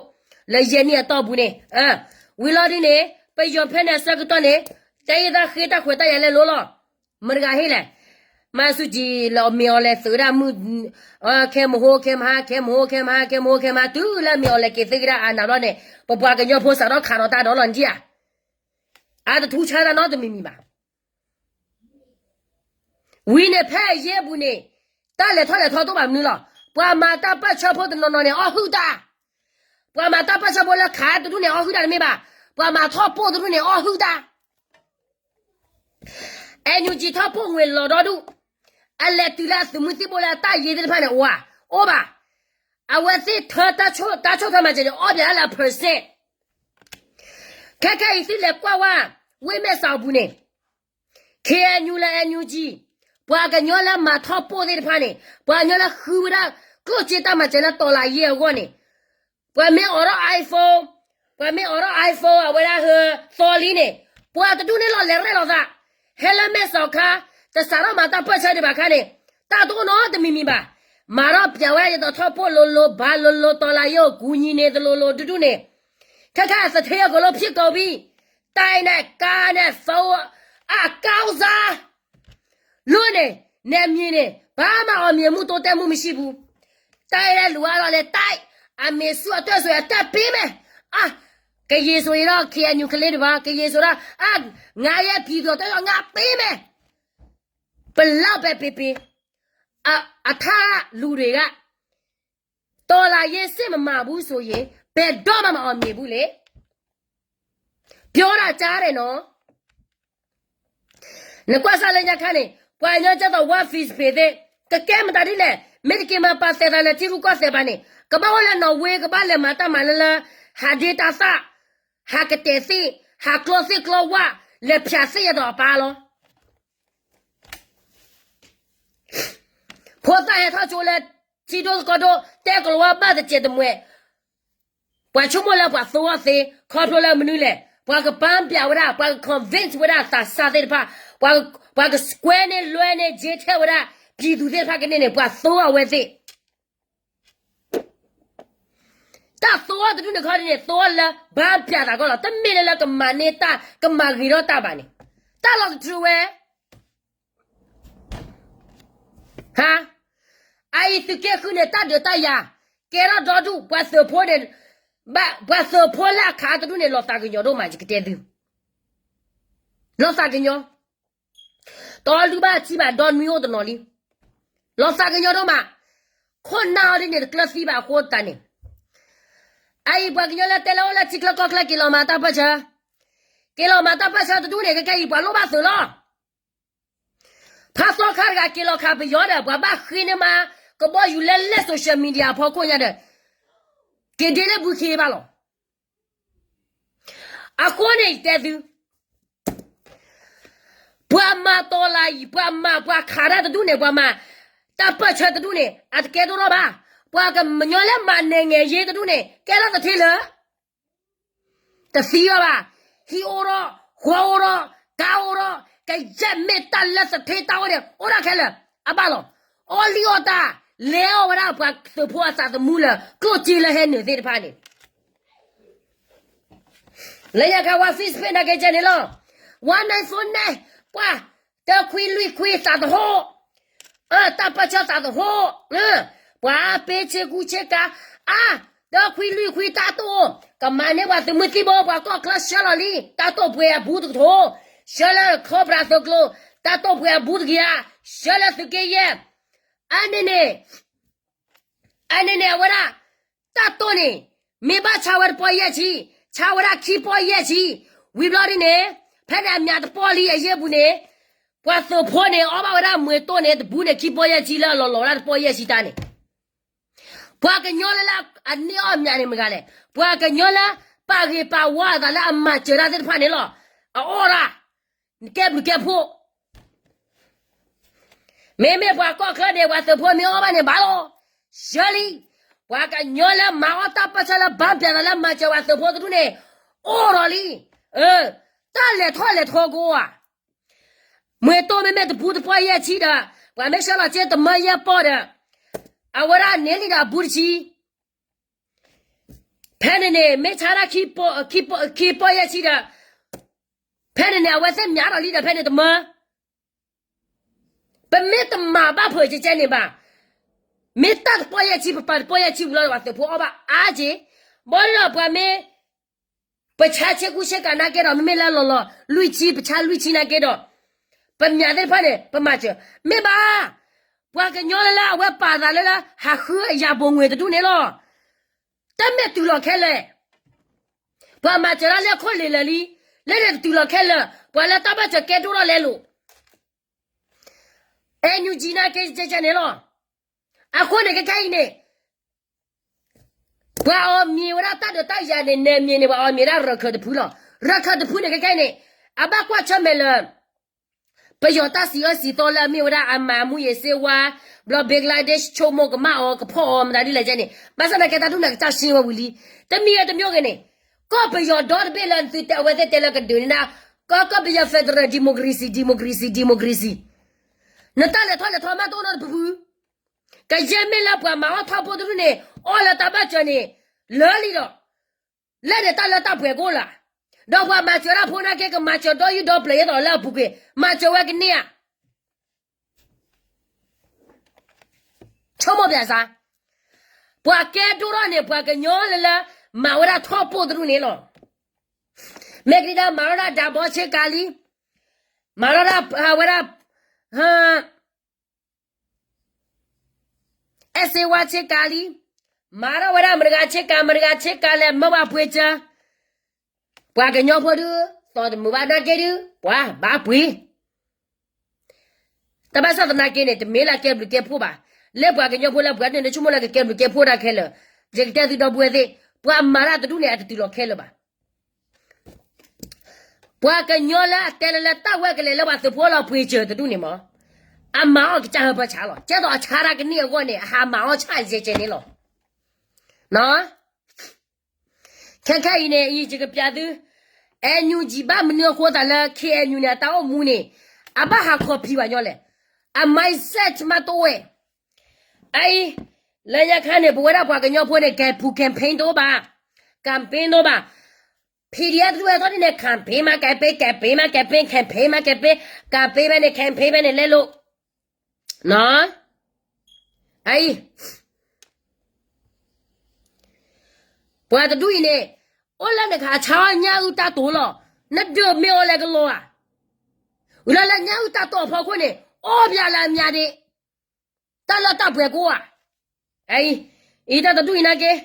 လၢယဲၢ်နံၣ်အတီၢ်ပူၤန့ၣ် ဝံၤလီၤဒ်န့ၣ် ပယီၤဖဲန့ၣ်အဆၢကတီၢ်န့ၣ် တဲယဲၢ်သၢဃ့တၢ်ခွဲးတၢ်ယာ်လဲၤလိၤလီၤ. မတၤဂၤဟ့ၣ်လဲၣ်, မၤဆူၣ်ကံလၢအမ့ၢ်အီၤလဲၤသုးဒၣ်မုၢ်, ခဲမဟိ ခဲမဟါ ခဲမဟိ ခဲမဟါ ခဲမဟိ ခဲမဟါ တုၤလၢအမ့ၢ်အီၤလဲၤက့ၤသ့ကဒါအနးဘျီန့ၣ် ပပှၤကညီဖိစးထီၣ်ခးဒီးတၢ်ဒီးလီၤနထံၣ်ဧါ. အတထူဆါတၢ်နီတမံၤမံၤဘၣ်. ဝံၤန့ၣ်ဖဲအယဲၢ်ပူၤန့ၣ် တၢ်လဲၤထီၣ်လဲၤထီတအိၣ်ဘၣ်မနုၤလီၤ. ပှၤမၤတၢ်ပၢၢ်ဆၢဖိတနီၤနီၤန့ၣ် အီၣ်ဟုၣ်တၢ်, ပှၤမၤတၢ်ပၢၢ်ဆၢဖိလၢခးတဒူၣ်န့ၣ် အီၣ်ဟုၣ်တၢ်တမ့ၢ်ဘၣ်, ပှၤမၤထီၣ်ပိၢ်တဒူၣ်န့ၣ် အီၣ်ဟုၣ်တၢ် NUG ထီၣ်ပိၢ်ငွေလီၤဒီဒူၣ်, အလဲၤတုၤလၢအသုးမုၢ်သံၣ်ဘိလၢအတၢ်ယ့သ့ၣ်တဖၣ်န့ၣ် ဝၤ, အိၣ်ဘၣ်. အဝဲသ့ၣ်ထၢတၢ်ဆိၣ်ထၢမၤစၢၤန့ၣ် အီၣ်ပၠးလၢအ percent. ခဲခဲအံၤသုလဲၤကွၢ်ဝဲ ဝ့ၢ်မဲၢ်စီၤအပူၤန့ၣ် KNU လၢ NUG, ပှၤကညီလၢမၤထီၣ်ပိၢ်သ့ၣ်တဖၣ်န့ၣ်, ပှၤကညီလၢဃုဝဲဒၣ် ကျိၣ်စ့တၢ်မၤစၢၤလၢ တော်လှန်ရေး အဂီၢ်န့ၣ်, ပှၤမ့ၢ်အိးထီၣ် iPhone, ပှၤမ့ၢ်အိးထီၣ် iPhone အဝဲဒၣ်ဟၢသီလံန့ၣ်, ပှၤတဒူၣ်န့ၣ်လီၤလဲၤရဲၣ်လိာ်သး, ဟဲလၢမဲၢ်စီၤခါ, တစးထီၣ်မၤတၢ်ပၢၢ်ဆၢဒံးဘၣ်ခါန့ၣ်, တၢ်တအိၣ်နီတမံၤမံၤဘၣ်. မၤထီၣ်ပၠးဝဲဒၣ်ယသိးထီၣ်ပိၢ်လိၤလိၤ ဘါလိၤလိၤ တော်လှန်ရေး ကူညီန့ၣ် တလိၤလိၤတဒူၣ်န့ၣ်, ခဲခဲအသထ့အကလိၣ်ဖံးကိးဘံၣ်, တၢ်အံၤန့ၣ် ကါန့ၣ် ဖီ အကါအိၣ်စါ လိၣ်န့ၣ်, နမံၤန့ၣ် ဘာမှအောင်မြင်မှု တိုးတက်မှု မရှိဘူး. တၢ်အံၤလူၤအါလီၤလဲၣ် တၢ်အံၤ အမေစုအတွက်ဆိုရင် အသက်ပေးမယ်. အာ, ကရင်ဆိုရင်တော့ KNU ကလေးတွေပါ, ကရင်ဆိုတော့ အာ, ငါရဲ့ပြည်သူအတွက်တော့ ငါပေးမယ်. ဘယ်လောက်ပဲပေးပေး, အ, အထက်ကလူတွေက တော်လှန်ရေးစစ်မမဘူးဆိုရင် ဘယ်တော့မှမအောင်မြင်ဘူးလေ. ပြောတာကြားတယ်နော်. နကွၢ်စၢ်လၢညါခါန့ၣ် ပှၤကညီကဲသိး War Fish ဖံးသ့ၣ် ကကဲမတၤဒ်လဲၣ်, မ့ၢ်တက့ၤမၤပာ်သဲးသးလၢထံရူၢ်ကီၢ်သဲးဘၣ်န့ၣ် ကဘၣ်အိၣ်လၢနီၣ်ဝ့ ကဘၣ်လဲၤမၤတၢ်မၤလၢလၢ ဟးဒ့တၢ်သၣ်, ဟးကတဲာ်သ့ၣ်, ဟးကျီသ့ၣ်ကျီဝၣ်, လဲၤဖၠးသ့ၣ်ယဲဒီးအပၢ်လီၤ. ဖိသၣ်ဟဲထီၣ်ကၠိလၢ ထံဒိၣ်သကိးဒိၣ် တဲကလီၤဝါဘၣ်တစဲးတမှဲး, ပှၤဆိကမိၣ်လၢပှၤသိအီၤသ့ ခီဖျိလၢမနုၤလဲၣ်, ပှၤကပာ်ပျးဝဲဒၣ် ပှၤက convince ဝဲဒၣ်သးစၢ်သ့ၣ်တဖၣ်, ပှၤက square န့ၣ် လွဲန့ၣ် ကၠ့ထဲဝဲဒၣ် ပြည်သူ သ့ၣ်တဖၣ်ကန့ၢ်န့ၣ် ပှၤသိအီၤဝဲသ့ၣ် တၢ်သိအီၤတဒူၣ်န့ၣ်ခီဒ်န့ၣ် သိအီၤလၢဘၣ်ပျးသးကီလီၤ. တမ့ၢ်လၢလၢကမၤန့ၢ်တၢ် ကမၤဂ့ၤထီၣ်တၢ်ဘၣ်န့ၣ် တၢ်လီၤကတြူဝဲ ဟါ, အအံၤသုးက့ဃုန့ၣ် တၢ်ဒုးတၢ်ယၤ ကဲထီၣ်ဒီဒူၣ် ပှၤသုးဖိန့ၣ် ပှၤသုးဖိလၢအခးတဒူၣ်န့ၣ် လီၤသးကညီၤဒိၣ်မး ယကတဲသု လီၤသးကညီၤ တအီလုၢ်ဘၣ်ထံဘၣ် ဒီနွံအိၣ်တနီၤလံ လီၤသးကညီၤဒိၣ်မး ခိၣ်နၢ်အီၤဒ်န့ၣ် တကျၢၤသံဘၣ်အဃိသတးန့ၣ် အအံၤပှၤကညီလၢတဲလၢအိၣ်လၢထံချၢကီၢ်ချၢ က့ၤလီၤမၤတၢ်ပၢၢ်ဆၢ က့ၤလီၤမၤတၢ်ပၢၢ်ဆၢတဒူၣ်န့ၣ် ခဲကဲအံၤ ပှၤလိၣ်ဘၣ်သုးလီၤ. ဖးသီခါတဂၤက့ၤလီၤခးပယီၤဒီး ပှၤဘၣ်ဃ့န့ၢ်မး ကဘီယူၤလၢလၢ social media အဖီခိၣ်ညါဒီး က့ၤဒ့လၢဘုခ့ဘၣ်လီၤ. အဃိန့ၣ်ယတဲသု ပှၤမၤတီၤလၤအံၤ ပှၤမၤပှၤခးတၢ်တဒူၣ်န့ၣ် ပှၤမၤတၢ်ပၢၢ်ဆၢတဒူၣ်န့ၣ် အတကဲဒိၣ်ထီၣ်ဘၣ်. ပှၤကညီလၢမၤနဲၣ်ငဲၤယ့တဒူၣ်န့ၣ် ကဲထီၣ်သထ့လၢ တသံအီၤဘၣ်. ဟံၣ်အိၣ်ထီၣ်, ဃီအိၣ်ထီၣ်, ကါအိၣ်ထီၣ်, ကယဲၢ်မ့ၢ်တၢ်လၢသထ့တၢ်အိၣ်န့ၣ် အိၣ်ဒၣ်ခဲလၢာ် အဘၣ်လီၤ. အီၣ်လံအီၣ်တၢ်, လဲၤအီၣ်ဝဲဒၣ်ပှၤသုးဖိအသးသမူလၢ ကျိၣ်စ့လၢဟဲနုာ်သ့ၣ်တဖၣ်န့ၣ် လၢညါခါဝဲ Facebook နာ်က့ကဲန့ၣ်လီၤ. ဝဲန့ၣ်သိန့ၣ် ပှၤ တခွံလွံၢ်ခွံသးသဟိၣ်, တၢ်ပၢၢ်ဆၢသးသဟိၣ်, ပှၤပ့ဆ့ကူဆ့ကၤ, အါ, တခွံလွံၢ်ခွံတၢ်တိၢ်, ကမၤန့ၢ်ပှၤသုးမုၢ်သံၣ်ဘိ ပှၤကီၢ်ချၢဆှၢလီၤလံ, တၢ်တိၢ်ပှဲၤအဘူးတကထိ, ဆှၢလၢ Cobra သုးကျိၤ, တၢ်တိၢ်ပှဲၤအဘူးတကယၤ, ဆှၢလၢသုးက့ယဲၢ်, အါန့ၣ်န့ၣ် အါန့ၣ်န့ၣ် အဝဲဒၣ် တၢ်တိၢ်န့ၣ် မ့ၢ်ဘၣ်ဆါဝဲတပီၢ်ယဲၢ်ဆံ, ဆါဝဲဒၣ်ခံပီၢ်ယဲၢ်ဆံ, ဝံၤဘျီဒ်န့ၣ် ဖဲန့ၣ်အမၠးတပီၢ်လံအယ့ၢ်ပူၤန့ၣ်, ပှၤသုးဖိန့ၣ် အီၣ်ဘၣ်ဝဲဒၣ်မွဲတိၢ်န့ၣ် တဘူးန့ၣ် ခံပီၢ်ယဲၢ်ဆံလၢအလီၤလီၤဝဲဒၣ်တပီၢ်ယဲၢ်ဆံတၢ်န့ၣ်, ပှၤကညီလၢလၢအန့ၢ်အီၣ်မၠးန့ၣ်မတၤလဲၣ်, ပှၤကညီလၢပာ်ဂ့ၤပာ်ဝါအသးလၢအမၤစၢၤတၢ်သ့ၣ်တဖၣ်န့ၣ်လီၤ. အအီၣ်ဒၣ် ကဲဘျုးကဲဖှိၣ် မ့မ့ၢ်ပှၤကီၢ်ချၢန့ၣ် ပှၤသုးဖိမ့ၢ်အီၣ်ဘၣ်န့ၣ်ဘၣ်လီၤ. ဆှၢလံ, ပှၤကညီလၢမၤအီၣ်တၢ်ပၢၢ်ဆၢလၢဘၣ်ပျးသးလၢမၤစၢၤပှၤသုးဖိတဒူၣ်န့ၣ် အိၣ်ဒီးလံ. တၢ်လဲၤထီၣ်လဲၤထီကအိၣ်ဧါ. မွဲတိၢ်မ့မ့ၢ်တဘူးတပီၢ်ယဲၢ်ဆံဒီး ပှၤမ့ၢ်ဆှၢလီၤစ့တမၢယဲၢ်ပီၢ်ဒီး အဝဲဒၣ်န့ၢ်လံဒီးအဘူးတဆံ ဖဲန့ၣ်န့ၣ် မ့ၢ်ဆါဒၣ်ခံပီၢ်ယဲၢ်ဆံဒီး ဖဲန့ၣ်န့ၣ် အဝဲသ့ၣ်မၠးဒီးလံဒီးဖဲန့ၣ်တမၢ ပမ့ၢ်တမၤဘၣ်ဖုးကဲကဲန့ၣ်ဘၣ်, မ့ၢ်တၢ်တပီၢ်ယဲၢ်ဆံ ပပာ်တပီၢ်ယဲၢ်ဆံဝံၤလီၤဒီး ပှၤသုးဖိအီၣ်ဘၣ်အါက့ၤ, ဘၣ်ဒီးပှၤမ့ၢ် ပဆါဆ့ကူဆ့ကၤနာ်က့ဒီး မ့မ့ၢ်လၢလီၤလီၤ လွံၢ်ဆံ ပဆါလွံၢ်ဆံနာ်က့ဒီး ပမၠးသ့ၣ်တဖၣ်န့ၣ် ပမၤစၢၤ, မ့ၢ်ဘၣ်, ပှၤကညီလၢလၢအဝဲပာ်သးလၢလၢ ဟးဃုအယၤဘိးငွေတဒူၣ်န့ၣ်လီၤ. တမ့ၢ်တုၤလီၤခဲလၢာ်, ပှၤမၤစၢၤတၢ်လၢခိၣ်လ့ၤလၢာ်လံ, လၢန့ၣ်တတုၤလီၤခဲလၢာ်, ပှၤလၢတၢ်ဘၣ်စၢၤကဲဒိၣ်ထီၣ်လဲလိာ် NUG နာ်က့ကဲကဲန့ၣ်လီၤ. အဃိန့ၣ်ခဲခဲအံၤန့ၣ် ပှၤအီၣ်မ့ၤဝဲဒၣ်တၢ်ဒုးတၢ်ယၤန့ၣ် နဲမ့ၢ်န့ၣ် ပှၤအီၣ်မ့ၤဒၣ်ရခၢၣ်တဖုလီၤ. ရခၢၣ်တဖုန့ၣ်ခဲခဲအံၤန့ၣ် အဘၣ်ကွၢ်ဆၢၣ်မဲာ်လၢ ပယီၤတၢ်စံးအၢစံးသီလၢအမ့ၢ်ဝဲဒၣ်အမၤမူးယစ်ဆေးဝါး, ဘျီ Bangladesh ဆိကမိၣ်ကမၣ်အီၤကဖီၣ်အီၤမတၤဒ်လဲၣ်ကဲန့ၣ်, ဘၣ်ဆၣ်သနာ်က့တၢ်ဒ်န့ၣ်ကစၢ်ရှင်းဝဲဝံၤလံ. တမံၤဂ့ၤတမံၤဂ့ၤန့ၣ်, ကီၢ်ပယီၤဒီတဘ့ၣ်လၢသုတဲအဝဲသ့ၣ်တဲလၢကဒုးန့ၣ်ဒၣ်, ကီၢ် ကီၢ်ပယီၤ federal democracy democracy democracy နတၢ်လဲၤထီၣ်လဲၤထီမးတအိၣ်နီတဖုဖု ကယဲၢ်မ့ၢ်လၢပှၤမၤအီၣ်ထီၣ်ဖိတဒူၣ်န့ၣ် အီၣ်လၢတၢ်ဘၣ်စၢၤန့ၣ် လၢာ်လံဒီး လၢန့ၣ်တၢ်လၢတၢ်ပှဲၤကအိၣ်လၢၤ, ဒီးပှၤမၤစၢၤတၢ်ဖိနာ်က့ ကမၤစၢၤဒီယုၢ်ဒီပျၢၤယဲသိးလၢအပူၤကွံာ် မၤစၢၤဝဲကန့ၢ်ဧါ. ဆိကမိၣ်ပျဲစါ, ပှၤကဲဒိၣ်ထီၣ်န့ၣ် ပှၤကညီလၢလၢ မၤဝဲဒၣ်ထီၣ်ပိၢ်တဒူၣ်န့ၣ်လီၤ. မ့ၢ်ကဒံဒၣ် မၤထီၣ်ဒၣ်ဒးဘီဆ့ကၤလံ, မၤထီၣ်ဒၣ်ဝဲဒၣ် အဲၣ်စ့ဝါဆ့ကၤလံ, မၤထီၣ်ဝဲဒၣ်မတဂၤဆ့ကၤ မတဂၤဆ့ကၤလဲၣ် မၢပှၤပှ့ၤစၢၤ, ပှၤကညီဖိဒုး သီၣ်တမုာ်ဘၣ်နာ်က့ဒုး ပှၤဘၣ်ပှ့ၤ တၢ်ဘၣ်ဆၣ်သနာ်က့န့ၣ် တမ့ၢ်လၢကဲဘျုးကဲဖှိၣ်ဘၣ်, လၢပှၤကညီဖိလၢပှၤန့ၣ် နဆိကမိၣ်လၢကကဲဘျုးကဲဖှိၣ်ဒၣ်ခဲလၢာ်, ယကတဲသုဒီပုၢ်ဝဲၢ်သ့ၣ်, ပှၤမၤတၢ်တဒူၣ်န့ၣ်အတတုၤလီၤခဲလၢာ်ဘၣ်. ပှၤကညီလၢအတဲလၢလၢတၢ်ဝဲကလဲၤလၢပှၤသုးဖိလီၤပှ့ၤစၢၤတဒူၣ်န့ၣ်မး, အမၤအီၣ်ကစၢ်ဟၢဖၢဆးလီၤ. ကဲသိးအဆါတၢ်ကန့ၢ်အဂီၢ်န့ၣ် အဟးမၤအီၣ်ဆၣ်ယဲကဲန့ၣ်လီၤ. ခဲခါအံၤန့ၣ် အံၤယကပျးသု NUG ဘၣ်မနုၤအဃိသးလၢ KNU န့ၣ် အတၢ်အိၣ်မူန့ၣ် အဘၣ်ဟးခီဖံးဘၣ်ညီလဲၣ်. အ mindset မးတအိၣ်ဝဲ အအံၤ လၢညါခါန့ၣ် ပဝဲဒၣ်ပှၤကညီဖိန့ၣ် ကဲဖူ campaign တအိၣ်ဘၣ်, campaign တအိၣ်ဘၣ်. PDF တဒူၣ်ဝဲထီၣ်ဒ်န့ၣ် campaign မး campaign, campaign မး campaign, campaign မး campaign, campaign ဖဲန့ၣ် campaign ဖဲန့ၣ် လဲလိာ် အအံၤ ပှၤတဒူၣ်အံၤန့ၣ် အိၣ်လၢနခးဆါအီၣ်ညၣ်အုၣ်တၢ်တိၤလီၤ. နဒုးမ့ၢ်အီၤလဲၤကလီၤဧါ. ဝံၤလီၤလၢညၣ်အုၣ်တၢ်တိၤအဖီခိၣ်န့ၣ် အီၣ်ဘၣ်လၢအမံၤဒ့ တၢ်လၢတၢ်ပှဲၤကိးဧါ. အအံၤ အံၤတၢ်တဒူၣ်အံၤနာ်က့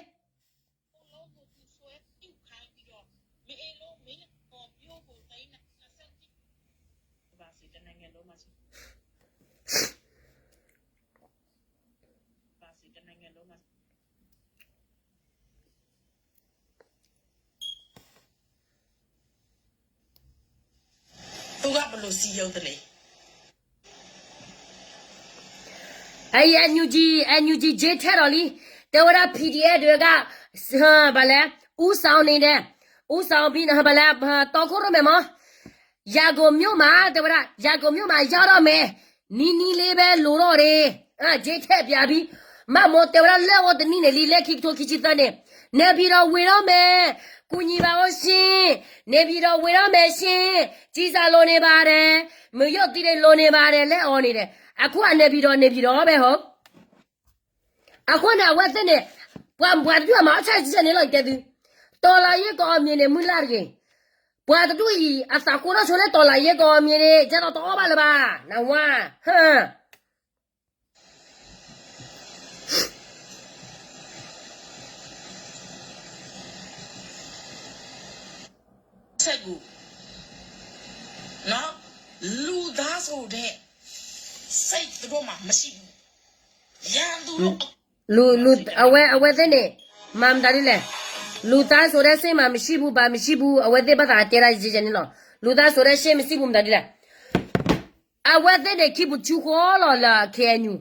အံၤ NUG, NUG ကၠ့ထဲဒီးလံ, တဲဝဲဒၣ် PDF ဒုးက ဘၣ်လဲၣ် ဦးဆောင်နေတယ်, ဦးဆောင်ပြီး ဘၣ်လဲၣ် တီခိၣ်ရိၣ်မဲာ်မး, ရန်ကုန်မြို့မှာ တဲဝဲဒၣ် ရန်ကုန်မြို့မှာ ရောက်တော့မယ်, နီးနီးလေးပဲ လိုတော့တယ်, ကၠ့ထဲပၠးဘံ, မ့ၢ်မိၢ်တဲဝဲဒၣ်လၢအီၤတနံၣ်န့ၣ်လံ လၢခံကထိခံဆံသၢန့ၣ်, နေပြည်တော်ဝင်တော့မယ်, ကူညီပါဦးရှင်, နေပြည်တော်ဝင်တော့မယ်ရှင်, ကျီစာလိုနေပါတယ်, မုန့်ရုပ်သီးတွေလိုနေပါတယ် လဲၤအီၤန့ၣ်ဒီး, အခုက နေပြည်တော် နေပြည်တော်ပဲဟော အဃိန့ၣ် အဝဲသ့ၣ်န့ၣ် ပှၤပှၤတဒူၣ်အမၤအီၣ်ဆၣ်ဆၣ်န့ၣ်လီၤ ကတဲသု, တော်လှန်ရေးကအောင်မြင်န့ၣ် မုၢ်လၢ်တဂ့ၤ, ပှၤတဒူၣ်အံၤ အသးကိၢ်ထီၣ်ဆိလၢ တော်လှန်ရေးကအောင်မြင်န့ၣ် ကဲသိးတအီၣ်ဘၣ်လၢၤဘၣ်, နဝါ, ဟၢ လူသားဆိုတဲ့ စိတ်သူတို့မှာမရှိဘူး. ရန်သူတို့ လူ လူ အဝဲ အဝဲသ့ၣ်န့ၣ် မၤမတၤဒ်လဲၣ်, လူသားဆိုတဲ့စိတ်မှာမရှိဘူး ဘာမရှိဘူး အဝဲသ့ၣ်ဘၣ်သးတဲဒၣ်ယဲန့ၣ်လီၤ, လူသားဆိုတဲ့စိတ်မရှိဘူး မတၤဒ်လဲၣ်, အဝဲသ့ၣ်န့ၣ် ခံပူၤဆူဃီလီၤလၢ KNU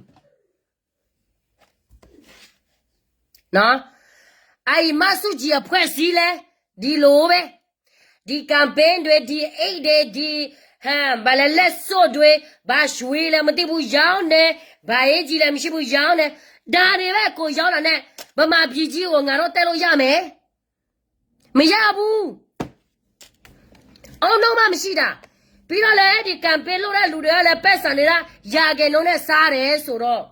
အံၤ မဆူၣ်ကၠံၤအဖှဲၣ်စံလဲၣ်, ဒ်လိာ်ဝဲ, ဒီ campaign တွေ, ဒီ အိတ်တွေ, ဒီ ဘၣ်လဲၣ် လက်စွပ်တွေ, ဘာရွှေလဲမသိဘူး ရောင်းတယ်, ဘာအင်္ကျီလဲမရှိဘူး ရောင်းတယ်, ဒါတွေပဲ ကိုယ်ရောင်းတာနဲ့ ဗမာပြည်ကြီးကို ငါတို့ တက်လို့ရမယ်. မရဘူး. အုံနောက်မှ မရှိတာ. ပြီးတော့လည်း ဒီ campaign လုပ်တဲ့လူတွေကလည်း ပိုက်ဆံတွေက ရာခိုင်နှုန်းနဲ့ စားတယ်ဆိုတော့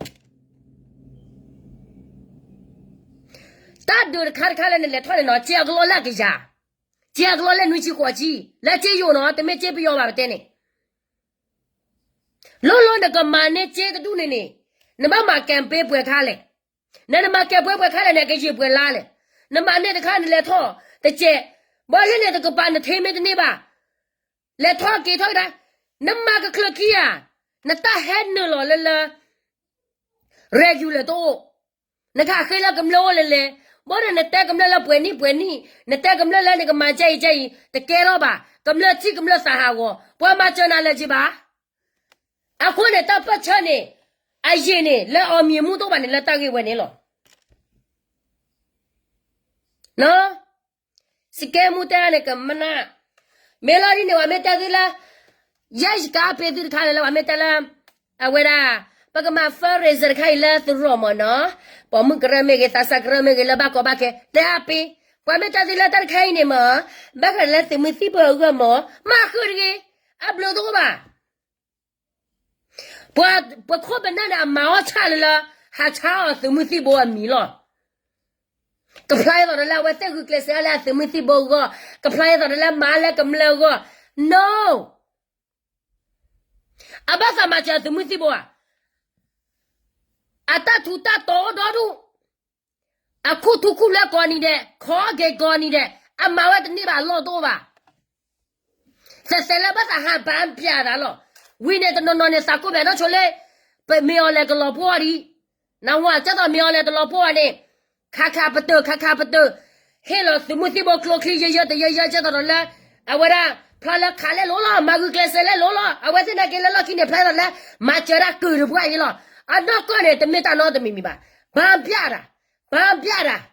တၢ်ဒုးတခါတခါလၢနလဲၤထီၣ်န့ၣ်နီၤ ကဲအကလီၢ်လၢကယၤ, ကဲအကလီၢ်လၢနွံဆံဃိးဆံ, လၢကၠ့ယိာ်နီၤ တမ့ၢ်ကၠ့ပယီၤဘၣ်ပတဲန့ၣ်, လီၤလီၤနကမၤန့ၢ်ကၠ့တဒူၣ်န့ၣ်န့ၣ်, နဘၣ်မၤ campaign ပှဲၤခါလဲၣ်, န နမၤ campaign ပှဲၤခါလဲၣ်န့ၣ် ကယံာ်ပှဲၤလါလဲၣ်, နမၤန့ၢ်တခါနလဲၤထီၣ်တစဲး, ဘၣ်လၢန့ၣ်တကပၤနထ့မ့ၢ်တန့ၢ်ဘၣ် လဲၤထီၣ်က့ၤထီၣ်ကဒါ, နမၤကချၢခံဧါ, နတၢ်ဟဲနုာ်လီၤလၢလၢ regular တအိၣ်, နကဃ့လၢကမျၢၢ်အိၣ်လဲၤလဲၤ, ဘၣ်ဒီးနတဲကမျၢၢ်လၢပှဲၤနံၣ်ပှဲၤနံၣ်, နတဲကမျၢၢ်လၢနကမၤကဲအံၤကဲအံၤ တကဲထီၣ်ဘၣ်, ကမျၢၢ်ထံၣ်ကမျၢၢ်သးဟးဂီၤ, ပှၤမၤစၢၤနၤလၢၤက့ၤဘၣ်. အဃိန့ၣ် တၢ်ပၢၢ်ဆၢန့ၣ် အယံာ်န့ၣ် လၢ အောင်မြင်မှု တအိၣ်ဘၣ်န့ၣ် လၢတၢ်ဂ့ၢ်ဝဲန့ၣ်လီၤ. စကဲမူတဲန့ၣ် ကမနၣ်, မ့ၢ်လီၤဒ်န့ၣ် ပှၤမ့ၢ်တဲသုလၢ ယဲယကါပ့ၤသုတခါန့ၣ်လၢ ပှၤမ့ၢ်တဲလၢ အဝဲဒၣ် ပကမၤ fundraiser တခါအံၤလၢသရိာ်မ့ၢ်နီၤ, ပိာ်မုၣ်ကရၢမ့ၢ်ဂ့ၤ သးစၢ်ကရၢမ့ၢ်ဂ့ၤ လၢဘၣ်ကီဘၣ်ခဲ တဲအါပ့ၤ, ပှၤမ့ၢ်တဲသုလၢတၢ်တခါအံၤန့ၣ်မ့ၢ် ဘၣ်ဃးလၢသုးမုၢ်သံၣ်ဘိအဂီၢ်မ့ၢ် မၤဃုာ်တဂ့ၤ, အဘျုးတအိၣ်ဘၣ်. ပှၤ ပခိၣ်ပနၢ်န့ၣ် အမၤအီၣ်ဆၣ်လၢလၢ ဟးဆါအီၤသုးမုၢ်သံၣ်ဘိအမံၤလီၤ. ကဖျါအသးဒီးလၢအဝဲသ့ၣ်ဂုာ်ကျဲးစၢးလၢအသုးမုၢ်သံၣ်ဘိအဂီၢ်, ကဖျါအသးဒီးလၢမၤလၢကမျၢၢ်အဂီၢ်, no. အဘၣ်သးမၤစၢၤသုးမုၢ်သံၣ်ဘိဧါ, အတၢ်ထူးတၢ်တီၤအိၣ်ဒီဒူၣ်, အခိၣ်ထူခိၣ်လၢကိးနံၤဒဲး, ခီက့ၤကိးနံၤဒဲး, အမၤဝဲတန့ၢ်ဘၣ်အလီၢ်တအိၣ်ဘၣ်. သဲးသဲးလၢဘၣ်သးဟးဘၣ်ပျၢ်သးလီၤ. ဝံၤန့ၣ်တနီၤနီၤန့ၣ် သးကိးဘၣ်နီၢ်ဆိလၢ ပမ့ၢ်အီၤလဲၤတလီၤပှီၢ်ဒံး, နဝၤကဲသိးမ့ၢ်အီၤလဲၤတလီၤပှီၢ်န့ၣ်, ခးခးပတၢၢ် ခးခးပတၢၢ်, ဟ့ၣ်လီၤသုးမုၢ်သံၣ်ဘိကျိချံယၢယၢတယၢယၢကဲသိးဒီးလၢ အဝဲဒၣ် ဖျါလၢခးလဲၣ်လိၤလီၤ, မၤဂုာ်ကျဲးစၢးလဲၣ်လိၤလီၤ, အဝဲသ့ၣ်နာ်က့လၢလီၢ်ခံန့ၣ် ဖျါလၢ မၤစၢၤတၢ်ကုာ်တပှၢ်အံၤလီၤ. အနီၢ်ကီၢ်န့ၣ် တမ့ၢ်တၢ်နီတမံၤမံၤဘၣ်. ဘၣ်ဘျၣ်တၢ်, ဘၣ်ဘျၣ်တၢ်,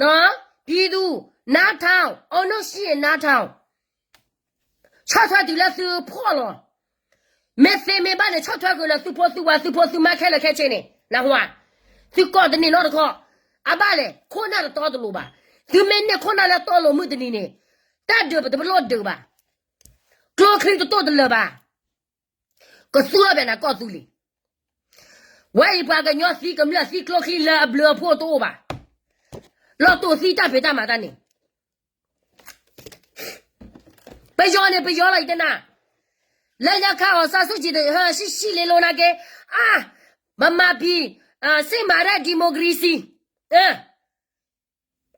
နီၢ်, ပံသူ, နါထီၣ်, အီၣ်နီၣ်ဆံၣ်နါထီၣ် ဆီၣ်ထွဲတုၤလၢသုဖှီၣ်လီၤ. မ့ၢ်သ့မ့ၢ်ဘၣ်န့ၣ် ဆီၣ်ထွဲဃုာ်လၢသုဖိသုဝၤ သုဖိသုမါခဲလၢာ်ခဲဆ့န့ၣ် နၢ်ဟူဧါ. သုကိးတန့ၢ်နီတခီ, အဘၣ်လဲၣ် ခိၣ်နၢ်တတီတလိၤဘၣ်. သုမ့ၢ်န့ၢ်ခိၣ်နၢ်လၢတီလိၤမုၢ်တနံၤန့ၣ် တၢ်ဒုးပတပလိၣ်ဒုးဘၣ်. ကျိချံတတိၢ်တလၢာ်ဘၣ်. ကသူလီၤဘၣ်နၤကီၢ်သူလ့ၤ. ဝဲအံၤပှၤကညီသံကမျၢၢ်သံကျိချံလၢအဘျုးအဖှိၣ်တအိၣ်ဘၣ်. လီၤတိာ်သံတၢ်ဖံးတၢ်မၤတၢ်န့ၣ် ပယီၤန့ၣ် ပယီၤလီၤယတနၤ, လၢညါခါ အောင်ဆန်းစုကြည် ဟၢဆံၣ်ဆံၣ်လ့လိနာ်က့, အါ, ဗမာပြည်, စစ်မှန်တဲ့ ဒီမိုကရေစီ,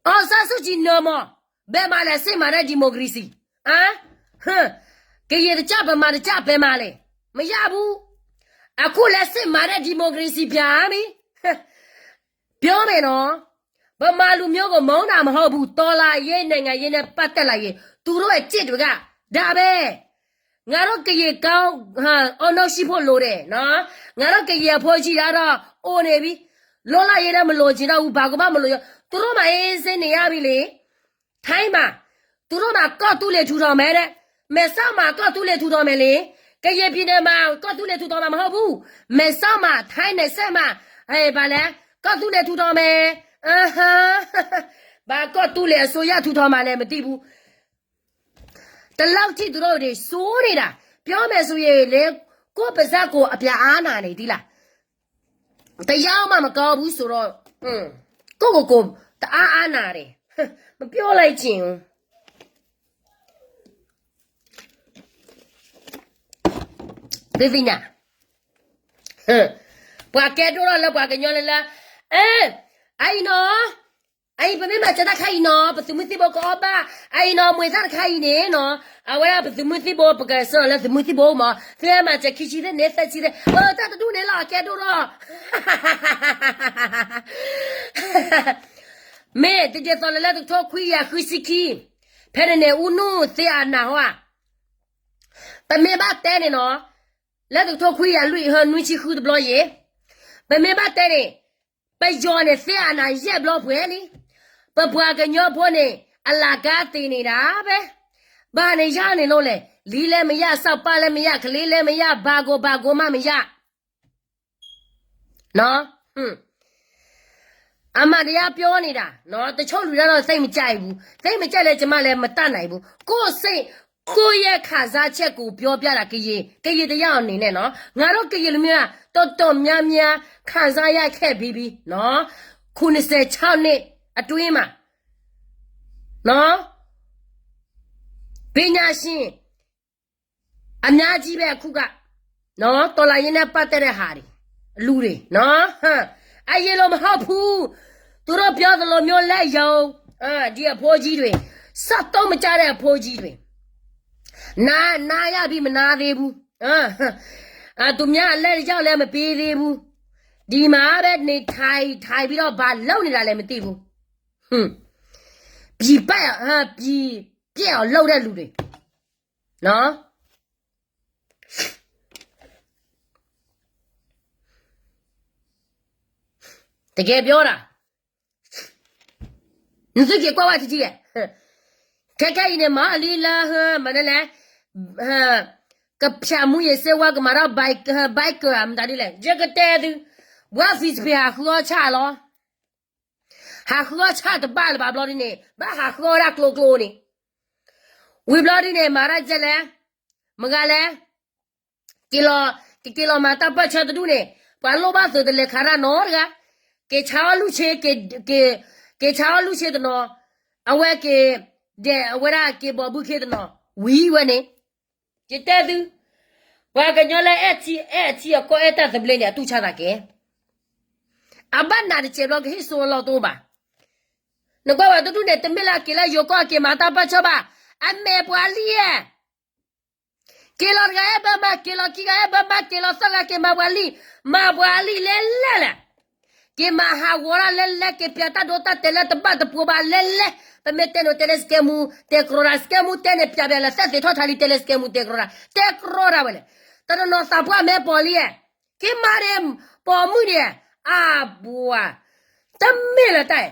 အောင်ဆန်းစုကြည် နၢၤမး, ဘယ်မှာလဲ စစ်မှန်တဲ့ ဒီမိုကရေစီ, ကရင်တစ်ကျပ် ဗမာတစ်ကျပ် ဘယ်မှာလဲ, မရဘူး, အခုလဲ စစ်မှန်တဲ့ ဒီမိုကရေစီ ပြန်ပြီ. ပြောမယ်နော်, ဗမာလူမျိုးကို မုန်းတာမဟုတ်ဘူး, တော်လှန်ရေး နိုင်ငံရေးနဲ့ ပတ်သက်လာရင် သူတို့ရဲ့ အကျင့်တွေက ဒါပဲ. ငါတို့ကရင်ကောင်း, အောင်လို့ရှိဖို့လိုတယ်နော်. ငါတို့ကရင်အဖိကြီးကတော့ အိုနေပြီ. လွတ်လပ်ရေးလည်း မလိုချင်တော့ဘူး, ဘာကိုမှမလိုချင်. သူတို့မှာ အေးအေးဆေးဆေးနေရပြီလေ. ထိုင်းမှာ, သူတို့မှာ ကော့သူလ့ၤထူထောင်မယ်တဲ့. မဲဆောက်မှာ ကော့သူလ့ၤထူထောင်မယ်လေ. ကရင်ပြည်နယ်မှာ ကော့သူလ့ၤထူထောင်မှာ မဟုတ်ဘူး. မဲဆောက်မှာ, ထိုင်းနယ်စပ်မှာ, ဟဲ့, ဘာလဲ, ကော့သူလ့ၤထူထောင်မယ်. အဟါ, ဘာကော့သူလ့ၤအစိုးရထူထောင်မှာလဲ မသိဘူး. ဒီလောက်ထိသူတို့တွေ ဆိုးနေတာ. ပြောမယ်ဆိုရင်လေ, ကိုယ့်ပါးစပ်ကို အပြာအားနာနေသီးလား. တယောက်မှ မကောင်းဘူးဆိုတော့, ကိုယ့်ကိုယ်ကိုယ် တအားအားနာတယ်. မပြောလိုက်ချင်ဘူး. သ့ၣ်ညါ, ပှၤကဲဒိၣ်ထီၣ်လၢပှၤကညီလၢလၢ, အဲ, အအံၤနီၤ, အအံၤ ပမ့ၢ်မၤစၢၤတၢ်ခါအံၤနီၤ ပသုးမုၢ်သံၣ်ဘိကအီၣ်ဘၣ်. အအံၤနီၤ မွေသၣ်တခါအံၤန့ၣ်နီၤ, အဝဲဒၣ်ပသုးမုၢ်သံၣ်ဘိ ပကစၢလၢသုးမုၢ်သံၣ်ဘိမး, သုမၤစၢၤခံဆံသ့ၣ်န့ၣ် သၢဆံသ့ၣ်, အတၢ်တဒူၣ်န့ၣ်လီၤ အကဲဒိၣ်ထီၣ်. မ့ၢ်တဒ်သိးလၢလၢတကထိခွံကယၤဃုဆံခံ, ဖဲန့ၣ်န့ၣ် ဦးနု သိမ်းအာဏာ ဟီဧါ. ပမ့ၢ်ဘၣ်တဲန့ၣ်နီၤ, လၢတကထိခွံကယၤလွံၢ်ဟီ နွံဆံဃုတဘျီယဲ, ပမ့ၢ်ဘၣ်တဲန့ၣ်, ပယီၤန့ၣ် သိမ်းအာဏာယဲၢ်ဘျီပှဲၤလံ. ပပှၤကညီဖိန့ၣ် အလကားသ့ၣ်န့ၣ်ဒၣ်ပဲ, ဘာနဲ့ရနေလို့လဲ, လီလဲမရ, ဆောက်ပါလဲမရ, ကလေးလဲမရ, ဘာကိုဘာကိုမှမရ. နော်, အမှန်တရားပြောနေတာနော်, တချို့လူတွေကတော့ စိတ်မကြိုက်ဘူး, စိတ်မကြိုက်လည်း ကျွန်မလည်း မတတ်နိုင်ဘူး. ကိုယ့်စိတ်, ကိုယ့်ရဲ့ခံစားချက်ကို ပြောပြတာ, ကရင်, ကရင်တစ်ယောက်အနေနဲ့နော်, ငါတို့ကရင်လူမျိုးက တော်တော်များများ ခံစားရခဲ့ပြီးပြီနော်, ခုနှစ်ဆယ့်ခြောက်နှစ်အတွင်းမှာနော်, ပညာရှင် အများကြီးပဲ အခုကနော်, တော်လှန်ရေးနဲ့ပတ်သက်တဲ့ဟာတွေ, လူတွေနော်, အရင်လိုမဟုတ်ဘူး. သူတို့ပြောသလိုမျိုး လက်ရုံ, ဒီအဖိကြီးတွေ, စက်သုံးမကျတဲ့ အဖိကြီးတွေ, နား, နားရပြီ မနားသေးဘူး. သူများအလှည့်တစ်ယောက်လည်း မပေးသေးဘူး. ဒီမှာပဲ နေထိုင်, ထိုင်ပြီးတော့ ဘာလုပ်နေတာလဲ မသိဘူး. ပြည်ပ, ပြည်ပျက်အောင်လုပ်တဲ့လူတွေနော်. တကယ်ပြောတာ, နသုက့ၤကွၢ်ဝဲထံထံဧါ. ခဲခဲအံၤန့ၣ် မၤအီၤလံလၢဟၢ မနုၤလဲၣ်, ကဖျးမူယစဲဝါကမၤထီၣ် ဘဲကၢၤဧါ မတၤဒ်လဲၣ်, ယကတဲသု, ဘှါ Facebook ဟးဃုအီၣ်ဆၣ်လီၤ. ဟးဃုအီၣ်ဆၣ်တဘၣ်လၢၤဘၣ်ဘျီဒ်န့ၣ်, ဘၣ်ဟးဃုအီၣ်ဝဲဒၣ်ကျိကျိန့ၣ်, ဝံၤဘျီဒ်န့ၣ် မၤတၢ်ကဲလဲၣ်, မတၤလဲၣ်, က့ၤလီၤ, က့ၤလီၤမၤတၢ်ပၢၢ်ဆၢတဒူၣ်န့ၣ်, ပှၤလိၣ်ဘၣ်သုးတလဲၤခးတၢ်နီတဂၤ, က့ၤဆါအီၣ်လုၢ်ဆ့, က့ၤဆါအီၣ်လုၢ်ဆ့တနီၤ, အဝဲက့ၤ, ဒဲးအဝဲဒၣ်က့ၤဘီၣ်ဘုခ့တနီၤ, ဝံၤဝဲန့ၣ်, ယတဲသု, ပှၤကညီလၢအဲၣ်ထံ, အဲၣ်ထံအကီၢ်အဲၣ်တၢ်သဘျ့န့ၣ် အတူၢ်ဆါသးကဲ အဘၣ်နးတစဲးဘျီ ကဟ့ၣ်စိလီၤတအိၣ်ဘၣ်. နကွၢ်ဝဲတဒူၣ်န့ၣ် တမ့ၢ်လၢအက့ၤလၢယိၤကီၢ် အက့ၤမၤတၢ်ပၢၢ်ဆၢဘၣ်. အမဲာ်ပှၤလံၢ်ဧါ. က့ၤလီၤတဂၤအဲၣ်ဘၢမး, က့ၤလီၤခံဂၤအဲၣ်ဘၢမး, က့ၤလီၤသၢဂၤက့ၤမၤပှၤလံၢ်, မၤပှၤလံၢ်လဲၣ်လဲၣ်လဲၣ်. က့ၤမၤဟးဂီၤတၢ်လဲၣ်လဲၣ်, က့ၤပျးတၢ်ဒိတၢ်တဲာ်လၢတဘၣ်တပှိၤဘၣ်လဲၣ်လဲၣ်. ပမ့ၢ်တဲန့ၣ်တဲလၢ စကဲမူ တဲကြီတၢ်, စကဲမူတဲန့ၣ် ပျးပျးလၢ သဲသ့ၣ်ထီၣ်ထါလံ တဲလၢ စကဲမူ တဲကြီတၢ်, တဲကြီတၢ်ဝဲလဲၣ်. တနီၤနီၤသးပှၢ်မဲပီၤလံ, က့ၤမၤန့ၣ် ပိာ်မုၣ်န့ၣ် အဘှၤ, တမ့ၢ်လၢတၢ်,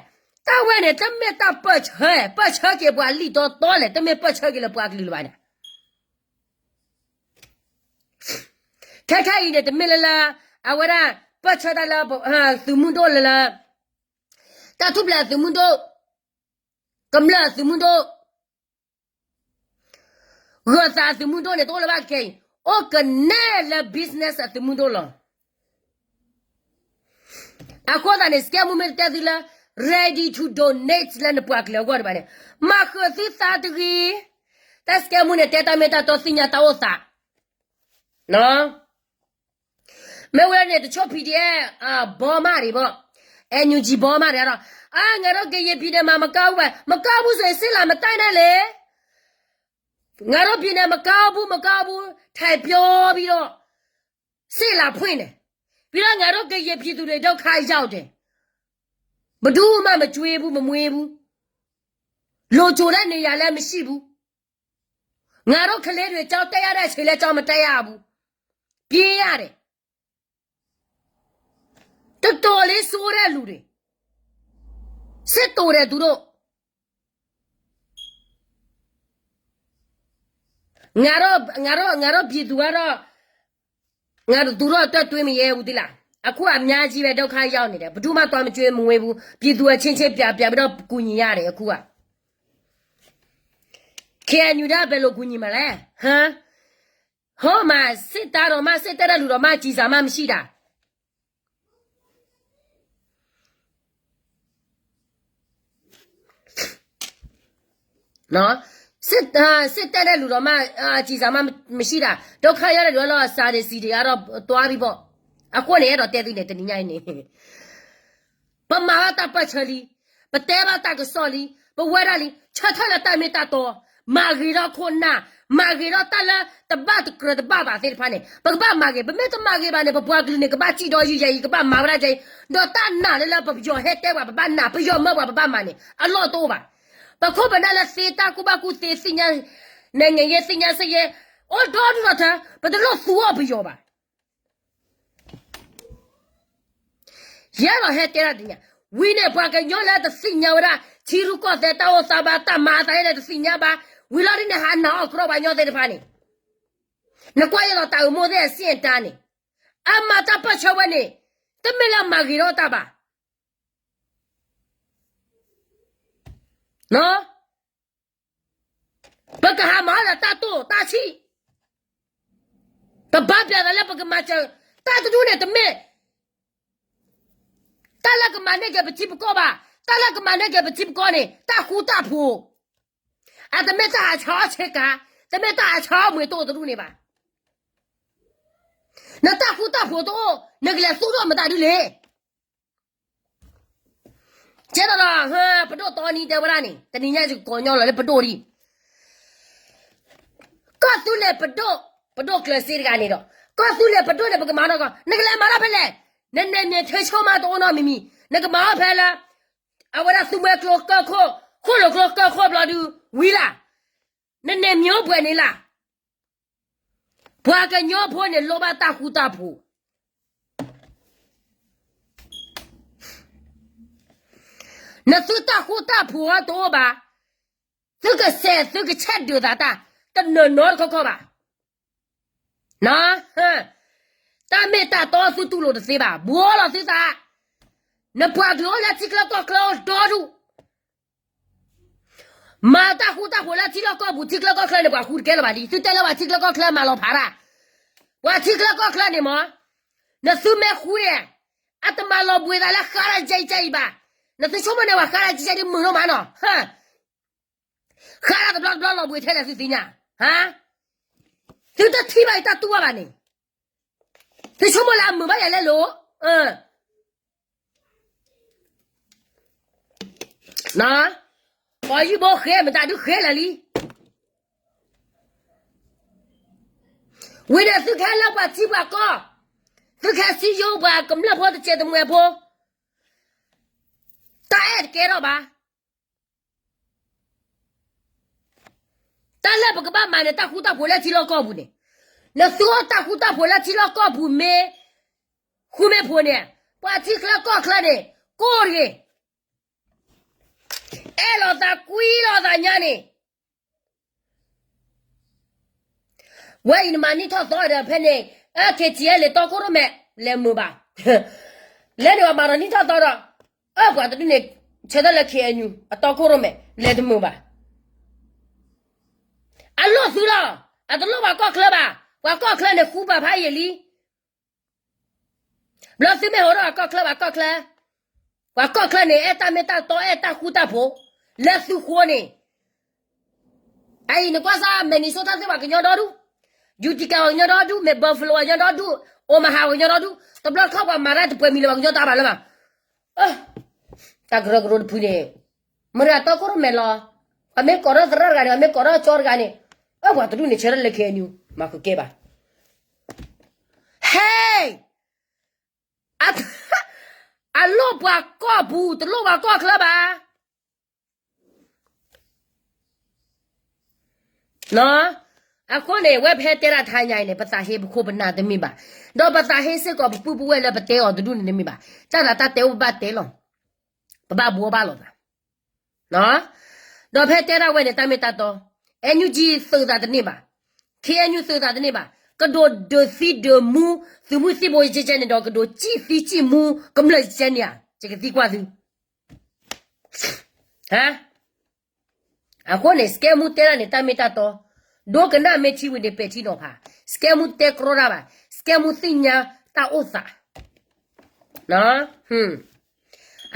တၢ်ဝဲန့ၣ် တမ့ၢ်တၢ်ပၢၢ်ဆၢ, ပၢၢ်ဆၢက့ၤပှၤလံၣ်တီတီလဲၣ်, တမ့ၢ်ပၢၢ်ဆၢက့ၤလၢပှၤကလုာ်လၢၤဘၣ်န့ၣ် ခဲခဲအံၤန့ၣ် တမ့ၢ်လၢလၢ အဝဲဒၣ် ပၢၢ်ဆၢတၢ်လၢ သုးမုၢ်ဒိၣ်လၢလၢ တၢ်ထူၣ်ဖျဲးအသုးမုၢ်ဒိၣ်, ကမျၢၢ်အသုးမုၢ်ဒိၣ်, ဂၢၤသးအသုးမုၢ်ဒိၣ်န့ၣ် တအိၣ်လၢၤဘၣ်ခဲအံၤ, အိၣ်ကနဲလၢ business အသုးမုၢ်ဒိၣ်လီၤ. အဃိသတးန့ၣ် စကဲမူမ့ၢ်တတဲသုလၢ ready to donate လၢနပှၤကလုာ်အဂီၢ်တဘၣ်န့ၣ်, မၤဃုာ်သုသးတဂ့ၤ. တၢ်စကဲမူန့ၣ် တဲတၢ်မ့ၢ်တၢ်တီ သ့ၣ်ညါတၢ်အိၣ်သး မ့ၢ်ဝဲန့ၣ် တဆိ PDF ဘီမးဒံးဘၣ်, NUG ဘီမးဒံးဒီး, အါ ငါတို့ကရင်ပြည်နယ်မှာ မကောင်းဘူးဘၣ်, မကောင်းဘူးဆိုရင် စစ်လာမတိုက်နဲ့လေ. ငါတို့ပြည်နယ် မကောင်းဘူး မကောင်းဘူး ထိုင်ပြောပြီးတော့ စစ်လာဖွင့်တယ်. ပြီးတော့ ငါတို့ကရင်ပြည်သူတွေ ဒုက္ခရောက်တယ်. ဘယ်သူမှ မကျွေးဘူး မမွေးဘူး. လုံခြုံတဲ့နေရာလည်း မရှိဘူး. ငါတို့ကလေးတွေ ကျောင်းတက်ရတဲ့အချိန်လည်း ကျောင်းမတက်ရဘူး. ပြေးရတယ်. တော်တော်လေး ဆိုးတဲ့လူတွေ. စစ်တိုတယ် သူတို့. ငါတို့ ငါတို့ ငါတို့ပြည်သူကတော့ ငါတို့ သူတို့အတွက် တွေးမရဲဘူး သိလား. အခု အများကြီးပဲ ဒုက္ခရောက်နေတယ်. ဘယ်သူမှ သွားမကျွေးမမွေးဘူး. ပြည်သူအချင်းချင်း ပြန် ပြန်ပြီးတော့ ကူညီရတယ် အခုက. KNU က ဘယ်လိုကူညီမှာလဲ. ဟမ်. ဟောမှာ စစ်သားတော်မှ စစ်တပ်တဲ့လူတော်မှ ကျည်ဆံမှ မရှိတာ. နော်. စစ် အာ စစ်တပ်တဲ့လူတော်မှ အာ ကျည်ဆံမှ မရှိတာ. ဒုက္ခရောက်တဲ့လူကတော့ စာတွေ စီတွေကတော့ သွားပြီပေါ့. အဃိန့ၣ် အဲၣ်ဒိးတဲသုန့ၣ် တနံၤညါအံၤန့ၣ် ပမၤဘၣ်တၢ်ပၢၢ်ဆၢလံ, ပတဲဘၣ်တၢ်ကစီၣ်လံ, ပဝဲဒၣ်လံ, ဆၢထၢၣ်လၢတၢ်မ့ၢ်တၢ်တီ, မၤဂ့ၤထီၣ်ခိၣ်နၢ်, မၤဂ့ၤထီၣ်တၢ်လၢတဘၣ်တကြၢးတဘၣ်ဘၣ်သ့ၣ်တဖၣ်န့ၣ် ပကဘၣ်မၤဂ့ၤ, ပမ့ၢ်တမၤဂ့ၤဘၣ်န့ၣ် ပပှၤကလုာ်န့ၣ် ကဘၣ်စံၣ်ဒီးယံာ်ယံာ်အံၤ ကဘၣ်မၤဝဲဒၣ်ကဲအံၤ, ဒီးတၢ်နာ်လၢလၢပယီၤဟဲတဲပှၤ ပဘၣ်နာ်, ပယီၤမၢပှၤ ပဘၣ်မၤန့ၣ် အလီၢ်တအိၣ်ဘၣ်. ပခိၣ်ပနၢ်လၢသ့တၢ်ကူၣ်ဘၣ်ကူၣ်သ့ သ့ၣ်ညါ နိုင်ငံရေး သ့ၣ်ညါစ့ၢ်ကီး အိၣ်ဒီဒူၣ်ဒီထၢ, ပတလိၣ်သူအီၤပယီၤဘၣ်. ယဲဒီးဟဲတဲဒၣ်တညါ, ဝံၤန့ၣ် ပှၤကညီလၢတသ့ၣ်ညါဝဲဒၣ် ထံရူၢ်ကီၢ်သဲးတၢ်အိၣ်သးဘၣ် တၢ်မၤအသးယဲန့ၣ် တသ့ၣ်ညါဘၣ်. ဝံၤလီၤဒ်န့ၣ် ဟးနာ်အီၣ်ကြီပှၤကညီသ့ၣ်တဖၣ်န့ၣ်, နကွၢ်ယဲဒီးတၢ်အိၣ်မူသ့ၣ်အဆ့ၣ်အတၢ်န့ၣ်, အမၤတၢ်ပၢၢ်ဆၢဝဲန့ၣ် တမ့ၢ်လၢမၤဂ့ၤထီၣ်တၢ်ဘၣ်. ပကဟးမၤအီၣ်ဒီးတၢ်တိၢ်တၢ်ဆံး, ပဘါပျၢ်သးလၢပကမၤစၢၤ, တၢ်တဒူၣ်န့ၣ်တမ့ၢ် တၢ်လၢကမၤန့ၢ်က့ၤပထံပကီၢ်ဘၣ်. တၢ်လၢကမၤန့ၢ်က့ၤပထံပကီၢ်န့ၣ် တၢ်ဃူတၢ်ဖိး, အတမ့ၢ်တၢ်ဟးဆှၢအီၣ်ဆ့ကၤ, တမ့ၢ်တၢ်ဟးဆှၢအီၣ်မှ့ၢ်တိၢ်တဒူၣ်န့ၣ်ဘၣ်. နတၢ်ဃူတၢ်ဖိးတအိၣ် နကလဲၤသူၣ်ထီၣ်မတၤဒ်လဲၣ်. ကဲဒီး ပဒိၣ်တီနံတဲဝဲဒၣ်န့ၣ် တနံၤညါယကကိးညီလီၤလၢပဒိၣ်ဒံး, ကီၢ်သူလ့ၤပဒိၣ်, ပဒိၣ်ကျၢၤစ့တဂၤန့ၣ်ဒီး ကီၢ်သူလ့ၤပဒိၣ်န့ၣ် ပကမၤထီၣ်ကီး နကလဲၤမၤထီၣ်ဖဲလဲၣ်. နနဲၣ်မ့ၢ်ထဲဆိမးတအိၣ်နီတမံၤမံၤ, နကမၤအီၣ်ဖဲလၢ အဝဲဒၣ်သူမွဲကျိကၢၢ်ခိၣ်, ခိၣ်လိာ်ကျိကၢၢ်ခိၣ်ဘျီဒုး ဝံၤလၢ်. နနဲၣ်မ့ၢ်အိၣ်ပှဲၤန့ၣ်လၢ်. ပှၤကညီဖိန့ၣ် လိၣ်ဘၣ်တၢ်ဃူတၢ်ဖိး. နသုတၢ်ဃူတၢ်ဖိးအတအိၣ်ဘၣ်, သုကစဲးသုကဆဲးဒုးသးတၢ် တနၢၤနီတခီခီဘၣ်. တၢ်မ့ၢ်တၢ်တီသုတူၢ်လိာ်တသ့ဘၣ်, ဘှီလီၤသုသး. နပှၤကလုာ်အိၣ်လၢထံချၢကီၢ်ချၢအိၣ်ဒီဒူၣ် မၤတၢ်ဃူတၢ်ဖိးလၢထံလီၢ်ကီၢ်ပူၤ, ထံချၢကီၢ်ချၢန့ၣ် ပှၤဃူတကဲလၢၤဘၣ်လံ. သုတဲလၢပှၤထံချၢကီၢ်ချၢမၤလီၤဖးတၢ်, ပှၤထံချၢကီၢ်ချၢန့ၣ်မ့ၢ် နသုမ့ၢ်ဃူဧါ, အတမၤလီၤဘှံးသးလၢဃါတၢ်ကဲအံၤကဲအံၤဘၣ်. နသုဆိကမိၣ်န့ၣ် ပှၤဃါတၢ်ကဲကဲဒ်မုာ်ဒိၣ်မးနီၤ. ဃါတၢ်တဘျီတဘျီလီၤဘှံးထဲလဲၣ်သုသ့ၣ်ညါ, သုတထံၣ်ဘၣ်အံၤတၢ်တူၢ်ဘၣ်ဘၣ်န့ၣ်, သုဆိကမိၣ်လၢအမုာ်ဘၣ်ယၤလဲၣ်လိၤ. ပှၤယုၢ်ဘိဃဲမတၤဒုးဃဲလၢာ်လံ. ဝံၤဒီးသုကဟဲလၢပှၤထံပှၤကီၢ်, သုကဟဲစံယိပှၤကမျၢၢ်ဖိတစဲးတမှဲၤဖိ, တၢ်အဲၣ်တကဲထီၣ်ဘၣ်. တၢ်လၢပကဘၣ်မၤန့ၣ် တၢ်ဃူတၢ်ဖိးလၢထံလီၢ်ကီၢ်ပူၤန့ၣ်, နသူအီၣ်တၢ်ဃူတၢ်ဖိးလၢထံလီၢ်ကီၢ်ပူၤမ့ၢ်ဃူမ့ၢ်ဖိးန့ၣ်, ပှၤထံချၢကီၢ်ချၢန့ၣ် ကိၢ်တဂ့ၤ, အဲၣ်လိာ်သးကွံလိာ်သးညါန့ၣ် ဝဲအံၤနမၤနံၣ်ထီၣ်သီဒီးဖဲန့ၣ်, အ ခ့ထံအဲလ့တီခိၣ်ရိၣ်မဲ လဲၤမုာ်ဘၣ်. လဲၤန့ၣ်ပှၤမၤဒီးနံၣ်ထီၣ်သီဒီး, အၢပှၤတဒူၣ်န့ၣ် ဆၢထၢၣ်လၢ ခ့အဲၣ်ယူၣ် အတီခိၣ်ရိၣ်မဲ လဲၤတမုာ်ဘၣ်. အလိၣ်သုလီၤ, အတလိၣ်ပှၤကီၢ်ချၢဘၣ်, ပှၤကီၢ်ချၢန့ၣ်ဃူပာ်ဖးယံာ်လံ. ဘျီသုမ့ၢ်ဟးထီၣ်ပှၤကီၢ်ချၢ, ပှၤကီၢ်ချၢ, ပှၤကီၢ်ချၢန့ၣ် အဲၣ်တၢ်မ့ၢ်တၢ်တီ အဲၣ်တၢ်ဃူတၢ်ဖိး, လၢသုဃိန့ၣ်, အအံၤနကွၢ်စၢ် Minnesota သ့ၣ်ပှၤကညီဒီဒူၣ်, Utica ပှၤကညီဒီဒူၣ်, မ့ၢ် Buffalo ပှၤကညီဒီဒူၣ်, Omaha ပှၤကညီဒီဒူၣ်, တဘျီခီပှၤမၤတၢ်တပှဲၤမံၤလၢပှၤကညီတၢ်ဘၣ်လၢၤဘၣ်. တၢ်ကရၢကရိတဖုန့ၣ်, မတၤတီခိၣ်ရိၣ်မဲလီၤ, ပှၤမ့ၢ်ကိးထီၣ်သရၣ်တဂၤန့ၣ်, ပှၤမ့ၢ်ကိးထီၣ်ကၠီတဂၤန့ၣ်, အၢပှၤတဒူၣ်န့ၣ် ဆၢထၢၣ်လၢ ခ့အဲၣ်ယူၣ် မၤဃုာ်ကဲဘၣ်. ဟဲ, အလိၣ်ပှၤကီၢ်ပူၤ တလိၣ်ပှၤကီၢ်ချၢဘၣ်. အဃိန့ၣ် ဝဲဖဲတဲဒၣ်တဟါညါအံၤန့ၣ် ပသးဟ့ပခိၣ်ပနၢ်တမ့ၢ်ဘၣ်, ဒီးပသးဟ့စ့ၢ်ကီးပပုၢ်ပဝဲၢ်လၢပတဲအီၤတဒူၣ်န့ၣ်တမ့ၢ်ဘၣ်, တၢ်သးတၢ်တဲအိၣ်ပဘၣ်တဲလီၤ, ပဘၣ်ဘှီဘၣ်လိာ်သး ဒီးဖဲတဲဒၣ်ဝဲန့ၣ် တၢ်မ့ၢ်တၢ်တီ, NUG သုးသးတန့ၢ်ဘၣ်, KNU သုးသးတန့ၢ်ဘၣ်, ကဒိးဒုးသံဒုးမူ, သုးမုၢ်သံၣ်ဘိယကဲကဲန့ၣ်ဒီး ကဒိးစံၣ်သံစံၣ်မူ, ကမျၢၢ်ကဲန့ၣ်ဧါ, ယကသံကွၢ်သု အဃိန့ၣ် စကဲမူတဲဒၣ်န့ၣ် တၢ်မ့ၢ်တၢ်တီ, ဒိကနၣ်မ့ၢ်ထံဝံၤန့ၣ် ပဲာ်ထံနီၤဖး, စကဲမူတဲကြီတၢ်ဘၣ်, စကဲမူသ့ၣ်ညါတၢ်အိၣ်သး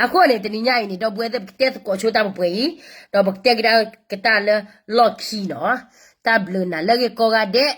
အဃိန့ၣ် တနံၤညါအံၤန့ၣ် ဒီပုၢ်ဝဲၢ်သ့ၣ် ပကတဲသကိးဆိတၢ်ပှဲၤပှဲၤအံၤ, ဒီးပကတဲကဒါက့ၤတၢ်လၢလီၢ်ခံနီၤ, တၢ်ဘျုးနၤလၢအဂ့ၢ်ကိးဂၤဒဲး